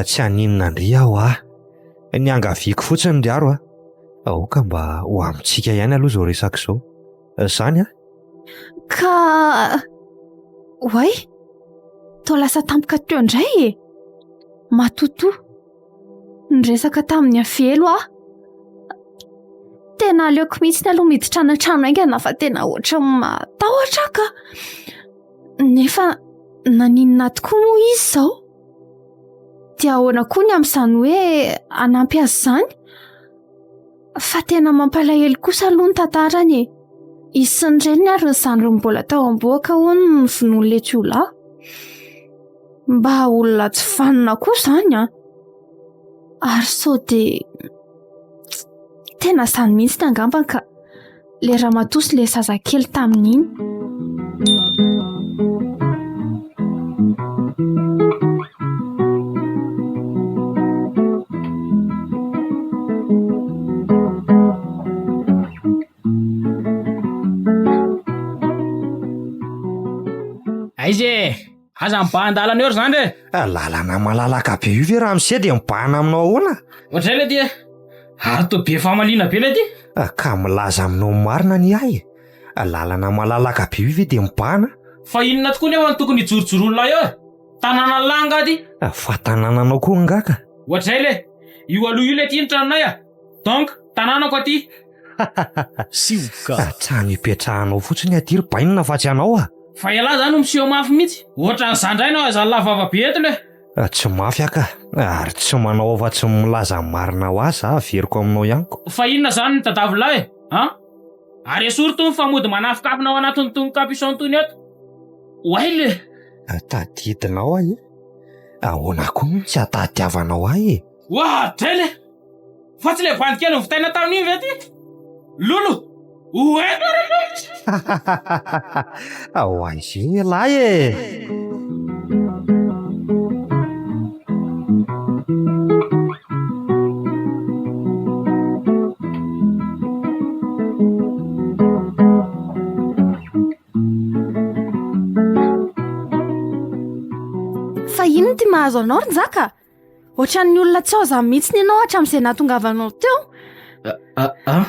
A: Tsy haninona indry aho ah! Niangaviako fotsiny ry Aro a! Aoka mba ho amintsika ihany aloha izao resaka izao. Izany an!
F: Ka oay! Toa lasa tampoka teo indray e! Matotoa. Niresaka tamin'i Avelo aho. Tena aleoko mihitsy aloha miditra any an-trano haingana fa tena ohatran'ny matahotra aho ka. Nefa naninona tokoa moa izy izao? Dia ahoana koa ny amin'izany hoe hanampy azy izany? Fa tena mampalahelo kosa aloha ny tantarany e. Izy sy ny reniny ary ny zandriny mbola tao am-bohoka hono no novonoin'ilay jiolahy. Mba olona tsy vanona koa izany an! Ary sao dia tena izany mihitsy angambany ka. Ilay ramatoa sy ilay zazakely tamin'iny.
E: Aiza e! Aza mibahan-dalana eo ry zandry e!
A: Ah, lalana malalaka be io ve ramose dia mibahana aminao ahoana?
E: Ohatr'izay le ty e! Ary toa be famaliana be le ty!
A: Ah, ka milaza aminao marina ny ahy e! Ah, lalana malalaka be io ve dia mibahana?
E: Fa inona tokoa nefa no tokony hijorojoroan'lahy eo e? Tanànan'lah angaha ty?
A: Ah, fa tanànanao koa angaha ka!
E: Ohatr'izay le! Io aloha io le ty ny tranonay a! Donc, tanànako aty.
H: Sioka.
A: Trano ipetrahanao fotsiny aty ry bainina fa tsy anao a!
E: Fa ialahy zany no miseho mafy mihitsy. Ohatran'izaho indray no aza lavava be eto le.
A: Tsy mafy aho ka, ary tsy manao afa-tsy ny milaza ny marina ho ahy za averiko aminao ihany ko.
E: Fa inona zany no tadavilahy e? An? Ary esory tony fa mody manafikafina ao anatin'itony capuchon tony eto. Oay le!
A: Tadidinao aho e! Ahoana koa moa no tsy ahatadiavanao ahy e?
E: Oadray le! Fa tsy le bandy kely novitaina tamin'iny ve ty? Lolo! Oay!
A: Ho aiza eo ialahy e!
F: Fa inona ity mahazo anao ry Njaka? Ohatran'ny olona tsy ao izany mihitsy ianao hatramin'izay nahatongavanao teo.
E: Ah, ah,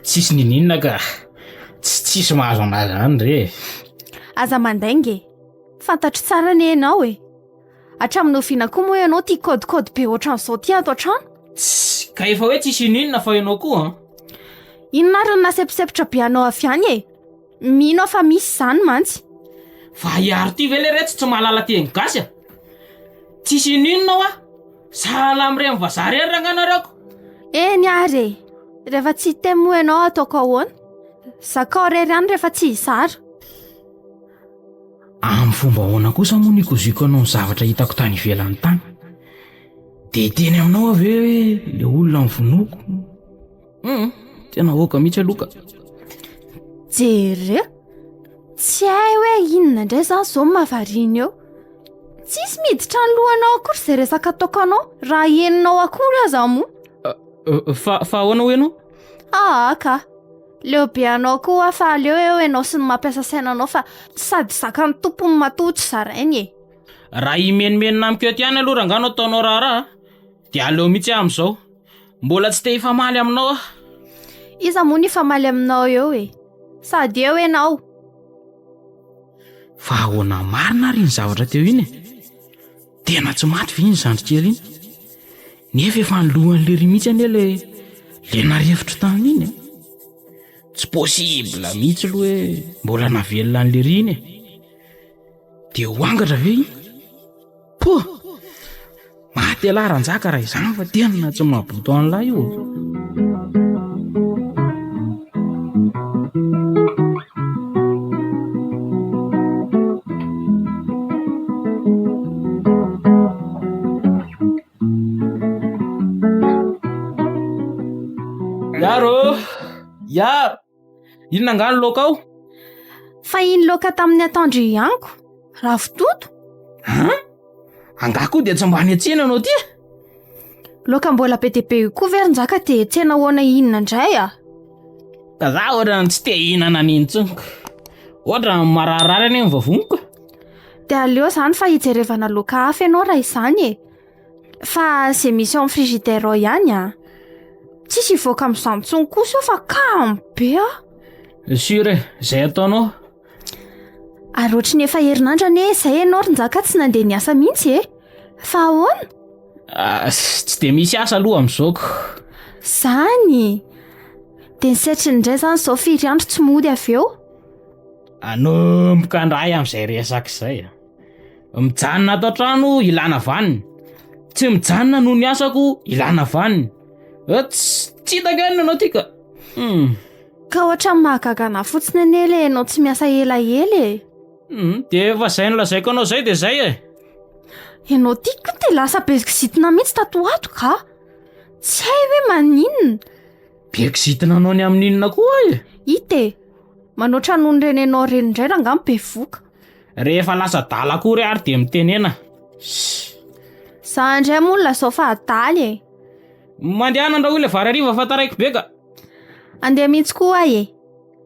E: tsisy nininona ka. Tsy tsisy mahazo anazy any re.
F: Aza mandainga e. Fantatro tsara anie ianao e. Hatramin'ny oviana koa moa ianao tia kaodikaody be ohatran'izao ty ato an-trano?
E: Tss, ka efa hoe tsisy ininona fa ianao koa an.
F: Inona ary no nahasemposempotra be anao avy any e? Mino aho fa misy izany mantsy.
E: Fa hiaro ty ve le retsy tsy mahalala teny gasy a? Tsisy ininona hoa, sahala amin'ireny vazaha ireny rangahy nareo ko.
F: Eny ary e, rehefa tsy hiteny moa ianao ataoko ahoana? Zakao irery ihany rehefa tsy hizara.
E: Amin'ny fomba ahoana kosa moa no ikoziako anao ny zavatra hitako tany ivelany tany? Dia hiteny aminao aho ve hoe le olona novonoiko? Hum, tena aoka mihitsy aloha ka.
F: Jereo, tsy hay hoe inona indray izany izao no mahavariana eo. Tsisy miditra ny lohanao akory izay resaka ataoko anao, raha henonao akory aza moa.
E: Fa, fa ahoana hoy ianao?
F: Aa ka, leo be anao koa aho fa aleo eo ianao sy ny mampiasa saina anao fa sady zakan'ny tompony matoa tsy zarainy e.
E: Raha himenomenona amiko eto ihany aloha rangahy no ataonao raharaha dia aleo mihitsy aho amin'izao. Mbola tsy te hifamaly aminao aho.
F: Iza moa no hifamaly aminao eo e? Sady eo ianao.
E: Fa ahoana marina ary iny zavatra teo iny e? Tena tsy maty ve iny zandrikely iny? Nefa efa ny lohan'i Lery mihitsy anie le le narefotro tamin'iny e. Tsy possible mihitsy aloha hoe mbola navelona an'i Lery iny e. Dia ho angatra ve iny? Poa! Maty ialahy Ranjaka raha izany fa tena tsy mahaboto an'ilay io. Iaro! Iaro! Inona angaha ny laoka ao?
F: Fa iny laoka tamin'ny atoandro ihany ko, ravitoto.
E: An? Angaha koa dia tsy mba any an-tsena ianao ty?
F: Laoka mbola be dia be io koa ve ry Njaka dia tsena ahoana inona indray ah?
E: Ka za ohatran'ny tsy te hihinana an'iny intsony ko. Ohatran'ny mararirary anie ny vavoniko.
F: Dia aleo izany fa hijerevana laoka hafa ianao raha izany e. Fa izay misy ao amin'ny frigidaire ao ihany ah. Tsisy hivoaka amin'izany intsony kosa eo fa kamo be aho.
E: Sûr e, izay ataonao.
F: Ary ohatry ny efa herinandro anie izay ianao ry Njaka tsy nandeha niasa mihitsy e. Fa ahoana?
E: Ah, tsy dia misy asa aloha amin'izao ko.
F: Zany! Dia ny setriny indray izany izao firy andro tsy mody avy eo?
E: Hanomboka indray amin'izay resaka izay. Mijanona ato an-trano ilana vaniny. Tsy mijanona noho ny asako ilana vaniny. Tsy tsy hitako ihany nanao ty ka. Hmm.
F: Ka ohatran'ny mahagaga anah fotsiny anie le ianao tsy miasa elaela e.
E: Hmm, dia efa izay nolazaiko anao izay dia izay e.
F: Ianao ty koa dia lasa be kizitina mihitsy tato ho ato ka. Tsy hay hoe maninona.
E: Be kizitina anao ny amin'inona koa aho e.
F: Hita e. Manoatra noho ny renenao ireny indray rangaha no bevoka.
E: Rehefa lasa adala akory ary dia mitenena. Shh.
F: Za indray moa no lazao fa adala e.
E: Mandehana andrahoy ilay vary hariva fa taraiky be ka.
F: Andeha mihitsy koa aho e.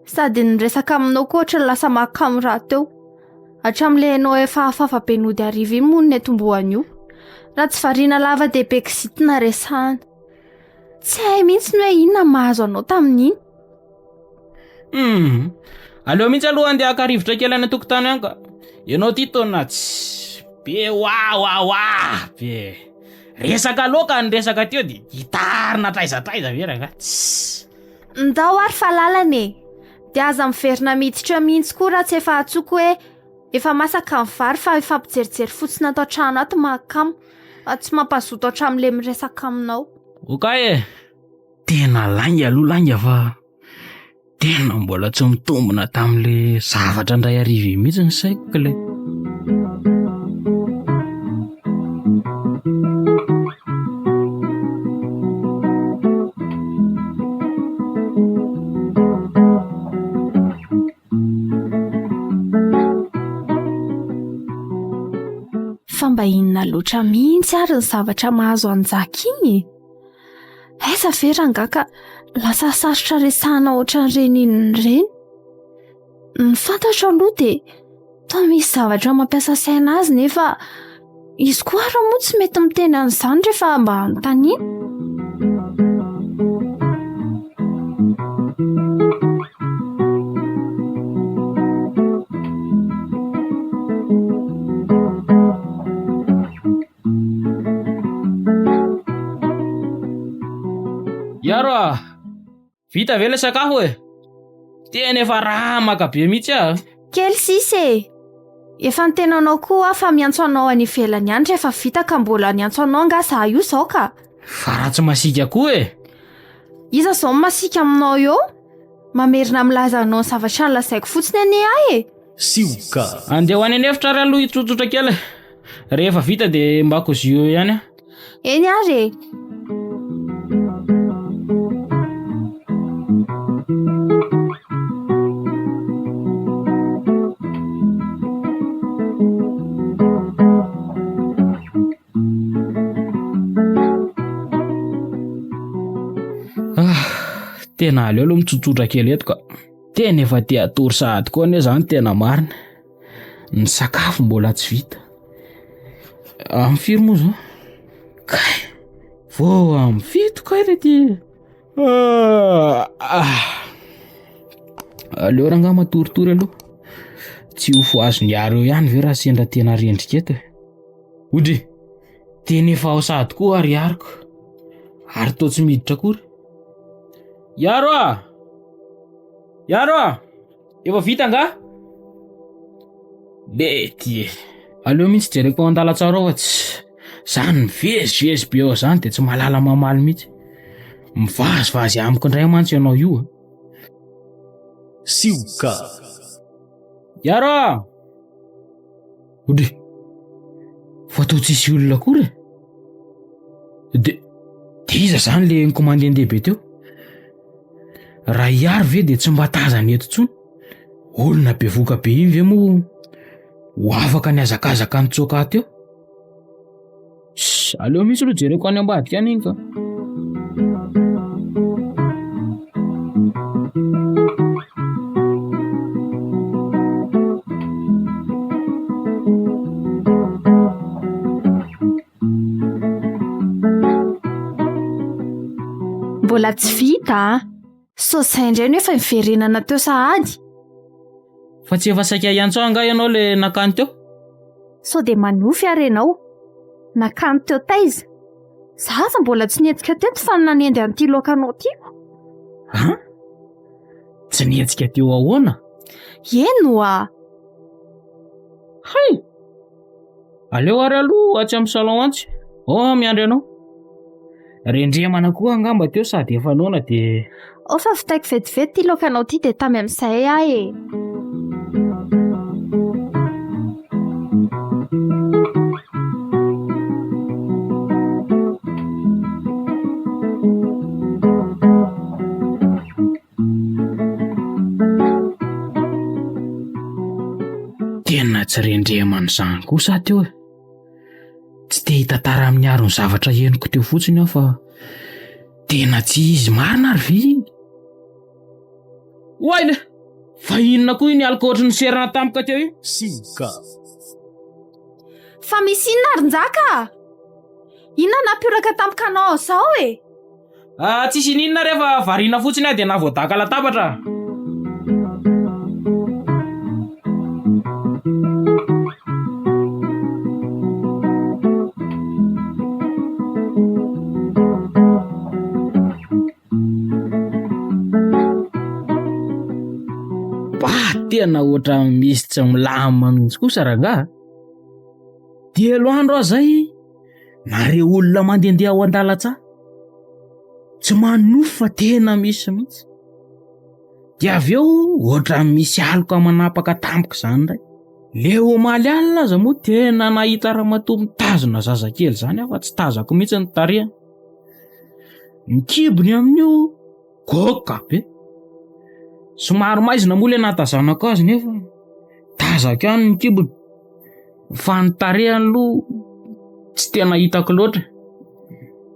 F: Sady ny miresaka aminao koa ohatran'ny lasa mahakamo rahateo. Hatramin'ilay ianao efa hafahafa be nody hariva iny moa no niantombohan'io. Raha tsy variana lava dia be kizitina resahana. Tsy hay mihitsy ny hoe inona no mahazo anao tamin'iny.
E: Hum. Aleo mihitsy aloha andeha haka rivotra kely any an-tokotany any ka. Ianao ty taona tsy be wa wa wa be. Resaka loaka ny resaka teo de hitarina hatraiza hatraiza ve rangahy? Tssy.
F: Ndao ary fa lalana e! Dia aza miverina miditra eo mihitsy koa raha tsy efa antsoiko hoe efa masaka ny vary fa hifampijerijery fotsiny ato an-trano ato mahakamo fa tsy mampazoto hatramin'ilay miresaka aminao.
E: Okay e! Tena lainga aloha lainga fa Tena mbola tsy mitombina tamin'le zavatra indray hariva iny mihitsy ny saiko kle.
F: Fa mba inona loatra mihitsy ary ny zavatra mahazo an'i Njaka iny e? Aiza ve rangahy ka lasa sarotra resahana ohatran'ireny inona ireny? Ny fantatro aloha dia toa misy zavatra mampiasa saina azy nefa izy koa ary moa tsy mety miteny an'izany rehefa mba anontaniana.
E: Iaro ah! Vita ve ilay sakafo e? Tena efa ramaka be mihitsy aho.
F: Kely sisa e! Efa niteny anao koa aho fa miantso anao any ivelany any rehefa vita ka mbola niantso anao angaha za io izao ka!
E: Fa raha tsy masiaka koa e!
F: Iza izao no masiaka aminao eo? Mamerina milaza anao ny zavatra nolazaiko fotsiny anie aho e!
H: Sioka.
E: Andeha ho any an'efitra ary aloha hitsotsotra kely e. Rehefa vita dia mba kozio eo ihany aho.
F: Eny ary e!
E: Ah, tena aleo aloha mitsotsotra kely eto ka. Tena efa te hatory sahady koa anie zany tena marina. Ny sakafo mbola tsy vita. Amin'ny firy moa zao? Kay, vao amin'ny fito kay le ty. Ah, ah. Aleo rangahy matoritory aloha. Tsy ho fohazon'i Hary eo ihany ve raha sendra tena rendrika eto e? Odry, tena efa ao sahady koa ary Hariko. Ary toa tsy miditra akory. Iaro ah! Iaro ah! Efa vita angaha? Mety e. Aleo mihitsy jereko ao an-dalantsara ao fa tsy zany mivezivezy be ao zany de tsy mahalala mamaly mihitsy. Mivazivazy amiko indray mantsy ianao io a.
H: Sioka.
E: Iaro ah! Odry! Fa toa tsisy olona akory e! De, de iza zany le nikomandehandeha be teo? Raha hiaro ve de tsy mba tazana eto intsony? Olona bevoka be iny ve moa ho afaka nihazakazaka nitsoaka ahy teo? Ssss, aleo mihitsy aloha jereko any ambadika any iny ka.
F: Mbola tsy vita a! Sao izay indray no efa niverenana teo sahady?
E: Fa tsy efa saika hiantso ahy angaha ianao le nakany teo?
F: Sao dia manofy ary ianao? Nakany teo taiza? Za aza mbola tsy nihetsika teto fa nanendy an'ity laokanao ity ko.
E: An? Tsy nihetsika teo ahoana?
F: Eny oa!
E: Hay! Aleo ary aloha atsy amin'ny salon atsy. Ao aho miandry anao. Rendremana koa angamba teo sady efa noana dia...
F: Ao fa vitaiko vetivety ity laokanao ity dia tamy amin'izay aho e.
E: Tena tsy rendremana izany kosa aho teo e. Tsy te hitantara amin'ny Aro ny zavatra henoko teo fotsiny aho fa tena tsy izy marina ary ve iny? Oay le! Fa inona koa iny aloka ohatry ny serana tampoka teo iny?
H: Sioka.
F: Fa misy inona ry Njaka a? Inona nampioraka tampoka anao ao izao e?
E: Ah, tsisy ininona re fa variana fotsiny aho dia nahavoadaka latabatra. Tena ohatran'ny misy tsy milamina mihitsy kosa rangaha. Telo andro aho zay nare olona mandehandeha ao an-dalan-tsaha. Tsy manonofy fa tena misy mihitsy. Dia avy eo ohatran'ny misy aloka manapaka tampoka izany indray. Le omaly alina aza moa tena nahita ramatoa mitazona zazakely izany aho fa tsy tazako mihitsy ny tarehiny. Ny kibony amin'io goaka be. Somary maizina moa le nahatazanako azy nefa tazako ihany ny kibony. Fa ny tarehiny aloha tsy tena hitako loatra.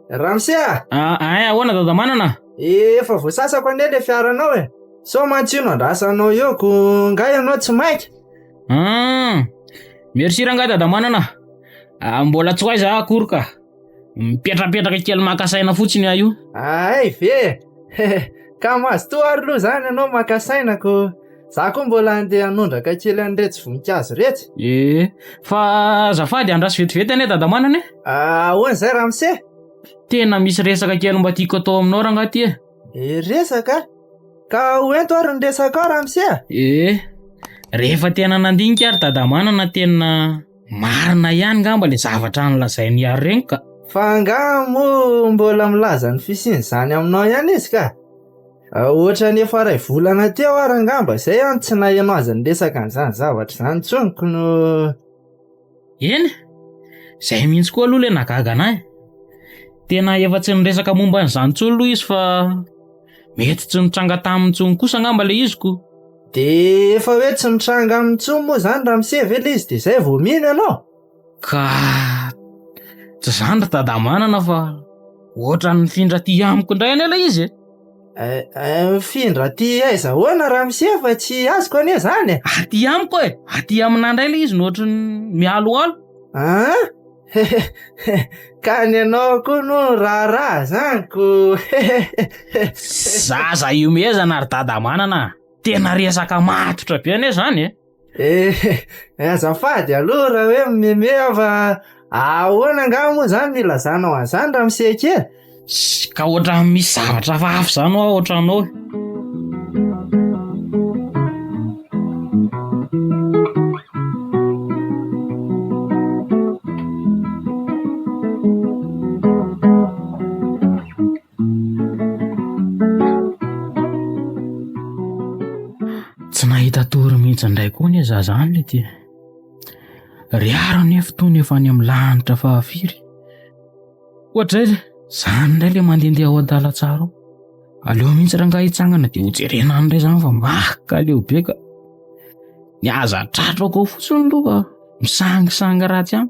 G: Ramose a!
E: Ah, ay, ahoana dadamanana?
G: Efa voasasako anie le fiaranao e. Sao mantsy io no andrasanao eo ko nga ianao tsy maika?
E: Ah, merci rangahy dadamanana. Ah, mbola tsy ho aiza aho akory ka. Mipetrapetraka kely maka saina fotsiny aho io.
G: Ay ve! Ka mazotoa ary aloha izany ianao maka saina ko. Za koa mbola andeha hanondraka kely an'iretsy voninkazo iretsy.
E: Ee, fa azafady andraso vetivety anie dadamanana e.
G: Ahoana izay ramose?
E: Tena misy resaka kely mba tiako atao aminao rangahy ty e.
G: E, resaka? Ka ho ento ary ny resakao ramose a.
E: Ee, rehefa tena nandinika ary dadamanana tena marina ihany ngamba le zavatra nolazain'i Ihary reny ka.
G: Fa angaha moa mbola milaza ny fisian'izany aminao ihany izy ka? Ohatran'ny efa iray volana teo ary angamba izay aho no tsy naheno azy niresaka an'izany zavatra izany intsony ko no...
E: Eny, izay mihitsy koa aloha ilay nahagaga an'ahy. Tena efa tsy niresaka momba an'izany intsony aloha izy fa mety tsy nitranga taminy intsony kosa angamba ilay izy ko.
G: Dia efa hoe tsy mitranga aminy intsony moa izany ramose ve ilay izy dia izay vao mino ianao?
E: Ka tsy izany ry dadamanana fa ohatran'ny nifindra aty amiko indray anie ilay izy e.
G: Eh, eh, mifindra aty aiza ahoana ramose fa tsy azoko anie izany e.
E: Aty amiko e, aty aminà indray ilay izy no ohatran'ny mialoalo.
G: An? Ka ny anao koa no raharaha zany ko.
E: Zaza ihomehezana ry dadamanana, tena resaka matotra be anie izany e.
G: Eh, azafady aloha raha hoe mimeme aho fa ahoana angaha moa izany no ilazanao an'izany ramose kely?
E: Ssy, ka ohatran'ny misy zavatra hafahafa izany hoa ohatranao e. Tsy nahita tory mihitsy indray koa anie za zany le ty. Ry aro anefa itony efa any amin'ny lanitra fahafiry. Ohatr'izay le, zany indray le mandehandeha ao an-dalantsara ao. Aleo mihitsy rangahy hitsangana dia hojerena any indray zany fa makaleo be ka. Ny aza tratrako ao fotsiny aloha fa misangisangy ratsy any.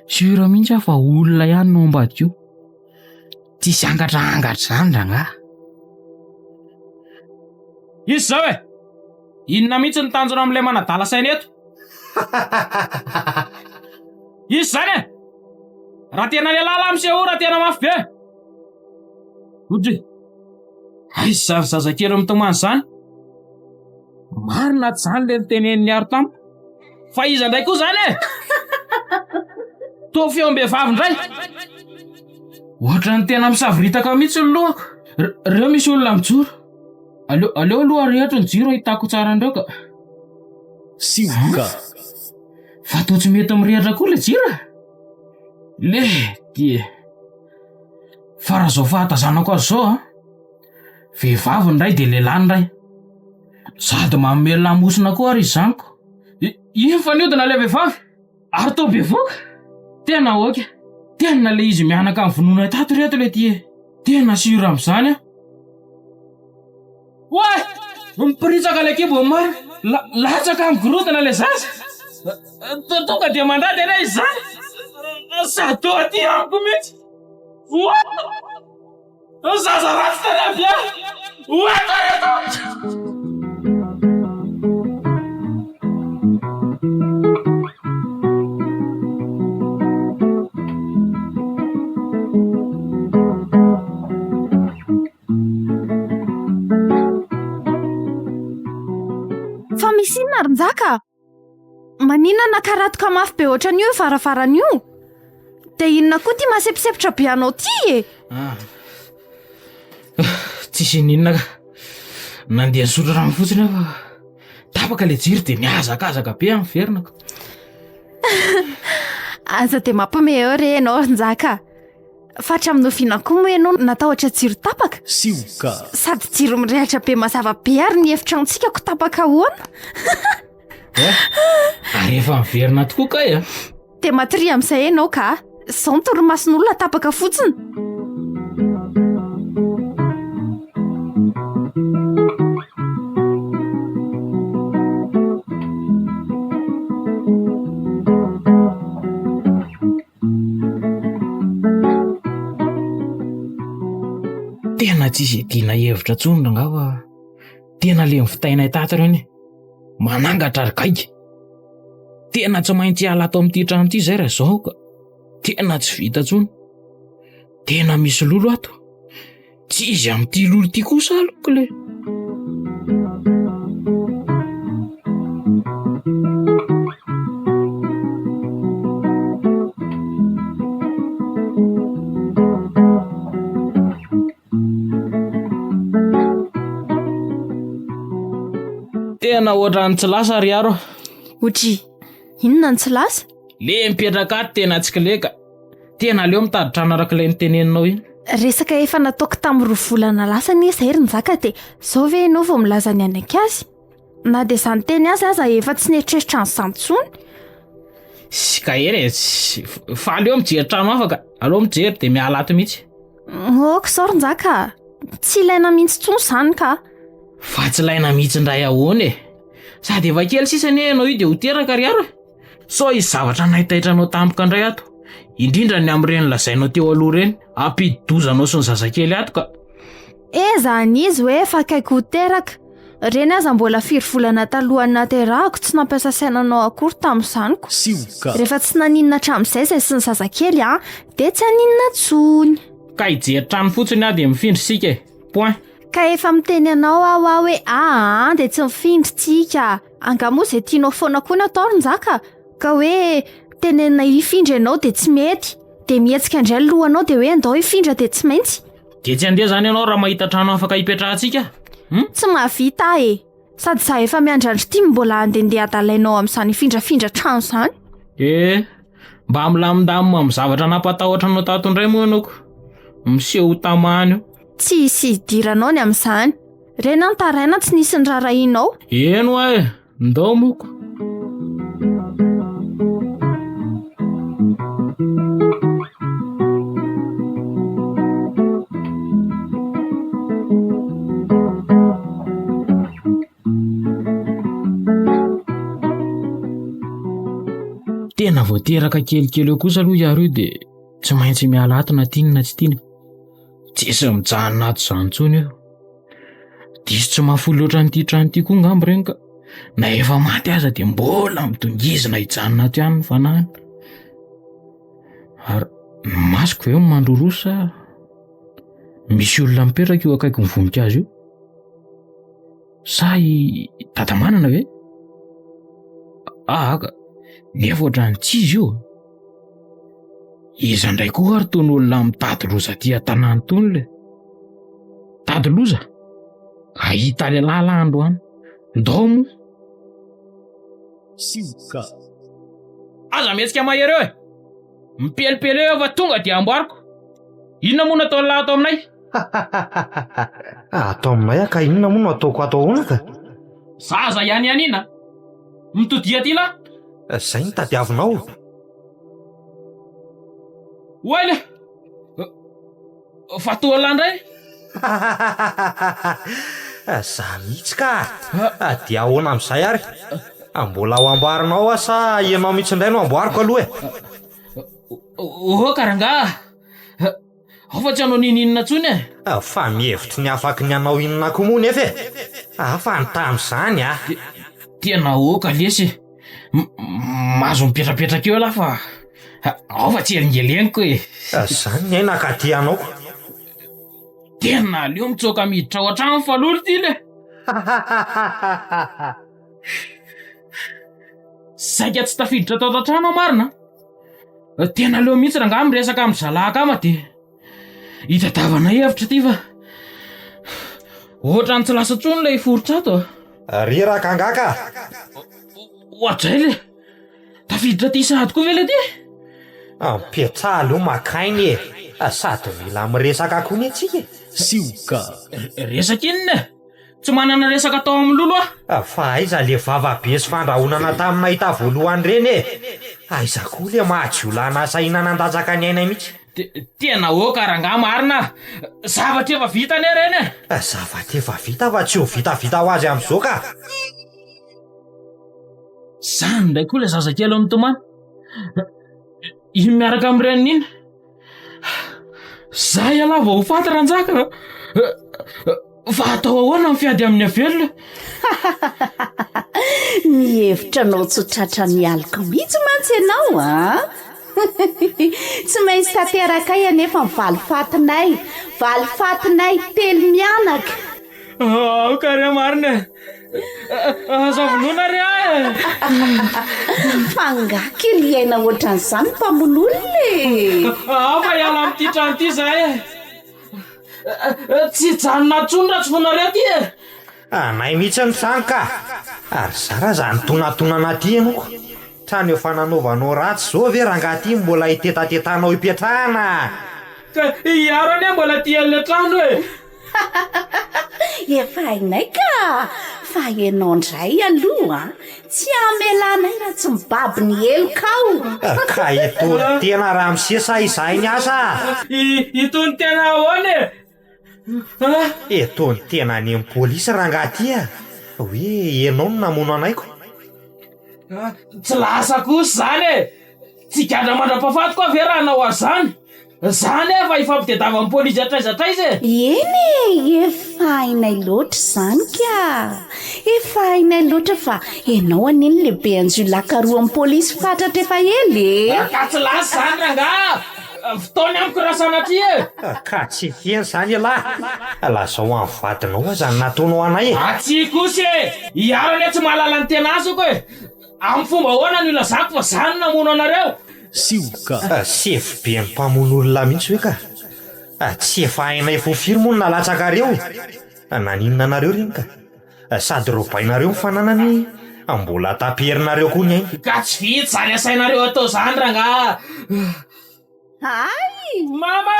E: Sûr mihitsy aho fa olona ihany no ambadika io. Tsisy angatra angatra izany rangahy. Iza izao e? Inona mihitsy ny tanjona amin'ilay manadala saina eto? Iza izany e? Raha tena lehilahy lahy misehoa raha tena mafy be. Odry. Aiza izany zazakely mitomany izany? Marina tsy izany ilay notenenin'i Niaro tamiko. Fa iza indray koa izany e? Toa feom-behivavy indray. Ohatran'ny tena misavoritaka mihitsy ny lohako. Reo misy olona mijoro. Aleo, aleo aloha arehitro ny jiro ahitako tsara an'ireo ka.
H: Sioka.
E: Fa toa tsy mety mirehitra koa ilay jiro e. Le dia. Fa raha izao fahatazanako azy izao an. Vehivavy ny iray dia lehilahy ny iray. Sady manome lamosina koa ary izy izany ko. Iny fa niodina ilay vehivavy ary toa bevoka. Tena ok. Tena ilay izy mianaka novonoinay tato ireto ilay ty e. Tena sûr amin'izany aho. Oay! Miporitsaka ilay kibony marina. Latsaka amin'ny gorodona ilay zaza. Tonga dia mandady anie izy izany. Sady toa aty amiko mihitsy. Oay! Zaza ratsy tarehy be! Ho eto reto!
F: Fa misy inona ry Njaka? Maninona nakaratoka mafy be ohatran'io io varavarana io? Dia inona koa ity mahasemposempotra be anao ity e?
E: Ah. Tsisy ininona ka. Nandeha nisotro rano fotsiny aho fa. Tapaka le jiro de mihazakazaka be aho miverina ka.
F: Aza de mampime eo re ianao ry Njaka. Fa hatramin'ny oviana koa moa ianao natahotra jiro tapaka?
H: Sioka.
F: Sady jiro mirehitra be mazava be ary ny efitranontsika ko tapaka ahoana?
E: Eh, ary efa miverina tokoa kay a.
F: Dia matoria amin'izay ianao ka. Izao ny torimason'olona tapaka fotsiny.
E: Tena tsisy iadiana hevitra intsony rangaha fa tena le nivitainay tato ireny e. Manangatra ry gaigy. Tena tsy maintsy hiala ato amin'ity trano ity izay raha izao ka. Tena tsy vita intsony. Tena misy lolo ato. Tsy izy amin'ity lolo ity kosa aloha kle. Tena ohatran'ny tsy lasa ry aro.
F: Otri, inona no tsy lasa?
E: Le mipetraka ato tena tsy kle ka. Tena aleo mitady trano araka ilay noteneninao iny.
F: Resaka efa nataoko tamin'ny roa volana lasa anie izay ry Njaka dia izao ve ianao vao milaza ny hanaiky azy? Na dia izany teny azy aza efa tsy nieritreritra an'izany intsony.
E: Sy ka eny e, fa aleo mijery trano hafa ka. Aleo mijery dia miala ato mihitsy.
F: Ok izao ry Njaka a! Tsy ilaina mihitsy intsony izany ka.
E: Fa tsy ilaina mihitsy indray ahoana e? Sady efa kely sisa anie ianao io dia ho teraka ry aro e. Sao hisy zavatra hanaitaitra anao tampoka indray ato, indrindra ny amin'ireny lazainao teo aloha ireny, hampidi-doza anao sy ny zazakely ato ka.
F: Ezahana izy hoe efa akaiky ho teraka. Ireny aza mbola firy volana talohan'ny nahaterahako tsy nampiasa saina anao akory tamin'izany ko.
H: Sioka.
F: Rehefa tsy naninona hatramin'izay izay sy ny zazakely an, dia tsy haninona intsony.
E: Ka hijery trano fotsiny aho dia mifindra isika e. Point.
F: Ka efa miteny anao aho aho hoe aa dia tsy mifindra tsika. Angaha moa izay tianao foana koa no atao ry Njaka? Ka hoe tenenina hifindra ianao dia tsy mety, dia mihetsika indray ny lohanao dia hoe andao hifindra dia tsy maintsy.
E: Dia tsy handeha izany ianao raha mahita trano afaka hipetrahantsika? Hum?
F: Tsy mahavita aho e! Sady izaho efa miandrandra ity no mbola handehandeha adalainao amin'izany hifindrafindra trano izany.
E: Eh, mba milamindamina amin'ny zavatra nampatahotra anao tato indray moa ianao ko. Miseho ho tamana io.
F: Tsy hisy hidiranao ny amin'izany. Reny aho nitaraina tsy nisy niraharahianao.
E: Eny hoa e, ndao moko. Tena vao teraka kelikely eo kosa aloha iary io dia tsy maintsy miala ato na tiany na tsy tiany. Tsisy mijanona ato izany intsony io. Diso tsy mahafoy loatra an'ity trano ity koa angamba ireny ka. Na efa maty aza dia mbola midongizina hijanona ato ihany ny fanahiny. Ary ny masoko ve no mandroroa sa misy olona mipetraka io akaikin'ny voninkazo io? Sa i Dadamanana ve? Ah, ka nefa ohatran'ny tsy izy io. Iza indray koa ary tony olona mitady loza aty an-tanàna itony le? Tady loza? Hahita lehilahy lahy androany. Ndao moa.
H: Sioka.
E: Aza mihetsika mahery eo e! Mipelipely eo fa tonga dia amboariko. Inona moa no ataon'ny lahy ato aminay?
A: Ato aminay aho ka inona moa no ataoko ato ahoana ka?
E: Zaza ihany ihany iny a! Mitodia aty lahy!
A: Zay no tadiavinao?
E: Oay le! Fa toa lahy indray?
A: Za mihitsy ka! Dia ahoana amin'izay ary? Mbola ho amboarinao aho sa ianao mihitsy indray no amboariko aloha e?
E: Oka rangaha! Ao fa tsy hanao n'inon'inona intsony e!
A: Fa mihevitry ny afaky ny hanao inona koa moa nefa e! Hafa ny tamin'izany a!
E: Tena oka lesy e! Mahazo mipetrapetraka eo ialahy fa ao fa tsy elingeleniko e!
A: Izany ny aina ka aty anao.
E: Tena aleo mitsoaka miditra ao an-trano fa lolo ity le! Saika tsy tafiditra tao an-trano aho marina a! Tena aleo mihitsy rangahy miresaka amin'ny zalahy akama dia hitadiavana hevitra ity fa ohatran'ny tsy lasa intsony ilay forotsato a!
A: Reraka angaha ka?
E: Ohatray le! Tafiditra aty sahady koa ve le ty?
A: Mipetraha aloha maka aina e! Sady mila miresaka koa anie tsika e!
H: Sioka.
E: Resaka inona e? Tsy manana resaka atao amin'i Lolo aho.
A: Fa aiza le vava be sy fandrahonana tamin'ny nahita voalohany ireny e? Aiza koa le maha jiolahy nahasahiana nandatsaka ny ainay mihitsy?
E: Tena ok rangahy marina a! Zavatra efa vita anie ireny e!
A: Zavatra efa vita fa tsy ho vitavita ho azy amin'izao ka!
E: Zany indray koa ilay zazakely mitomany. Iny miaraka amin'ny reniny iny. Za ialahy vao ho faty Ranjaka. Fa atao ahoana ny fiady amin'ny avelona?
D: Mihevitra anao tsy ho tratran'ny aloka mihitsy mantsy ianao a! Tsy maintsy tanterakay anefa ny valifatinay, valifatinay telo mianaka.
E: Aoka re marina e! Aza vonoina re ahy e!
D: Fa angaha kely hiaina ohatran'izany mpamono olona e!
E: Ao fa hiala amin'ity trano ity izahay e! Tsy hijanona intsony raha tsy vonoinareo aty e!
A: Anay mihitsy ny trano ka! Ary zara aza nitonantonana aty ianao ko! Trano efa nanaovanao ratsy izao ve rangahy ity no mbola hitetatatanao hipetrahana?
E: Ka i Aro anie mbola tia an'ilay trano e!
D: Efa hainay ka! Fa ianao indray aloha an! Tsy hamelanay raha tsy mibaby ny helokao!
A: Ka hitory tena ramose sa izahay ny asa?
E: Hitory tena ahoana e?
A: Hitory tena any amin'ny polisy rangahy ty a! Hoe ianao no namono anay ko!
E: Tsy lasa kosa izany e! Tsy higadra mandra-pahafatiko aho ve raha hanao an'izany? Za anefa hifampitediavan'ny polisy hatraiza hatraiza e!
D: Eny e, efa hainay loatra izany ka! Efa hainay loatra fa ianao anie no lehibe anjiolahy karohan'ny polisy fatratra efa ela e!
E: Ka tsy lasa izany rangaha! Fotoany amiko raha sanatria e!
A: Ka tsy heno izany ialahy! Lazao amin'ny vadinao aza ny nataonao anay e!
E: Ah tsia kosa e! Iaro anie tsy mahalala ny tena asako e! Amin'ny fomba ahoana no ilazako fa za no namono anareo?
H: Sioka.
A: Sefo be ny mpamono olona mihitsy ve ka? Tsy efa hainay fo firy moa no nalatsakareo e? Naninona anareo ireny ka? Sady robainareo ny fananany, mbola taperinareo koa ny ainy.
E: Ka tsy vita izany asainareo atao izany rangaha.
D: Hay!
E: Mama!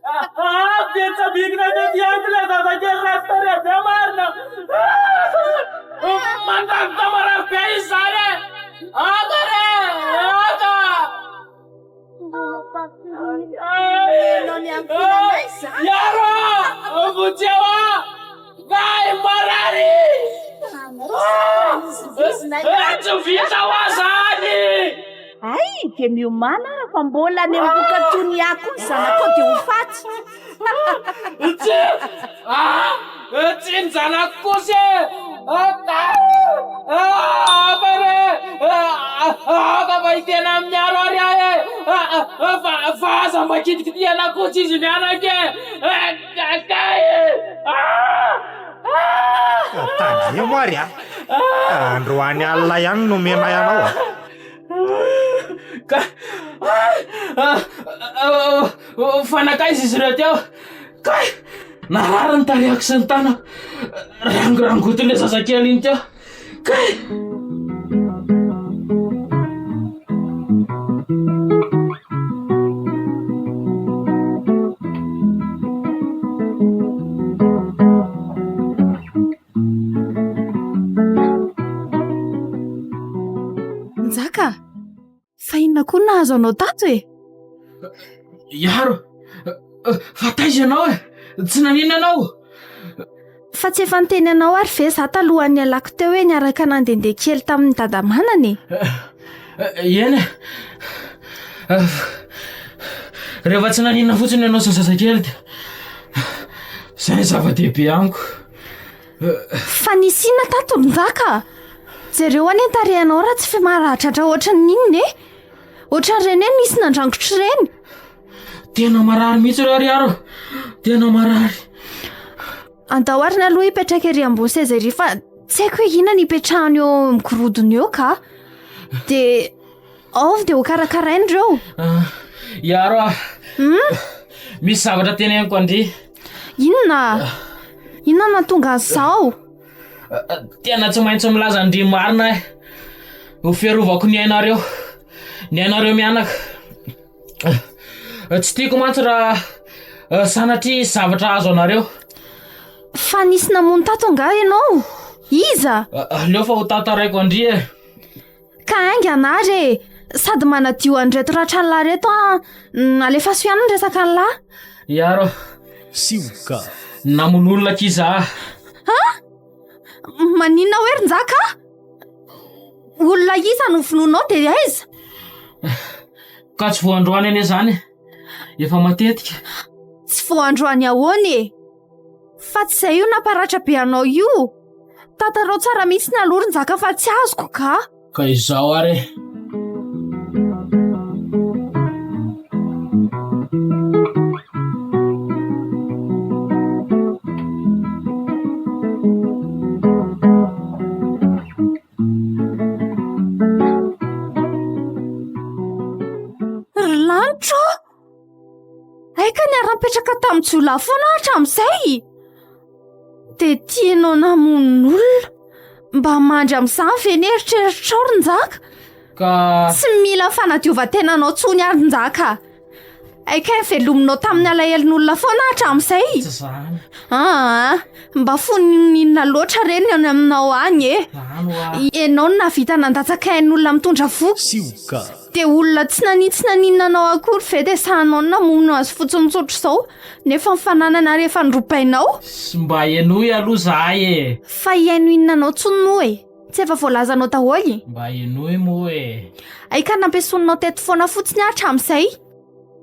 E: Avy dia tsabikina tety amiko ilay zazakely ratsy tarehy be marina. Mandany marary be izy izany e! Aka re! Aka! Iaro! Vonjeo aho! Kay marary! Tsy vita ho ahy izany!
D: Hay, dia miomàna ara fa mbola any amin'ny vokatony ahy koa ny zanakao dia ho faty.
E: Tsy! Ah! Tsy ny zanako kosa e! Aoka re! Aoka mba hiteny amin'ny Aro ary aho e! Fa, fa aza mba kitikitihana kosa izy mianaka e! Kay!
A: Tandremo ary a! Androany alina ihany no omenay anao a!
E: Ka fa nankaiza izy ireo teo? Kay! Narary ny tarehiko sy ny tanako. Rangorangotin'ilay zazakely iny teo. Kay!
F: Njaka, fa inona koa no nahazo anao tato e?
E: Iaro, fa taiza ianao e? Tsy naninona ianao?
F: Fa tsy efa niteny anao ary ve za talohan'ny nialako teo hoe niaraka nandehandeha kely tamin'i Dadamanana e?
E: Eny e. Rehefa tsy naninona fotsiny ianao sy ny zazakely dia izay ny zava-dehibe amiko.
F: Fa nisy inona tato ry Njaka? Jereo anie ny tarehinao raha tsy maradratra ohatran'ny inona e! Ohatran'ireny hoe nisy nandrangotra ireny.
E: Tena marary mihitsy ireo ry Aro. Tena marary.
F: Andao ary aloha hipetraka ery ambony seza ery fa tsy haiko hoe inona ny hipetrahany eo amin'ny gorodona eo ka. Dia ao avy dia hokarakaraina ireo.
E: Ah, Iaro ah.
F: Hmm?
E: Misy zavatra teneniko an-dry.
F: Inona? Inona no nahatonga an'izao?
E: Tena tsy maintsy milaza an-dry marina aho. Ho fiarovako ny ainareo. Ny ainareo mianaka. Tsy tiako mantsy raha sanatria hisy zavatra hahazo anareo.
F: Fa nisy namono tato angaha ianao? Iza?
E: Aleo fa ho tantaraiko an-dry e.
F: Ka haingana ary e! Sady manadio an'ireto ratran'lah ireto aho. Alefaso ihany ny resaka an'lah.
E: Iaro.
H: Sioka.
E: Namono olona akia za.
F: Ha? Maninona hoe ry Njaka? Olona iza no vonoinao dia aiza?
E: Ka tsy vao androany anie izany e. Efa matetika.
F: Tsy vao androany ahoana e? Fa tsy izay io namparatra be anao io. Tantarao tsara mihitsy ny aloha ry Njaka fa tsy azoko ka.
E: Ka izao ary e.
F: Ry lanitra ô! Hay ka niara-nipetraka tamin'ny jiolahy foana aho hatramin'izay! Dia tianao namono olona. Mba mandry amin'izany ve ny eritreritrao ry Njaka?
E: Ka.
F: Tsy mila fanadiovan-tenanao intsony ary Njaka. Hay kay novelominao tamin'ny alahelon'olona foana hatramin'izay.
E: Tsy izany.
F: Aa, mba fony inona loatra re ny any aminao any e.
E: Izany hoa.
F: Ianao no nahavita nandatsaka ain'olona mitondra voky.
H: Sioka.
F: Dia olona tsy naninona tsy naninona anao akory ve dia sahinao ny namono azy fotsiny tsotra izao nefa ny fananana ary efa norobainao?
E: Sy mba henoy aloha zahay e.
F: Fa hihaino inona anao tsony moa e? Tsy efa voalazanao daholo?
E: Mba henoy moa e.
F: Hay ka nampiasoninao teto foana fotsiny aho hatramin'izay.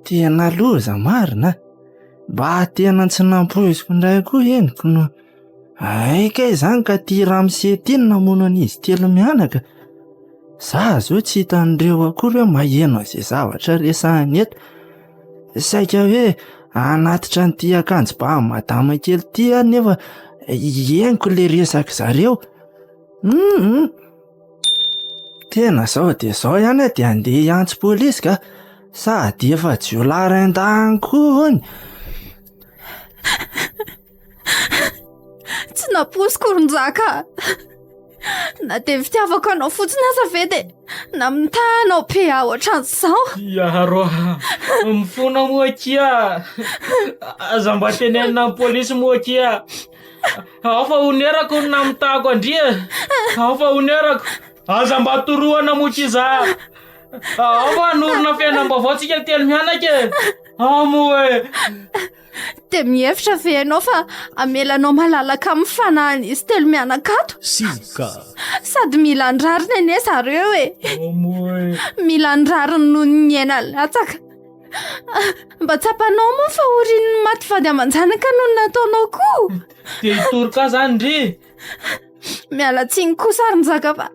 G: Tena loza marina a! Mba tena tsy nampoiziko indray koa henoko no hay kay izany ka ty ramose ty no namono an'izy telo mianaka. Za zao tsy hitan'ireo akory hoe maheno an'izay zavatra resahiny eto. Saika hoe hanatitra an'ity akanjo ba madama kely ity aho nefa henoko le resak'i zareo. Hum Tena zao dia zao ihany aho dia handeha hiantso polisy ka. Sady efa jiolahy rain-dahiny koa hono.
F: Tsy nampoiziko ry Njaka. Na dia fitiavako anao fotsiny aza ve dia namitahanao be ahy ohatran'izao?
E: Iaro a, mifona moa akia. Aza mba tenenina amin'ny polisy moa akia. Ao fa onerako ny namitahako an-dry e. Ao fa onerako. Aza mba torohana moa akia za. Ao fa hanorina fiainam-baovao tsika telo mianaka e. Ao moa e.
F: Dia mihevitra ve ianao fa hamela anao malalaka amin'ny fanahin'izy telo mianaka ato?
H: Sioka.
F: Sady mila ny rariny anie zareo e.
E: Ao moa e.
F: Mila ny rariny noho ny aina latsaka. Mba tsapanao moa fa aorian'ny maty vady aman-janaka noho ny nataonao koa.
E: Dia hitoroka ahy izany ndry.
F: Miala tsiny kosa ary Njaka fa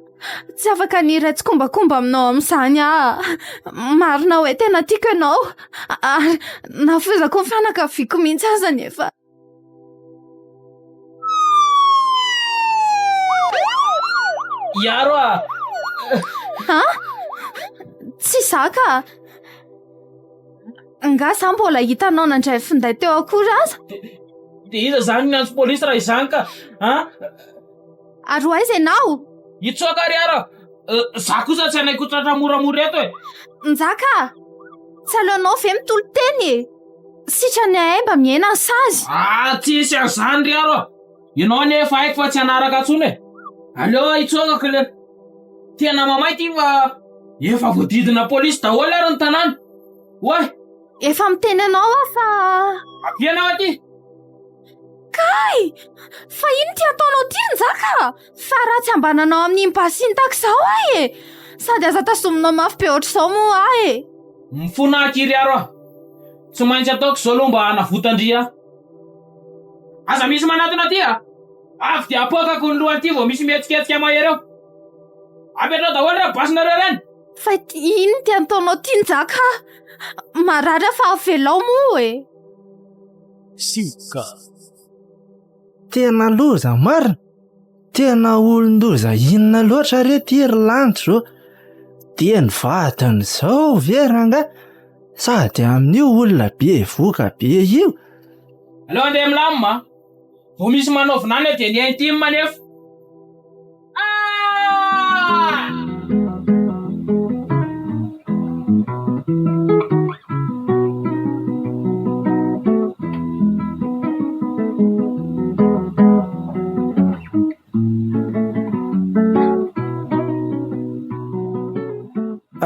F: tsy afaka ny hiray tsikombakomba aminao amin'izany aho. Marina hoe tena tiako ianao ary nafoizako ny fianakaviako mihitsy aza nefa.
E: Hiaro ah!
F: Ha? Tsy zaka. Nga za mbola hitanao nandray finday teo akory aza?
E: Dia iza izany no miantso polisy raha izany ka? An?
F: Ary ho aiza ianao?
E: Hitsoaka ary aho. Za kosa tsy hanaiky ho tratra moramora eto e.
F: Njaka! Tsy aleonao ve mitolo-teny e? Sitrany ahay mba mihena ny sazy.
E: Ah, tsisy an'izany ry aro a! Ianao anie efa haiko fa tsy hanaraka intsony e! Aleo aho hitsoaka kle. Tena mamay ity fa efa voadidina polisy daholo ary ny tanàna. Oay!
F: Efa miteny anao aho fa.
E: Avia ianao aty!
F: Kay! Fa ino ty ataonao ty ry Njaka? Fa raha tsy ambananao amin'iny basy iny tahaka izao aho e! Sady aza tazominao mafy be ohatr'izao moa aho e!
E: Mifona aky ry aro a! Tsy maintsy ataoko izao aloha mba hanavotan-dry ahy. Aza misy manatona aty a! Avy dia apoakako ny lohan'ity vao misy mihetsiketsika mahery eo. Apetrao daholo ireo basinareo ireny!
F: Fa ino ty ataonao ty Njaka a? Marary aho fa avelao moa e!
H: Sioka.
G: Tena loza marina! Tena olon-doza inona loatra re ty ry lanitra ô? Dia ny vadiny izao ve rangahy? Sady amin'io olona bevoka be io?
E: Aleo andeha milamina a! Vao misy manao vinany dia ny intime anefa.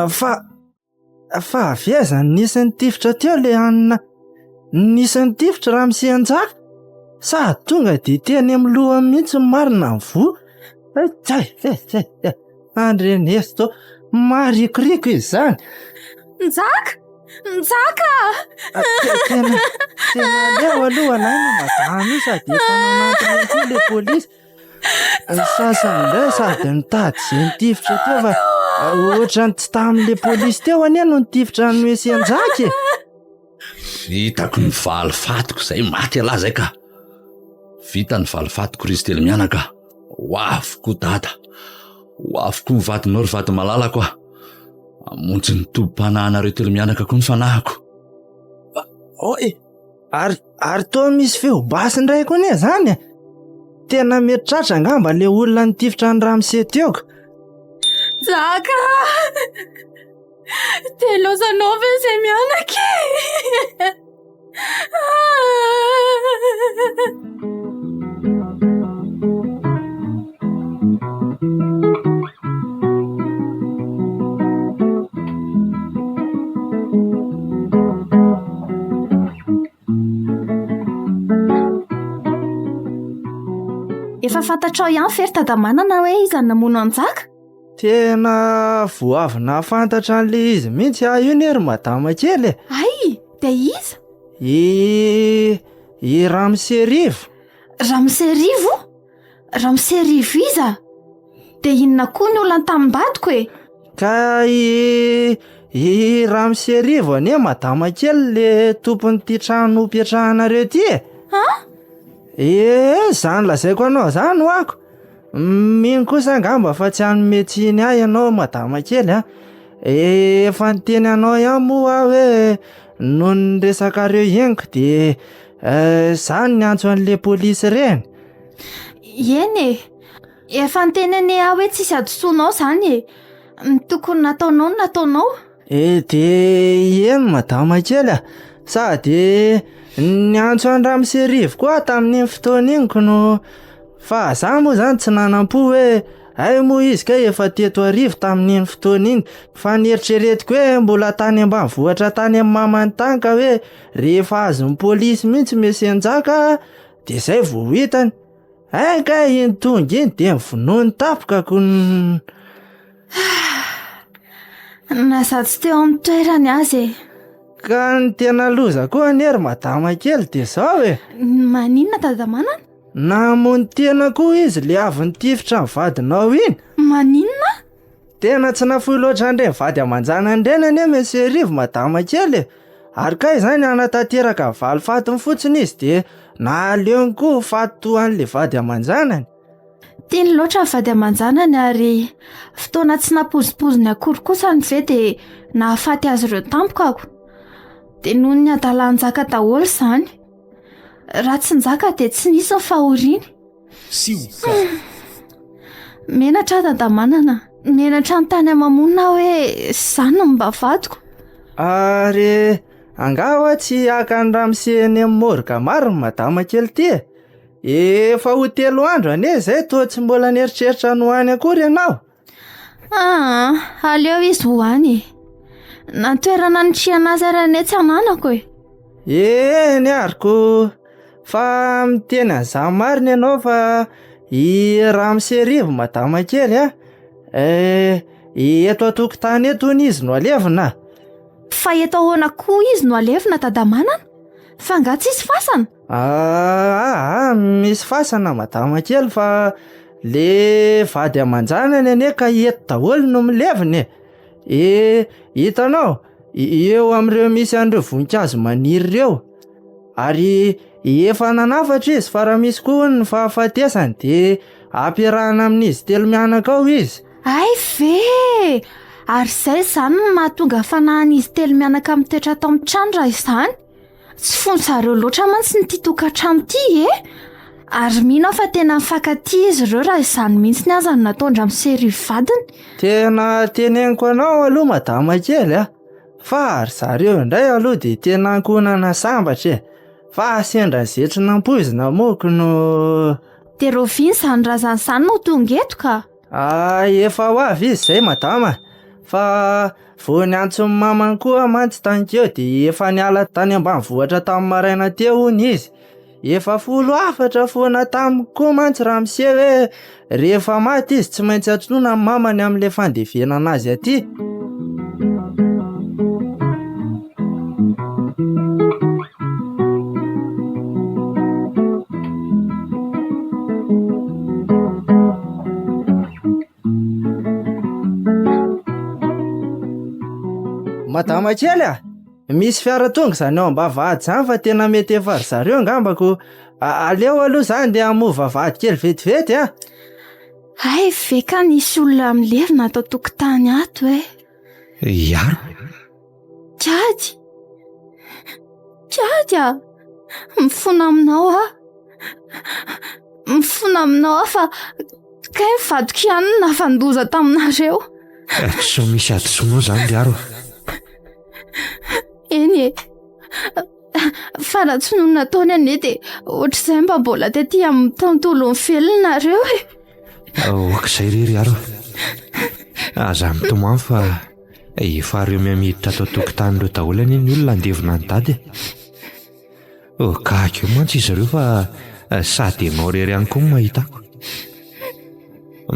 G: Fa fa avy aiza no nisy nitifitra teo le anona? Nisy nitifitra ramose Njaka? Sady tonga dia teny amin'ny lohany mihitsy ny marina ny voa. Tay, tay, tay, tay. Andreneso to, marikoriko izy izany.
F: Njaka! Njaka!
G: Tena, tena aleo aloha alaina madama io sady efa nanantona ihany koa le polisy. Ny sasany indray sady nitady izay nitifitra teo fa ohatran'ny tsy tamin'le polisy teo anie no nitifitra an'i Monsieur Njaka e.
C: Vitako ny valifatiko izay maty ialahy izay ka. Vita ny valifatiko ry izy telo mianaka. Ho avy koa dada. Ho avy koa ny vadinao ry vady malalako a. Hamonjy ny tobim-panahinareo telo mianaka koa ny fanahiko.
G: Oy, ary ary toa misy feo basy indray koa anie zany e. Tena mety tratra angamba le olona nitifitra an'i ramose teo ka.
F: Njaka! Dia laozanao ve izay mianaka e? Efa fantatrao ihany ve ry Dadamanana hoe iza no namono an'i Njaka?
G: Tena vao avy nahafantatra an'ilay izy mihitsy aho io ne ry madama kely e.
F: Hay, dia iza?
G: I i Ramose Rivo.
F: Ramose Rivo? Ramose Rivo iza? Dia inona koa ny olana tamim-badiko e?
G: Ka i i Ramose Rivo anie madama kely le tompon'ity trano ipetrahanareo ity e.
F: Han?
G: Ee, izany lazaiko anao izany ho'ako. Mino kosa angamba fa tsy hanome tsiny ahy ianao madama kely a. Efa niteny anao ihany moa aho hoe noho ny resakareo henoko de za no niantso an'le polisy ireny.
F: Eny e, efa niteny anie aho hoe tsisy hadisoanao izany e. Ny tokony nataonao no nataonao.
G: Eh de eny madama kely a, sady niantso an'i ramose Rivo koa aho tamin'iny fotoana iny ko no fa za moa zany tsy nanam-po hoe hay moa izy kay efa teto Arivo tamin'iny fotoana iny fa nieritreretiko hoe mbola tany ambanivohitra tany amin'ny mamany tany ka hoe rehefa azon'ny polisy mihitsy monsieur Njaka de zay vao ho hitany. Hay kay iny tonga iny de novonoiny tampoka ko n-
F: Na za tsy teo amin'ny toerany aza e.
G: Ka ny tena loza koa anie ry madama kely de zao e.
F: Maninona dadamanana?
G: Namono tena koa izy le avy nitifitra ny vadinao iny.
F: Maninona?
G: Tena tsy nafoy loatra an'ireny vady aman-janany ireny anie Monsieur Rivo madama kely e. Ary kay izany hanatanteraka ny valifatiny fotsiny izy de naleony koa ho faty toa an'le vady aman-janany.
F: Tiany loatra ny vady aman-janany ary fotoana tsy nampoizimpoiziny akory kosa ny ve dia nahafaty azy ireo tampoka ako. Dia noho ny hadalan'i Njaka daholo izany. Raha tsy Njaka dia tsy nisy ny fahoriany.
H: Sioka.
F: Menatra aho Dadamanana. Menatra ny tany ama-monina aho hoe izany no mba vadiko.
G: Ary angaha hoa tsy haka an'i ramose eny amin'ny morgue marina madama kely ity e? Efa ho telo andro anie izay toa tsy mbola nieritreritra ny ho any akory ianao.
F: Aa, aleo izy ho any e. Na ny toerana nitrihana azy ary anie tsy ananako e.
G: Eny ary ko, fa miteny an'izany marina ianao fa i ramose Rivo madama kely a, eh, eto an-tokotany eto hono izy no alevina.
F: Fa eto ahoana koa izy no alevina dadamanana? Fa angaha tsisy fasana?
G: Aa misy fasana madama kely fa le vady aman-janany anie ka eto daholo no milevina e. E hitanao, eo amin'ireo misy an'ireo voninkazo maniry ireo. Ary efa nanafatra izy fa raha misy koa hono ny fahafatesany de ampiarahana amin'izy telo mianaka ao izy.
F: Hay ve e! Ary izay izany no mahatonga fanahin'izy telo mianaka mitoetra ato amin'ny trano raha izany. Tsy fon-zareo loatra mantsy ity tokantrano ity e! Ary mino aho fa tena mifankatia izy ireo raha izany mihitsy aza no nataon-dramose Rivo vadiny.
G: Tena teneniko anao aloha madama kely a, fa ry zareo indray aloha dia tena ankohonana sambatra e! Fa sendra izay tsy nampoizina moa ko no...
F: Dia rahoviana izany razana izany no tonga eto ka?
G: Ah, efa ho avy izy izay madama. Fa vao niantso ny mamany koa mantsy tanikeo dia efa niala tany ambanivohitra tamin'ny maraina teo hono izy. Efa folo hafatra foana tamiko koa mantsy ramose hoe rehefa maty izy tsy maintsy antsoina ny mamany amin'ilay fandevenana azy aty. Madama kely a! Misy fiara tonga izany ao am-bavahady izany fa tena mety efa ry zareo angamba ko aleo aloha za andeha hamoha vavahady kely vetivety a!
F: Hay ve ka nisy olona milevina ato an-tokotany ato e!
A: Iaro?
F: Kiady! Kiady a! Mifona aminao aho. Mifona aminao aho fa kay ny vadiko ihany no nahavan-doza taminareo.
A: Tsy misy hadisoanao izany ry Aro.
F: Eny e. Fa raha tsy noho ny nataony anie dia ohatr'izay mba mbola tety amin'ny tontolon'ny velona nareo e.
A: Ok izay re ry Aro. Aza mitomany fa efa ireo mihamiditra ato an-tokotany ireo daholo anie ny olona handevina an'i Dada e. Oh, gaga eo mantsy izy ireo fa eh, sady ianao irery ihany koa no mahita ako.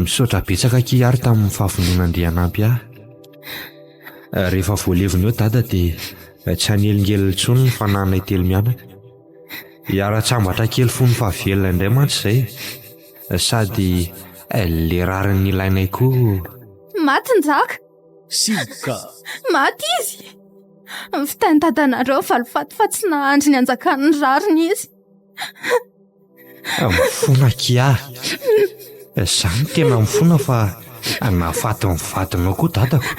A: Misaotra betsaka akia ary tamin'ny fahavononana andeha hanampy ahy. Eh, rehefa voalevina eo dada dia eh, tsy hanelingelina intsony ny fanananay telo mianaka. Hiara-tsambatra kely fony fahavelona indray mantsy izay. Sady le rariny nilainay koa.
F: Maty Njaka!
H: Sioka.
F: Maty izy! Vitain'i dadanareo valifaty fa tsy nahandry ny hanjakan'ny rariny izy.
A: Mifona akia. Za no tena mifona fa nahafaty ny vadinao koa dadako.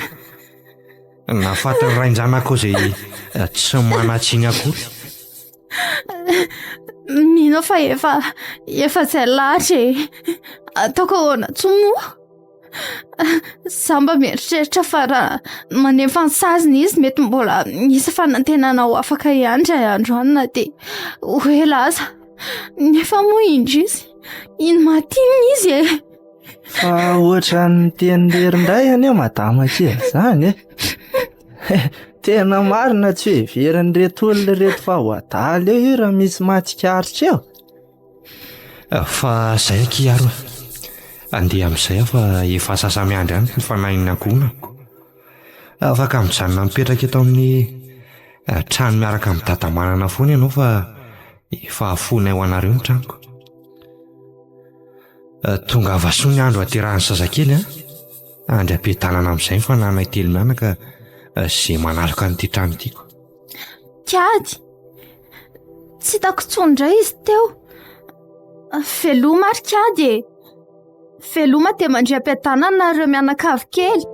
A: Nahafaty ny rain-janakao izay tsy manan-tsiny akory.
F: Mino aho fa efa efa izay lahatra e. Ataoko ahoana intsony moa? Za mba mieritreritra fa raha manefa ny saziny izy mety mbola misy fanantenana ho afaka ihany indray andro any na dia ho ela aza. Nefa moa indrisy, iny maty iny izy e.
G: Fa ohatran'ny miteny lery indray anie madama kely izany e. Tena marina tsy ho heverin'ireto olona ireto fa ho adala eo io raha misy mahatsikaritra eo.
A: Fa zay akia aro a. Andeha amin'izay aho fa efa sasa-miandry any ny fanahin'ny ankohonako. Afaka mijanona mipetraka eto amin'ny eh, trano miaraka amin'i dada manana foana ianao fa efa afoinay ho anareo ny tranoko. Eh, Tongava soa ny andro haterahan'ny zazakely a. Andry am-piadanana amin'izay ny fanananay telo mianaka eh, izay manaloka an'ity trano ity ko.
F: Kiady! Tsy hitako intsony indray izy teo. Veloma ry Kiady e! Veloma dia mandria am-piadanana nareo mianakavy kely.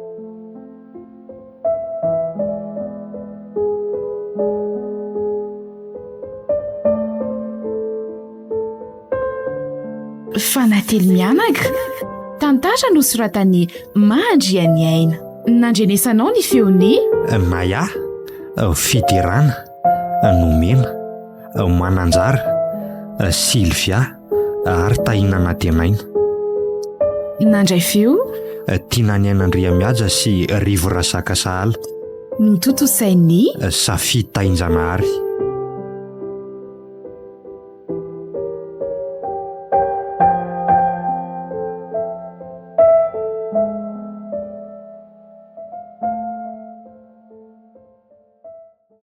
B: Fanatelo mianaka. Tantara nosoratan'i Mahandrianiaina. Nandrenesanao ny feon'i
A: Maya, Fiderana, Nomena, Mananjara, Sylvia ary Tahina Nantenaina.
B: Nandray feo
A: Tiananiaina Andriamihaja sy Rivo Razaka Sahala.
B: Notontosain'i
A: Safidy Tahinjanahary.